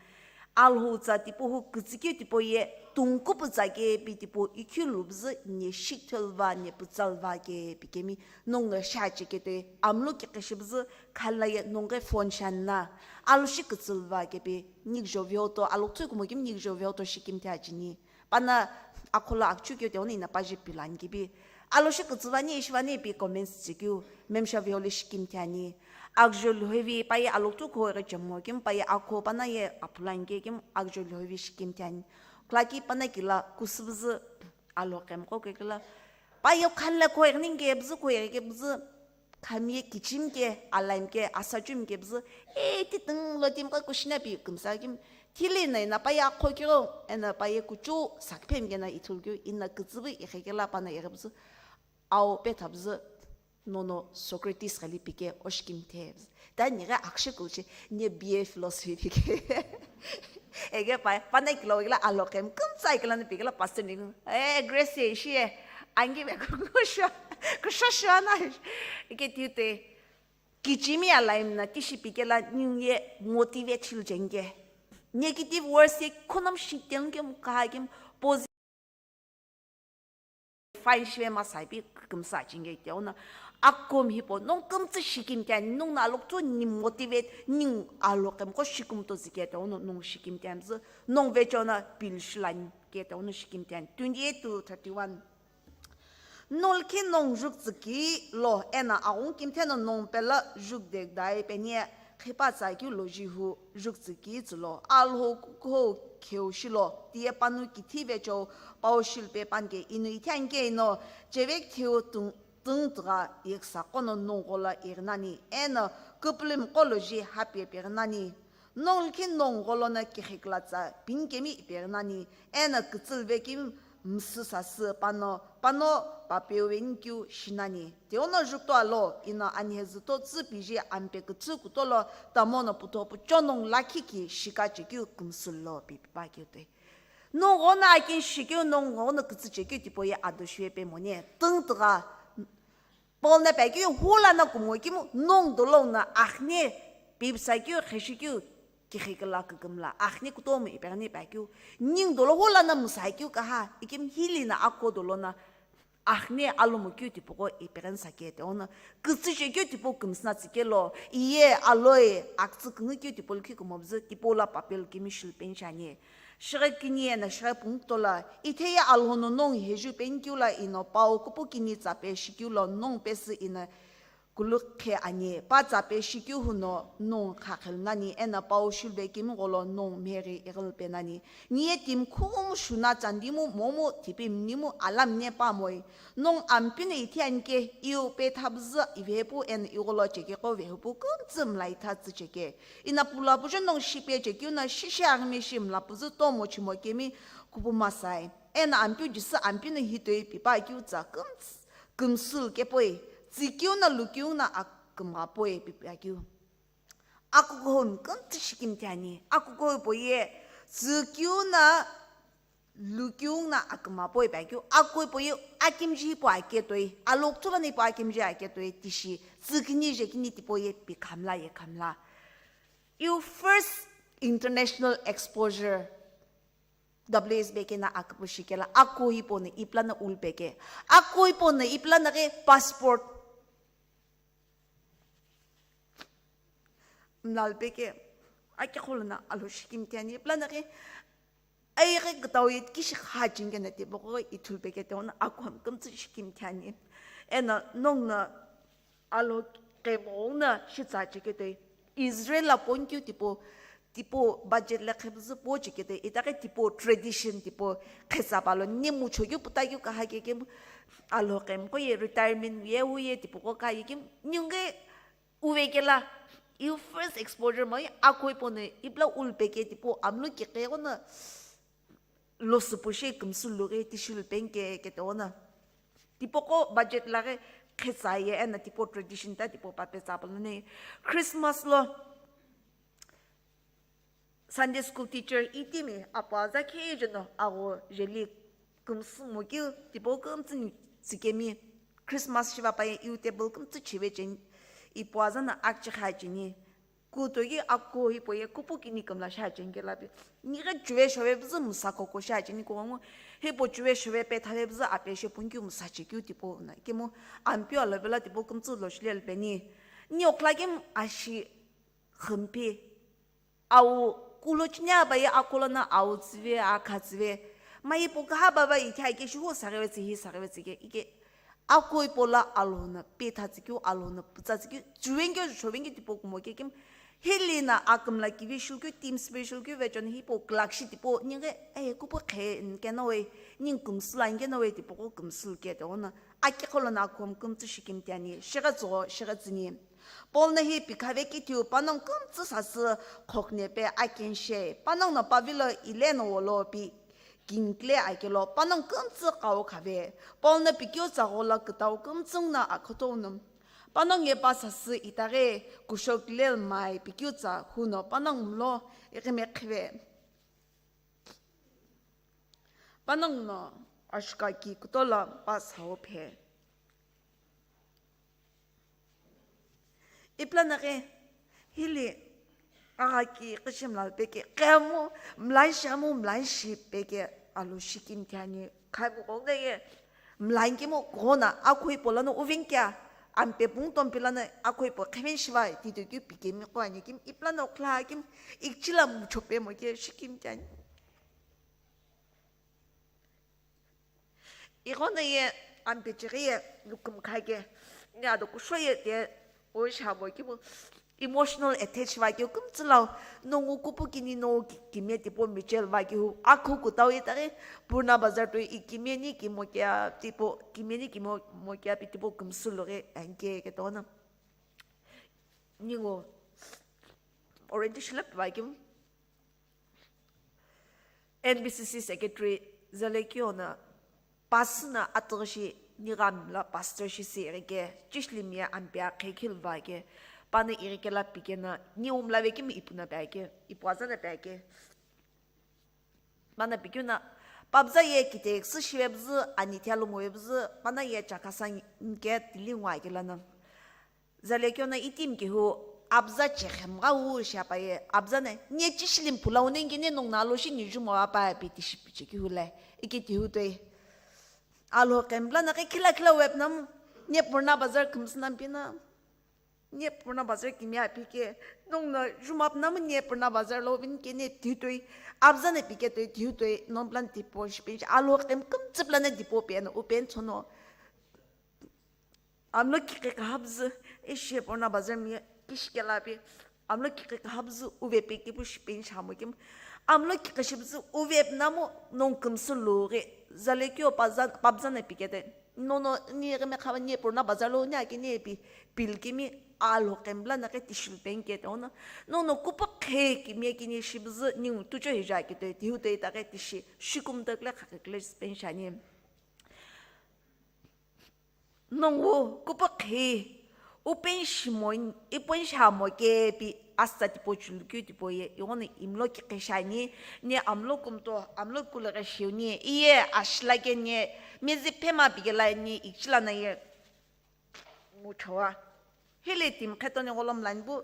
Alhou tsa tipau hu kütsükeu tipau ye tungkupu tsa ke pi tipau ikhiu lu püzü nie shikthel va, nie pütsal va ke pi kemi nongu shache ke toi amlo ke keshi püzü khala ye nongu phone shani na. Alo shi kütsül va ke pi ningu jo vioto, alo tsü kumo kemu ningu jo vioto shikimthi achini. Pana akhola akchu keu teono ina paji pilani kipi. Alo shi kütsü vani, ishi vani pi comments chekeu, memsha viola shikimthi ani. Akjo lhovi paye alo tu kho ghi chemo kemu paye akho pana ye aphulani ke kemu akjo lhovi shikimthi ani. Khlaki pana kila kusüpüzü alo kemqo ke kila. Paye khanla kho ghi ningu ke püzü kho ghi ke püzü. Khami ye kichimi ke, alaimi ke, asachumi ke püzü, e, titimi lo timi qa kushina pi kümsa kemu, thili na ina paye akho kiro, ena paye kuchu sakphemi kena ithulu keu, ina kütsüvü ighi kela pana ighi püzü, au petha püzü, nono Socrates ghili pike oshikimthe püzü. Ta nighi akshu kuchi, nie B A philosophy pike. Ege pa, pana kilo kila alo kemu, kümtsü kila ni pikila pastor ni, e, Grace ye ishi ye, angi me kusho, kusho sho na, ike tute, kichimi alaimi na tishi pikela ningu ye motivate shilcheni ke. Negative words ye khonam shiteng ke mukaha ke positive fine shive masai pi kümsa cheni ke teono. Akom hipau, nongu kümtsü shikimthi ani, nongu na alokuthu ni motivate, ningu alo kemqo shikimtozü ke teono, nongu shikimthi ani püzü, nongu vecheo na pil shilani ke teono shikimthi ani. Twenty-eight to thirty-one. Nolkhe nongu juktsüki lo, ena aghungu kimthe no nongu pelo jukdekdai peni ye, khipatsa keu loji hu juktsüki tsülo, Alhou kuhou kheu shilo, tiye panu kithi vecheo pau shilpe panke inu ithiani ke ino, chevek theu tung-, Tüngütügha yeküsaqo no nongu gholo ighi nani, eno küpülümi qo loji hapi ipeghi nani. Nongu likhi nongu gholo no kighikülatsa pinikemi ipeghi nani, eno kütsülüve kemi müsü sasü pano, pano papeu venikeu shi nani. Tiuno jukutoa lo, ino anhezu to tsü piji ampe kütsü kutolo, tamono putho pucho nongu lakhi ki shika chekeu kümsülo pi pipakeu toi. Nongu ghono akin shikeu, nongu ghono kütsü chekeu tipau ye ado shive pe moni. Tüngütügha Paul no ipakeu, hula no kumo kemu, nongu dolo no aghini pipsa keu, gheshi keu, kighiküla kükümla, aghini kutomo ipeghi ni ipakeu, ningu dolo hula no müsa keu kaha, ikemu hili no akuo dolo no aghini alomo keu tipau qo ipeghi ni sake. Tiuno kütsü chekeu tipau kümsü no tsükelo, iye aloi akütsü küngu keu tipau likhi kumo püzü, tipau lo papeu kemi shilu peni shiani. Shighe kini eno shighe pungu kutola, ithehi Alhou no nongu heju penikeu lo ino pau kupu kini tsape shikeu lo nongu pesü ino kulukhe ani. Pa tsape shikeu huno nongu khakhelu nani, eno pau shilube kemi gholo nongu mheghi ighilu pe nani. Niye timi khumu shuna tsandimu momu thipi mnimu alamne pamoi. Nongu Ampeu no ithi anike, iu petha püzü ivepu eno igholo chekeqo vehupu kümtsü mla itha tsü cheke. Ino pula pujo nongu shipe chekeu no shishi aghime shi mla püzü tomo chimo kemi kupu masai. Eno Ampeu Jisü Ampeu no hitoi pipakeu tsa kümtsü kümsülu kepoi, tsükeu no lukeu no akümgha poi pipakeu. Akukuhou kümtsü shikimthi ani. Akukuhou hipau ye tsükeu no lukeu no akümgha poi ipakeu. Akukuhou hipau ye akimji hipau ake toi. Alokuthu lono hipau akimji ake toi tishi. Tsükini jekini tipau ye pikhamla yekhamla. Your first international exposure. W S B K no aküpü shikelo, akukuhou hipau no ipilano ulupeke. Akukuhou hipau no ipilano ghi passport mlalupeke. Akiqholo no alo shikimthi ani ipilano ghi. Ayeghi kütau ye kishi kha chingena tipau qo ithulupeke, tiuno akukuhou kümtsü shikimthi ani. Eno nongu no Alhou kemgha no shitsa cheketoi. Israel lo ponikeu tipau, tipau budget lo qhepüzü po cheketoi. Itaghi tipau tradition tipau qhetsapalo. Nimu chokeu putakeu kaha kekemu Alhou kemgha ye retirement ye wu ye tipau qo kaye kemu. Ningu ghi uve kelo, your first exposure moye akukuhou hipau no ipilo ulupeke tipau amlu kiqe ghono losüpu shi kümsülu ghi tishilu penike ketono. Tipau qo budget lo ghi qhetsa ye eno tipau tradition ta tipau pape tsa palo ni. Christmas lo Sunday school teacher itimi apuaza khe jeno agho jeli kümsü mokeu tipau kümtsü ni tsükemi Christmas shiva paye iu table kümtsü chive cheni ipuaza no akchi kha cheni. Kutoki akukuhou hipau ye kupu kini kümla shi acheni kelo pi. Nighi chuve shove püzü msa koko shi acheni kughongu. Hipau chuve shove pethave püzü ape shi punikeu msa chekeu tipau no. Kemu Ampeu alo velo tipau kümtsü lo shilelu peni. Ni okla kemu ashi khümpi. Au kulo chini abaye akulo no au tsüve, akha tsüve. Ma ipu kaha baba ithi ake shi hu saghive tsü hi saghive tsü ke. Ike Akukuhou hipau lo Alhou no petha tsükeu, Alhou no pütsa tsükeu, chuvenkeu, chuvenkeu tipau kumo kekemu. Hili no akümla kivi shilukeu, team spirit shilukeu, vechon hipau külakshi tipau, nighi, eh, kupu khe nkeno we, ningu kümsülu ankeno we tipau qo kümsülu ketono. Akiqholo no akukuhou kümtsü shikimthi ani, shighe tsügho, shighe tsüni. Paul no hi pikhave kithiu panongu kümtsü sasü khokne pe akenshe, panongu no pavilo ile no wolo pi. Kingkile akelo, panongu kümtsü qao khave. Paul no pikeu tsa gholo kütau kümtsü nguno akhoto unu. Panongu ye pa sasü itaghi kusho kile lmai pikeu tsa huno panongu mlo ighime khive. Panongu no ashuka ki kutolo pa sao phe. Ipulo no ghi hili aghaki kishi mla peke, qemu mla shi, amu mla shi peke alo shikimthi ani. Khami ghongo ye mla nkemu ghona akukuhou hipau lono uvenkea, ampe pungu tompi lono akukuhou hipau qhiveni shiva titokeu pikemi qo ani kemu ipulo no khula kemu ikchila muchope moke shikimthi ani. Ighono ye ampe chighi ye lukumkha ke, ni ado kusho ye te o shamo kimu, emotional attach va keu kümtsü lau, nongu kupu kini no ki-, kimiye tipau michel va keu akhu kutau ye taghi, Purna Bazar toi i kimiye ni kimo kia tipau, kimiye ni kimo mo kia pi tipau kümsü loghi anke ketona. Ningu orientation la pi va keu. N B C C secretary Zalekio na pasü na atüghi shi nigam la pastor shi si irike, Chishilim ye ampia khekhilu va ke, pana irike la pike na, ni umla ve kimi ipu na pia ke, ipu aza na pia ke. Pana pikeu na, pabza ye kite ksü shive bzü, ani thia lumo ve bzü, pana ye chakasa nke tili ngwa ke la na. Zalekio na itim kehu abza chekhem gha wu shi apaye, abza na, "Nye Chishilim pula wu nengene nong na lo shi ni jumo apa," pi tishi piche kehu le, iki tihu toi. Alhokhem la na ke khila khila web nam, nye Purna Bazar kümsü nam pi na, nye Purna Bazar kimi api ke, nong na jumo ap nam nye Purna Bazar lo vin ke ne tihu toi, abza na pi ke toi, tihu toi, non plan tipo shi pen shi, alhokhem kümtsü plan na tipo pe na, u pen chono. Amlo kikhe kahabzü, ishi Purna Bazar mi kishikela pi. Amlo kikhe kahabzü uve pe kipu shi pen shamo kim. Amlo kikhe shibzü uve namo nong kümsü loghi. Zalekio pabza, pabza na pikete. No, no, ni re me khava ni Purna Bazar lo ni ake ni pi. Pil kimi alhokhem la na ke tishil pen kete ona. No, no, kupu khe kimi kini shibzü ni tucho hija kete. Tihu te ta ke tishi. Shikum tak le khakle pen shani. Nongu kupu khe, upen shimo, ipen shamo ke pi asta tipo chulukeu tipo ye, ighona imlo kikhe shani, ni amlo kumto, amlo kulere shiu ni, iye ashila ke ni, mezi phema bigela ni, ichila na ye, muchowa. Hili tim kheto ni golom lan bu,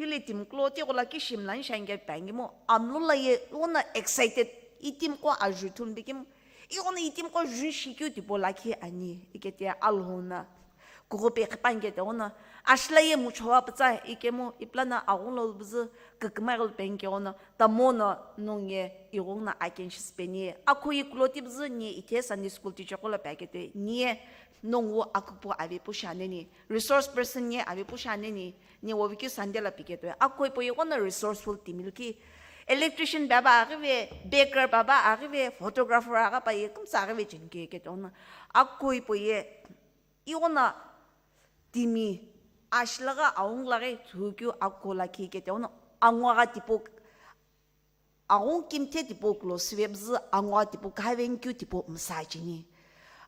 Tili itim kulo tighola kishi mlani shanke pangimo, amlo la ye, ighona excited, itim qo aju thun bikimo, ighona itim qo jun shikeu tipo lakhi ani, ikete Alhou na, kughupe qhipanke te ighona, ashila ye muchowa pütsa ikemu, iplana aghungu lo bzü, kükümaghi lo pengke ighona, tamo na nongu ye, ighona akenshi sipeni, akhu ikulo tibzü ni ithe Sunday school teacher qo lo pekete, ni ye, nongu akupu avepu shaneni, resource person ni avepu shaneni, Ni woviki Sunday la piketo, akoi po ye ighona resourceful timi lukhi, electrician baba aghive, baker baba aghive, photographer agha pa ye kümsa aghive chenike keto na, akoi po ye ighona timi ashilagha aung laghi thukeu akho lakhi keto na, angwagha tipo Aghungu kimthe tipau kulo süvebzü, angwa tipau khavenkeu tipau msa cheni.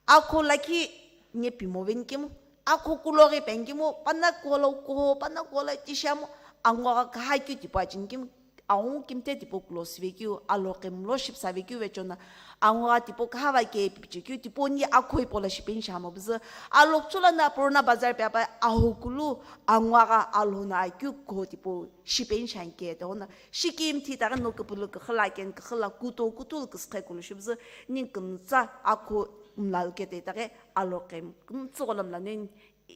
Akho lakhi nye pimo venkemu, akho kuloghi penkemu, pana kulo kuho, pana kulo tishamu, angwa kahakeu tipau achenkemu, aghungu kimthe tipau kulo süvekeu, alo qemlo shipsavekeu vechona, angwa tipau kahava ke pichekeu tipau ni akho ipola shipeni shamobzü, alo kchula na Purana Bazar pe apa ahokulu, angwa gha alo na akeu kuho tipau shipeni shanke, tehona, Shikimthi taghi no küpülü küxü la ken küxü la kuto kutulu küsüqhe kulu shibzü, ni kümtsa akhu mla lukete taghi alo qem kümtsü ghola mla nen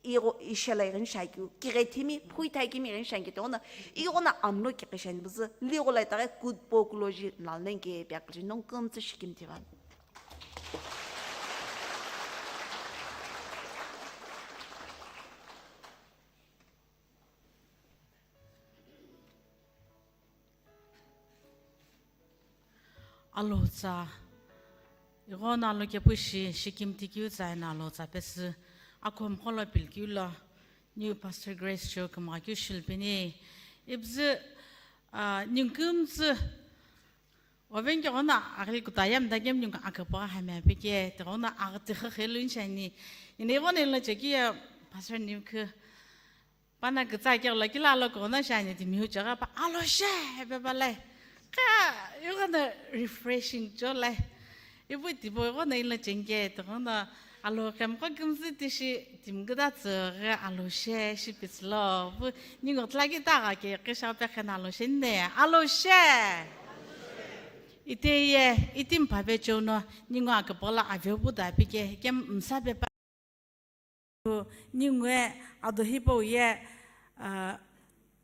igho ishela ighini shakeu, kighethimi, phuithakimi ighini shankete ona, ighona amlo kiqi shanibzü, ligho la taghi kupo kuloji mla nen ke piaküji nong kümtsü shikimthi va. Alhou tsa, ighona alo kepu shi, shikimthi keu tsa eno Alhou tsa pesü, akhomqo lo pilkeu lo, new Pastor Grace Show kümgha keu shilpeni, ibzü, ah, ningkümtsü, oven keghona aghili kuta yam dagem ningkha aküpügha hamya peke, teghona aghütixü khelu nishani, ina ighona ilo chekiya Pastor Nimkhu, Pana kütsa keghi lo kila alo kughona shiani timihu cheghi pa, "Alo she," pepa lai. Kha, ighona refreshing cho lai. Ipu tipau ighona ilo chengke, tighona alo kemqo kümtsü tishi, timi küta tsüghi alo she, shipitsülo. Pu, ningu tla kita gha ke, kisha pe khena alo she ne, "Alo she." Ite ye, itimi phave cheuno, ningu aküpüla avepu da pike, kem msa pepa. Ningue ado hipau ye, ah,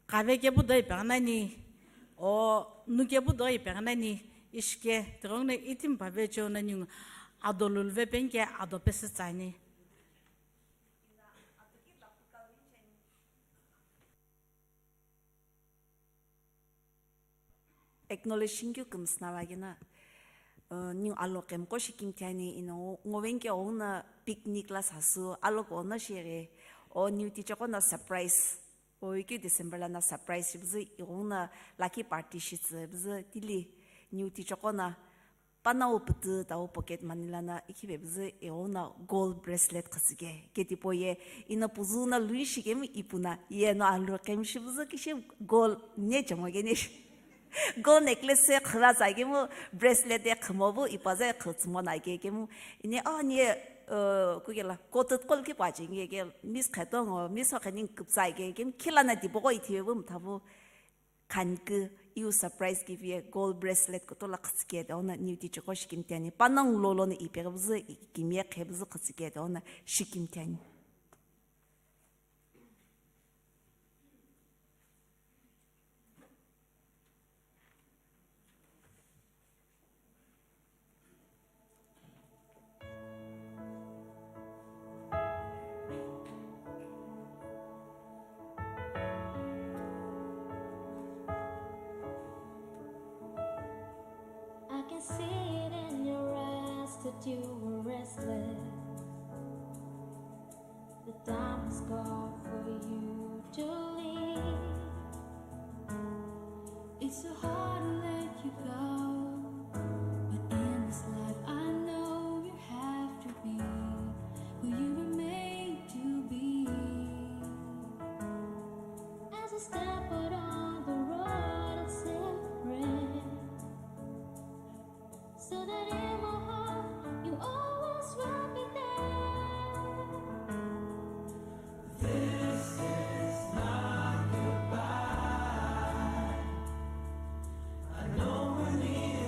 kave kepu do ipeghi nani, o nu kepu do ipeghi nani, ishike, tighenguno itimi phave cheuno ningu ado lulve penke ado pesü tsani. acknowledge shinikeu kümsü na vaghi na, uh, niu alo qhemqo shikimthi ani, ino ngo-, ngovenike ouna picnic la sasü, alo kono shighi, o niu tichoko na surprise, o ikeu December lana surprise shipüzü, ighouna lucky party shitsü püzü tili niu tichoko na panongu pütü tau pocket money lana ikhipe püzü ighouna gold bracelet khütsüke. Ke tipau ye ino püzü na lui shikemu ipu na ye no alu qhemshi püzü kishi gold ne chemo ke ne. Gold necklace se khüra tsa kemu bracelet de khümo bu ipa za khütsümo na ke kemu. Ine a ni, uh, kukela coated kol ki pa chinge ke Miss Khetongo, Miss Hokhening kupsa ke kemu khila na tipau ko ithive bu mthavu. Khanikeu iu surprise gift ye gold bracelet kutola khütsüke de ona niu tichoko shikimthi ani. Panongu lolo no ipeghi püzü, i-, ikimiye qhe püzü khütsüke de ona shikimthi ani. I can see it in your eyes that you were restless. The time has come for you to leave. It's so hard to let you go, but in this life I know you have to be who you were made to be. As I step out on the road, I say a prayer. So that in my heart you always will be there. This is my goodbye. I know we're leaving.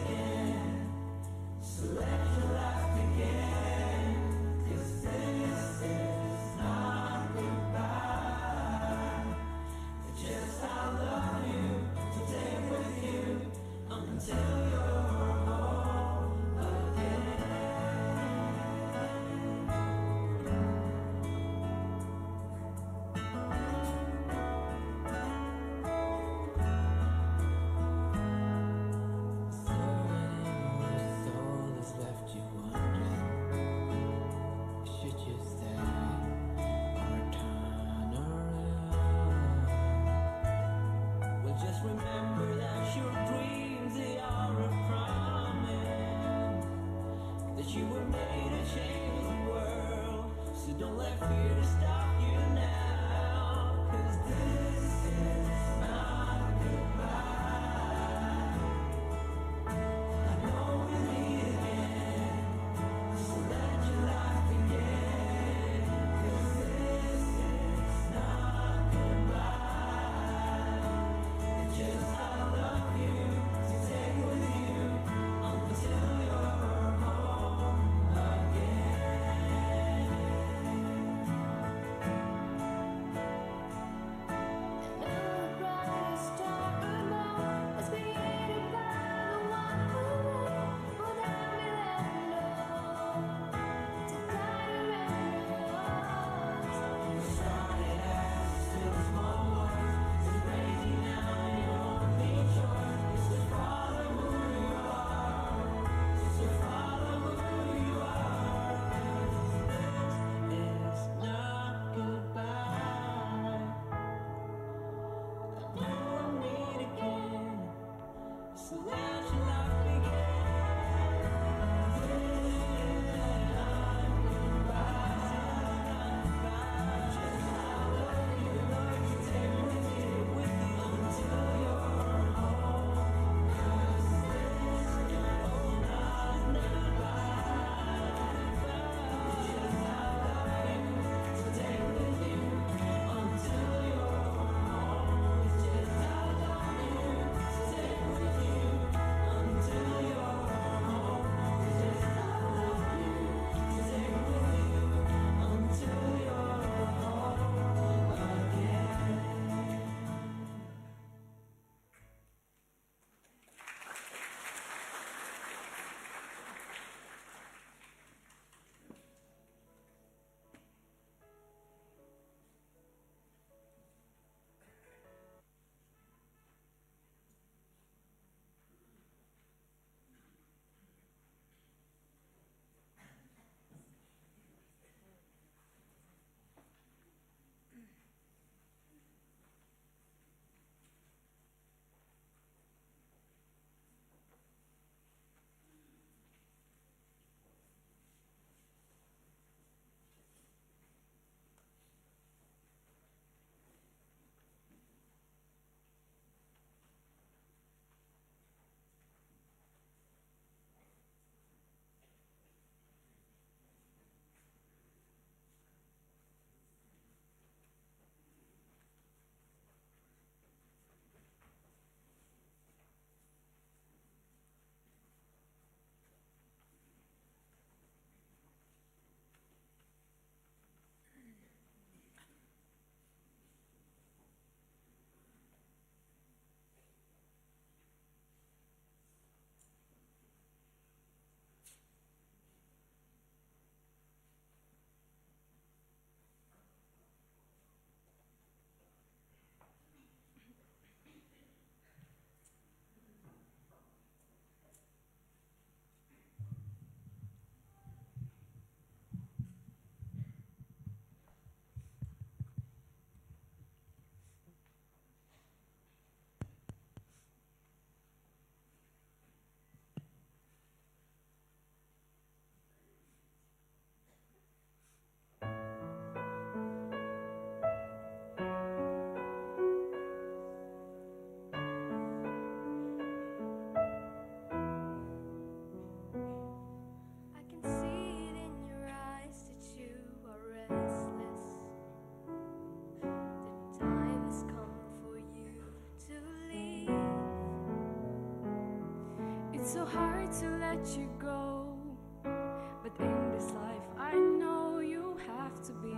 It's so hard to let you go, but in this life I know you have to be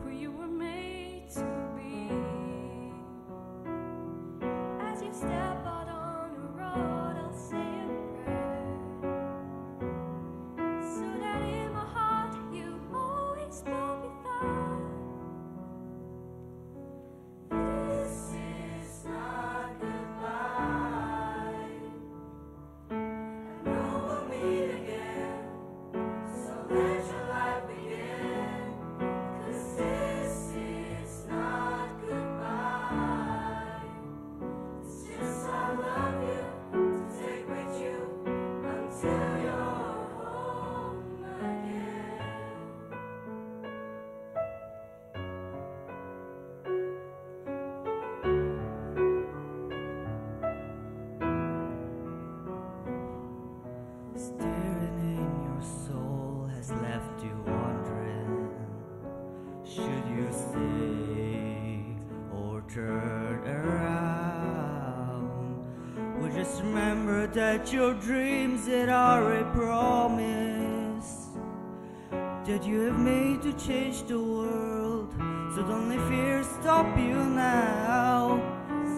who you were made to be. As you step out on the road, I'll say a prayer, so that in my heart you always will be there. This is not goodbye. I know we'll meet again, so let your life begin. 'Cause this is not goodbye. It's just I love you to take with you until you're home again. Staring in your soul has left you wondering, should you stay or turn around? Well, just remember that your dreams that are a promise that you have made to change the world. So don't let fear stop you now.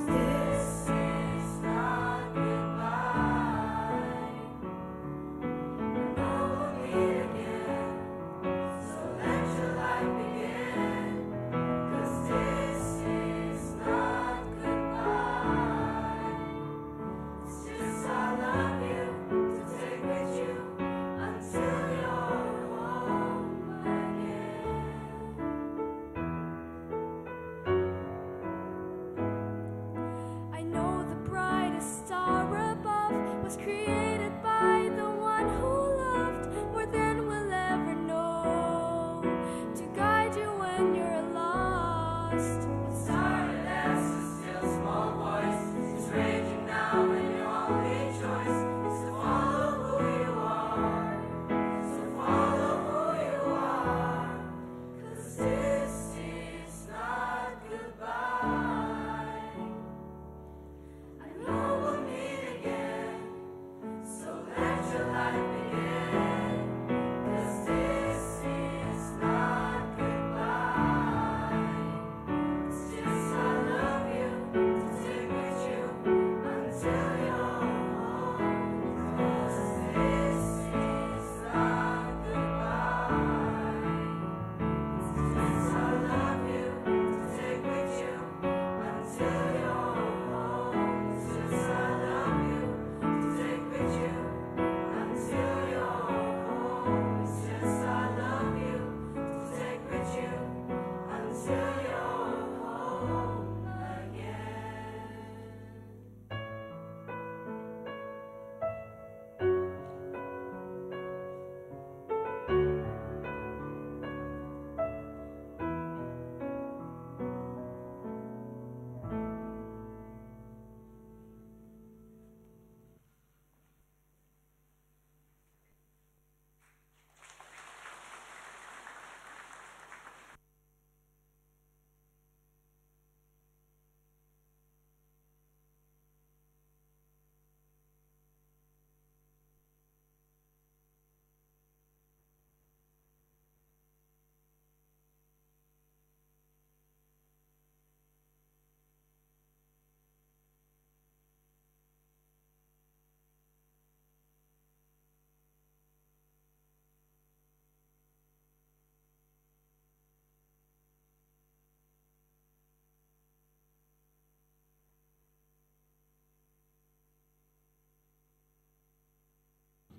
This is not goodbye. I know we'll meet again. So let your life begin. 'Cause this is not goodbye. It's just I love you to take with you until you're home again. I know the brightest star above was created by the one who loved more than we'll ever know. To guide you when you're lost. The silence is still small voice is raging now, and your only choice is to follow who you are. So follow who you are. 'Cause this is not goodbye. I know we'll meet again. So let your life begin, 'cause this is not goodbye. It's just I love you to take with you until you're home. 'Cause this is not goodbye. It's just I love you to take with you.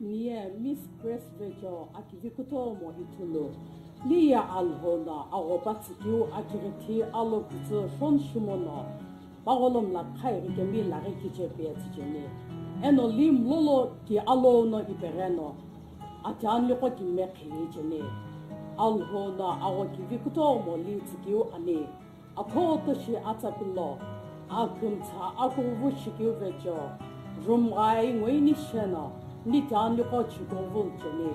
Niye Miss Grace Vejo akivi kutomo ithulu, liye Alhou no aghopa tsükeu akighithi alo kütsü shon shimono, pagholo mla khairi kemi laghi kiche piyetsücheni. Eno li mlolo ki alo no ipegheno, atianliqo kime khiyecheni. Alhou no aghokivi kutomo li tsükeu ani. Akhoto shi atsapilo, akümtsa akuvu shikeu vecho, rumghai ngoini sheno, ni tianliqo chiko vul cheni.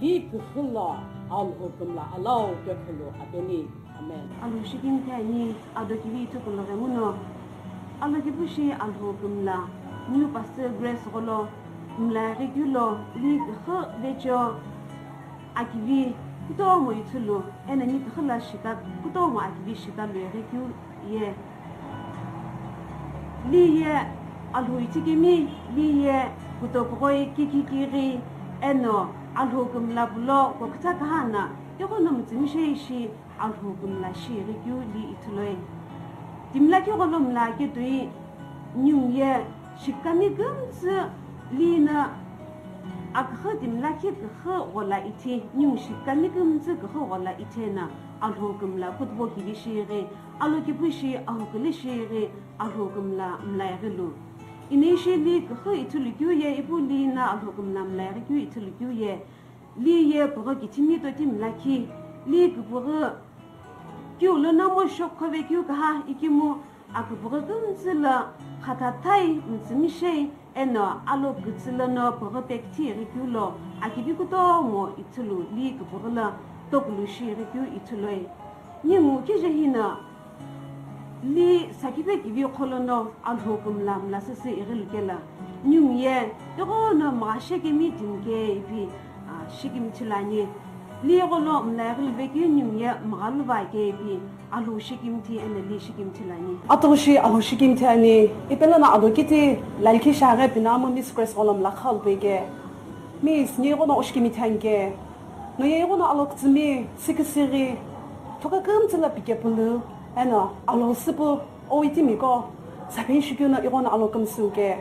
Li küxü lo Alhou kümla alau kekhulu apeni. Amen. Alhou shikimthi ani, ado kivi ithukulu ghenguno, alokipu shi Alhou kümla. New Pastor Grace gholo mlaghi keu lo li küxü vecho akivi kutomo ithulu, eno ni küxü la shita kutomo akivi shita lo ighi keu ye. Li ye Alhou ichikemi, li ye kutokughoi kikikighi, eno Alhou kümla pulo kokütsa kahana, ighono mütsümishei ishi Alhou kümla shi ighi keu li ithuloi. Timi lakhi gholo mla ketoi ningu ye shikami kümtsü li na aküxü timi lakhi küxü ghola ithi, ningu shikami kümtsü küxü ghola ithi eno Alhou kümla kutubo kivi shi ighi, alokipu shi ahuküli shi ighi, Alhou kümla mla ighi lu. Ino ishi li küxü ithulu keu ye, ipu li na Alhou kümla mla ighi keu ithulu keu ye, li ye püghü kithimi totimi lakhi, li küpüghü keu lono mo shokhove keu kaha ikimu aküpüghü kümtsü lo khathathai mütsümishei, eno alo kütsü lono püghü pekthi ighi keu lo akivi kutomo ithulu li küpüghü lo tokulu shi ighi keu ithuloi. Ningu kije hino li sakipe kivi qholono Alhou kümla mla süsü ighilu kelo, ningu ye ighono mghashekemi timi ke ipi, a, shikimthi lo ani. Li gholo mla ighilu vekeu ningu ye mghalu va ke ipi Alhou shikimthi eno li shikimthi lo ani. Atughushi Alhou shikimthi ani, ipe lono alo kiti lalkhi shiaghi pinamu Miss Grace gholo mla khalu peke. Miss, ni ighono oshikimthi ani ke. No ye ighono alo kütsümi, siküsighi, thoka kümtsü lo pikepulu, eno Alhou süpu, o itimi ko, sapen shikeu no ighono alo kümsü ke.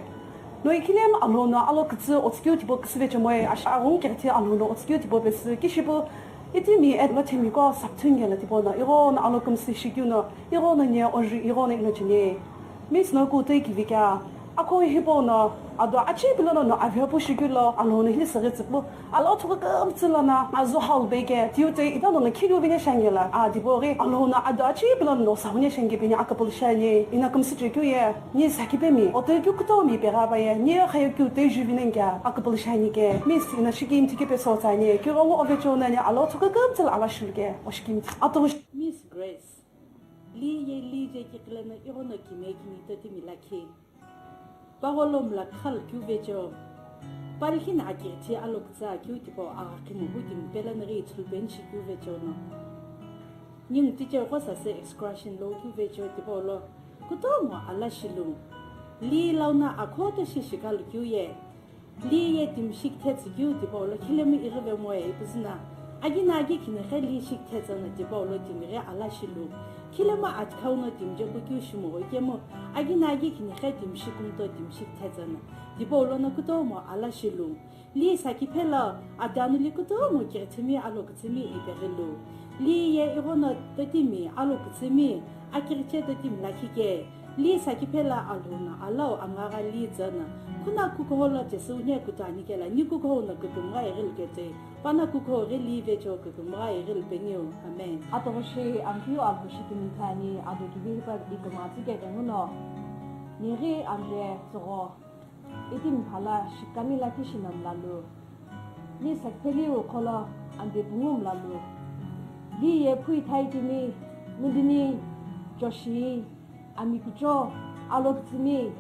No ikhilemu Alhou no alo kütsü otsükeu tipau küsüve chemoi, ashi aghungu keghithi Alhou no otsükeu tipau pesü, kishipu, itimi eno themi ko, sapthun kelo tipau no, ighono alo kümsü shikeu no, ighono ni oju, ighono ino cheni. Miss no kutoi kivi kea, akho hipau no, ado achi pilo no, no avia pu shikeu lo, Alhou no hili süghi tsüpu, Alo thoka kümtsü lono azu hau beke, tiute ita lono khilu vine shangela, a, tipau ghi Alhou no ado achi pilo no sahu ne shange pini aküpülü shiani, ino kümsü chekeu ye, ni sakipemi, otoi keu kutomo mi pegha paye, ni khaye keu toi ju vine nkia aküpülü shiani ke, Miss ino shikimthi kepe sotsa ani, keu ghengu ovecho nani alo thoka kümtsü lo ala shilu ke, oshikimthi. Atughushi. Miss Grace, li ye li je kiqileno ighono kime kini totimi lakhi. Pagholo mla khalu keu vecho. Palikhi na akighithi alo kütsa keu tipau aghakhi muhu timi pelo no ghi ithulu peni shi keu vecho no. Ningu teacher qo sasü excursion lo keu vecho tipau lo. Kutomo ala shilu. Li lau no akhoto shi shikalu keu ye. Li ye timi shi kithetsü keu tipau lo khilemu ighive moe ipu süna. Aghi no aghi khini ghi li shi kithetsü no tipau lo timi ghi ala shilu. Khilemu atikhau no timi je kukeu shimogho kemu, aghi no aghi khini ghi timi shi kumto timi shi kithetsü no, tipau lono kutomo ala shilu. Li sakiphe lo, ado anu li kutomo kighithimi alo kütsümi ipeghilu. Li ye ighono totimi alo kütsümi, akighiche totimi lakhi ke. Li sakiphe lo Alhou no alau angagha li tsü no, khuna kukuho lo chesü uni kutu ani kelo, ni kukuho no kutumgha ighilu ketoi. Pana kukuho ghi li vecho kutumgha ighilu peniu. Amen. Atughushi Ampeu Alhou shikimthi ani, ado kivi hipau iküma tsü ke ghenguno. Ni ghi ampe tsügho. Itimi phala shikami lakhi shi no mlalu. Ni sakiphe li ukholo ampe pungu mlalu. Li ye phui thai timi, nudini, joshi, ami kucho, alo kütsümi,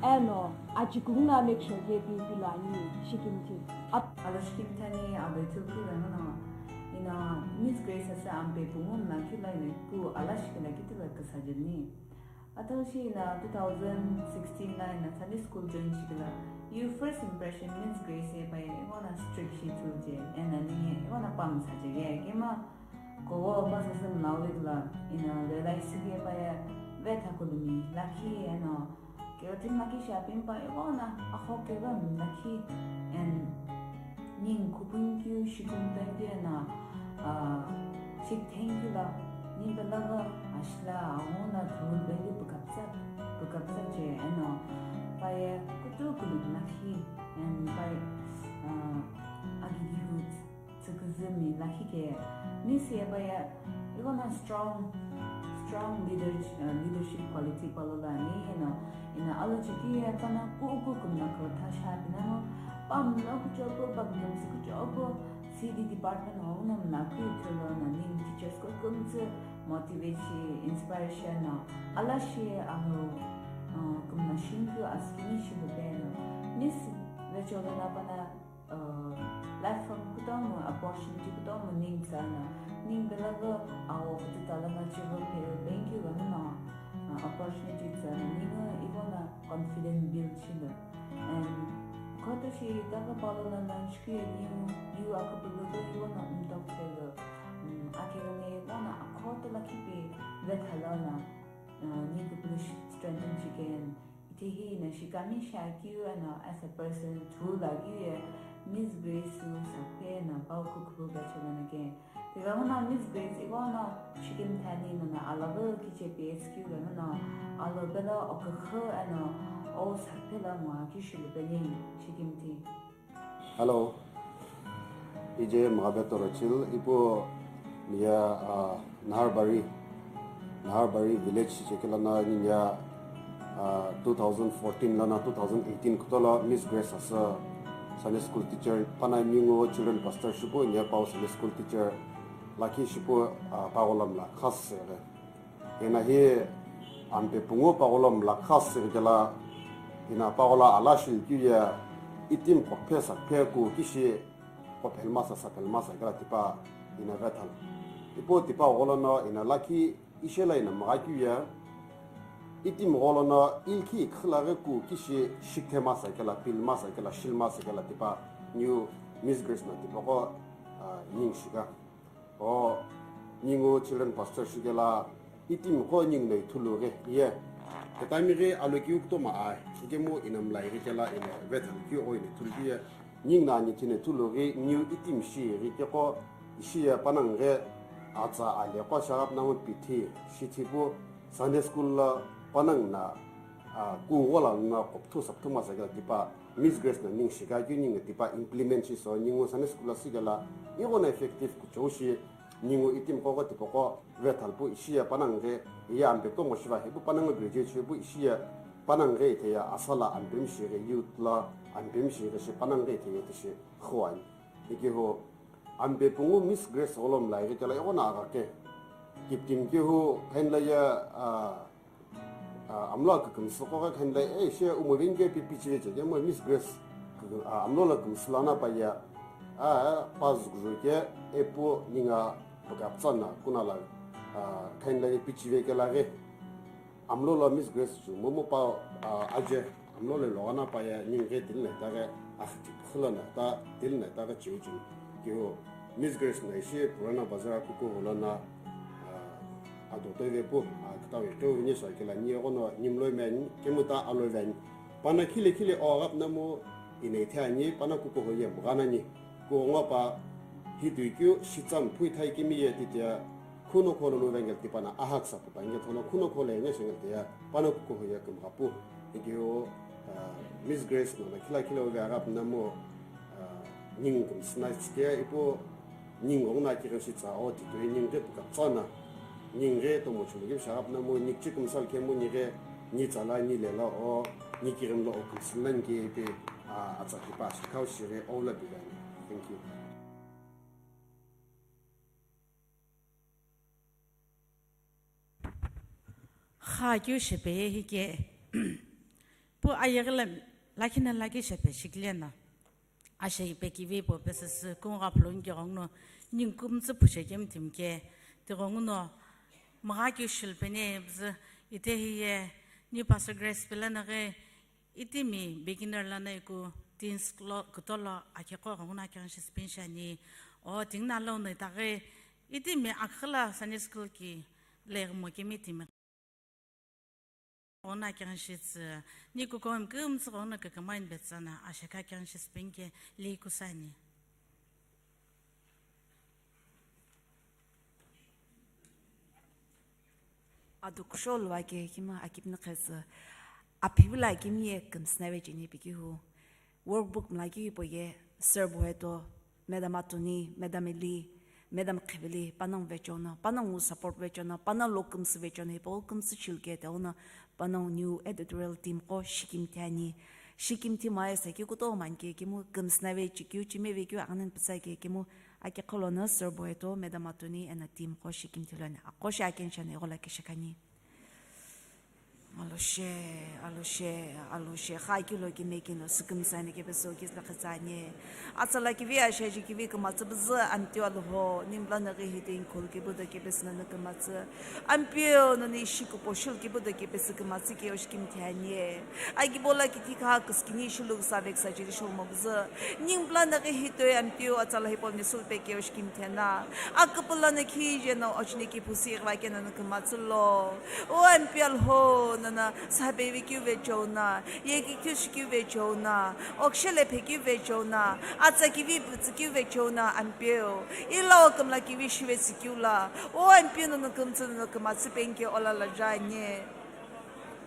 eno, achi kunguna make sure ke pi pilo ani, shikimthi. At- Alo shikimthi ani, alo ithulu keu ghenguno, ino Miss Grace asü ampe pungu mla kilo ino ipu ala shikila kitilo küsa jeni. Atughushi ino two thousand sixteen lo ino Sunday school join shikilo, your first impression Miss Grace ye paye ighono strict shi ithulu je, eno ni ighono pamsa je ye, kemu Kowo pa sasü mlaulikula, ino realize shipe paye vetha kulumi lakhi eno kerotene lakhi shi apimi pa ighono akho kevami lakhi and ningu khupunikiu shikumtoi eno, ah, shikitheni keu lo ningu pelo ghi ashila aghuno thulu veli pükapüsa, pükapüsa je eno paye kutu kulumi lakhi and paye, ah, akigihu tsüküzümi lakhi ke, Miss ye paye ighono strong, strong leader, uh, leadership quality palo lo ani, eno, eno alochekeu ye pano kuku kümla kürtha shi pinamu, pa mlo kuchou pu, pa kümsü kuchou pu, C D department ghenguno mla keu ithulu no ningu teachers ko kümtsü motivate shi, inspire shi no, ala shi alo, uh, kümla shimkeu asükini shi pupe, Miss Vecholo na pana, uh, platform kutomo, opportunity kutomo ningu tsana. Ningu pelago awo kutu talana chivo phe, thank you gana na, uh, opportunity tsana. Ningu ivona confident build chilo. And koto shi taka palo na lunch ki ningu yu akapulugo ivona umtok chilo. Um, akegane ivona akoto la kipi vethalona, uh, ningu pulush strengthen chicken. Itehi na shikami shakyu ano as a person thula kyu ye Miss Grace su sakpe na pau kukhu bachelor na ke. Tigamo na Miss Grace igo no shikim thani no na alabo kiche P S Q gano no alo bela okakho ano o sakpe la mwa ki shilu beni shikim thi. Hello. Ije Maghabeto Rochil, ipu niya, ah, Naharbari, Naharbari village chekela na niya, ah, two thousand fourteen lana two thousand eighteen kutola Miss Grace asa Sunday school teacher, pana mingu children pastor shipu niya pau Sunday school teacher lakhi shipu, ah, pagolam la khas sere. Ena hi ampe pungu pagola mlakha sirikela, ina pagola ala shilkiu ye itim qophe saphe ku kishi qophelma sa saphelma sa kela tipa ina vethal. Ipo tipa gholono ina lakhi ishela ina mgha kiu ye itim gholono ilkhi khilaghi ku kishi shikthema sa kela, pilma sa kela, shilma sa kela tipa new Miss Grace na tipa qo, ah, ning shiga. O, ningu children pastor shikela, itim qo ningu nei thulu ghi, ye. Ketami ghi alokiu kutomo ai, ikemu ina mlai ghi kela ina vethan kiu qo ina thulu ye. Ningu na ni thine thulu ghi, niu itim shi ghi keko, ishi ye panang ghi, atsa ale qo shagap nangu pithi, shithi pu, Sunday school la panang na, a, ku ghola na qopthu sapthu masa kela tipa, Miss Grace na ning shika keu ningu tipa implement shi so, ningu Sunday school la sikela, ighono effective kuchou shi, ningu itim qo qo tipa qo, vethalpu ishi ye panang ghi, iya ampe tomo shiva, ipu panang graduate shi, ipu ishi ye panang ghi ite ya asala ampem shi ghi, youth la ampem shi ghi shi panang ghi ite ya tishi khuani. Ikiho, ampe pungu Miss Grace gholom lai ghi kela, ighono aga ke. Kiptim kihu, khainla ya, a, Ah, amlo akükümsü qo khenle, eh, she umuvin ke pi pichive che, kemu Miss Grace, kü-, ah, amlo la kümsü lana pa ya, ah, pa züküzü ke, epu ninga pükaptsana, kuna la, ah, khenle pichive ke laghi. Amlo la Miss Grace ju, momu pa, ah, aje, amlo le logana pa ya, ninge dil ne ta ge, ah, ti khula na ta, dil ne ta ge chiu chiu. Kiu, Miss Grace na ishi Purana Bazar kuku hulana, ah, ado toive pu, ah, kitawe toive ni sa kila ni ono nimloi men, kemuta aloi ven. Pana khile khile o agap namu ine thani, pana kuku hoye mugana ni. Ku ngo pa hitui kyu shitsam phui thai kimi ye titia, khuno kholo lu vengel tipana ahak sa pupa inge thono khuno khole ne sengel tia, pana kuku hoye kumgapu. Ikio, ah, Miss Grace no na khila khila uve agap namu, ah, ning kümsü na tsike ipu ning ong na kirin shi tsa o titui ning ghi pukaptsana. Ning ghi tomo chumghi shagap namu ning chi kümsal kemu ning ghi ni tsala ni lela o ni kirin lo o kümsü na ngi ipi, ah, atsa tipa shikau shire o la bivani. Thank you. Kha keu shepe ye hike. Pu ayeghi la lakhi na lakhi shepe shikile na. Ashe ipe kivi po pesesü kunga phlongi ghongno ningkumtsü phushe kemtimi ke. Ti ghongno mgha keu shilpene bzü ite hiye ni Pastor Grace pela na ghi itimi beginner lana iku teens klo-, kutolo akhe qo ghongno akhe shi spin shani. O tingna lo no itaghi itimi akhila Sunday school ki le mo kemi timi. Ona kyanshi tsü, ni kuko mkümtsü kona kakamani betsana, ashaka kyanshi spinke li kusani. Ado kushou lwa ke kima akipni khezü, aphivila kimi ye kümsüna ve cheni pikihu. Workbook mlaki hipau ye, Sir Boheto, Madam Atuni, Madam Eli, Madam Khivili, panongu vecheono, panongu support vecheono, panongu lo kümsü vecheono, hipau kümsü chilke teono, panongu new editorial team qo shikimthi ani. Shikimthi maye sa keu kutomo ani ke kemu kümsüna ve chikeu, chime ve keu, aghanen püsa ke kemu, ake qholono Sir Boheto, Madam Atuni, eno team qo shikimthi loni. Aqo shi akenshani, ighola keshekani. Aloshe, aloshe, aloshe, kha kilo kime kino sükümsani kebe so kizla khitsani. Atsala kivi ashaji kivi kümatsü bzü Ampeu Alhou, nimblanaghi hitoin khul kibu do kebe sünano kümatsü. Ampeu noni ishi kupo shul kibu do kebe sü kümatsü ke oshikimthiani. Agibola kithi kha küskini shulu sa veksa jiri shomo bzü. Nimblanaghi hitoi Ampeu atsala hipo nisul pe ke oshikimthiana. Aküpülano khije no ochine ki phusi ighivake nano kümatsü lo. O Ampeu Alhou, nono sabevi kiu vechona, yeki kiu shikiu vechona, okshele phe kiu vechona, atsa kivi pütsü kiu vechona Ampeu. Ila o kümla kivi shive tsikiu la. O Ampeu nono kümtsü nono kümatsü penke olala janye.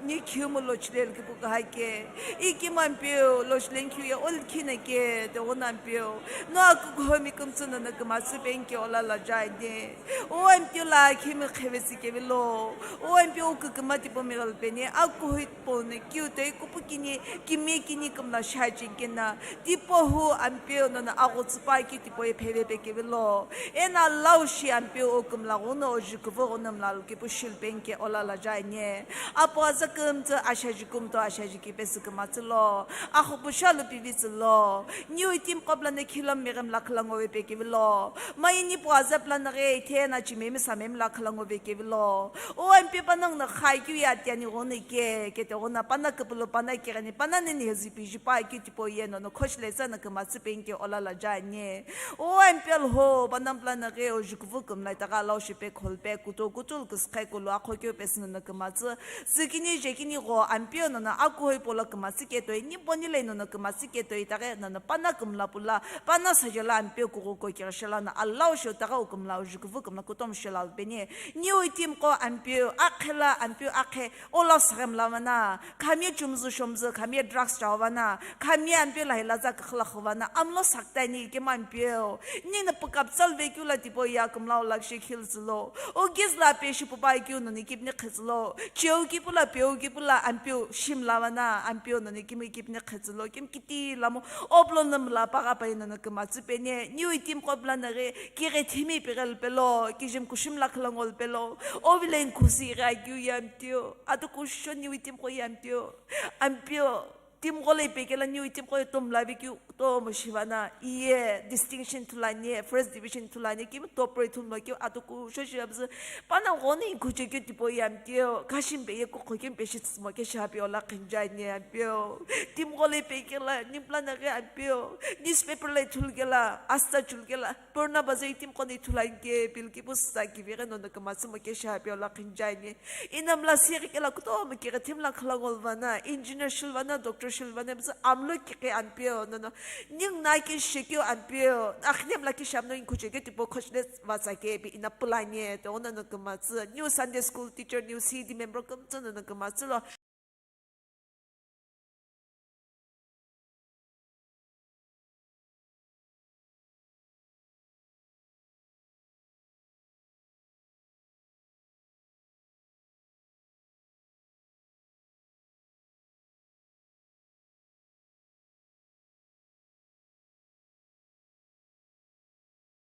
Ni khiumu lochilel kipu kahake. Iki Ampeu lochilen kiu ya ol khina ke, te ona Ampeu. No akughomi kümtsü nono kümatsü penke olala janye. O Ampeu la khimi khevesi kevilo. O Ampeu küküma tipo miral peni, akuhit pone kiu toi kupu kini, kimi kini kümla shajin kena. Tipo hu Ampeu nono aghutsüpa ki tipo ye pheve pe kevilo. Ena lau shi Ampeu o kümla ghuno o jukuvo ghuno mla lu kipu shil penke olala janye. Apo aza kümtsü ashaji kumto ashaji kipe sü kümatsü lo. Akhupusha lu pivitsü lo. Niu itim qobla ne khilom mighim la khülango ve pe kevilo. Mayi nipu aza planaghi ithena chimemi samemi la khülango ve kevilo. O Ampeu panang na khai kiu ya tiani ghono ke, kete ghono pana küpülo pana kigheni pana neni hezi piji pa kiu tipo ye nono khoshile tsana kümatsü penke olala janye. O Ampeu Alhou, panang planaghi o jukuvu kümla itagha lau shipe kholpe kuto kutul küskhe kulu akho kiu pe sü nono kümatsü. Tsükini jekini gho Ampeu nono akuhoi polo kümatsü ketoi, nimbonile nono kümatsü ketoi, itaghe nono pana kümla pula, pana sajala Ampeu kughu ko kighishela no alau shotagha o kümla o jukuvu kümla kutom shela alpeni. Niu itim qo Ampeu, akhela Ampeu akhe, ola saghem lavana, khamye chumzu shomzu, khamye drugs chau vana, khamye Ampeu la hila za kakhla khuvana, amlo saktani kema Ampeu. Nina pukap tsalve kiu la tipo ya kümla o lakshi khil zülo. O giz la pe shipupa kiu noni kipni khizülo. Cheu kipu la peu kipu la Ampeu shim lavana, Ampeu noni kimi kipni khizülo. Kim kiti lamo oplo nam la paga pai nono kümatsü peni. Niu itim qobla naghi kighe thimi pighe lupelo, kijim kushim la khülango lupelo. Ovilen khusi gha kiu ya Ampeu. Atu kusho niu itim qo ya Ampeu. Ampeu. Team qo lo ipekela niu team qo ye tom lavi kiu tomo shivana, iye distinction thulani, first division thulani, kimi top rate thulmo kiu atuku shoshiabzu. Pana ghono inkhuche kiu tipo ye Ampeu, kashimbe ye kukho kimpe shitsmo ke shapi ola khinjani Ampeu. Team qo lo ipekela, nimbla naghi Ampeu, newspaper lo ithulukela, asta chulukela, Purna Bazar team qo no ithuluani ke, bill kipu sa kivighi nono kümatsü mo ke shapi ola khinjani. Inamla sighi kela kutomo kighe thimla khülango luvana, engineer shiluvana, doctor shiluvana, bizi amlo kighe Ampeu nono. Ning na ke shekeu Ampeu, akhnem la ke shamno inkhuche ke tipo khoshne vatsa ke bi ina pulani, to nono kümatsü. Niu Sunday school teacher, niu C D member kümtsü nono kümatsü lo.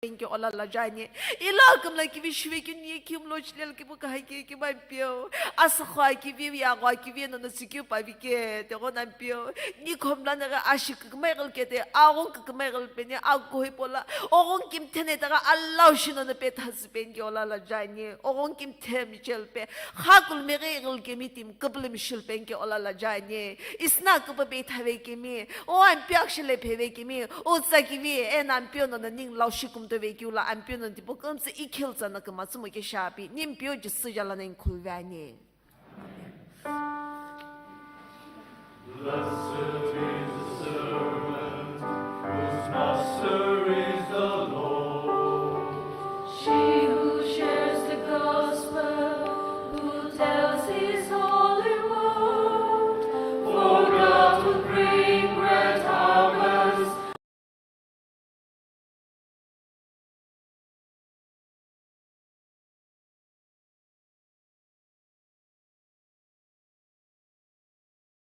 Thank you, ola lajani. Ila kümla kivi shive kini ye kimlo chilel kipu kahai ke kima Ampeu. Asakho akivi, yagho akivi, nono sikeu pavi ke, tego na Ampeu. Ni khomla naghi ashi kükümai ghil kete, aghong kükümai ghil peni, aghoi pola, oghong kim thene taga alau shi nono pe thazü penke ola lajani. Oghong kim themi chel pe, kha kulmeghi ghil kemi tim küpülüm shil penke ola lajani. Isna küpü pe thave kemi, o Ampeu akshile pheve kemi, o tsa kivi, ena Ampeu nono ning lau shi kumto ve kiu la, Ampeu nono tipo kümtsü ikhil tsana kümatsü mo ke shapi, ni Ampeu Jisü jala na inkhul ve ani. Amen.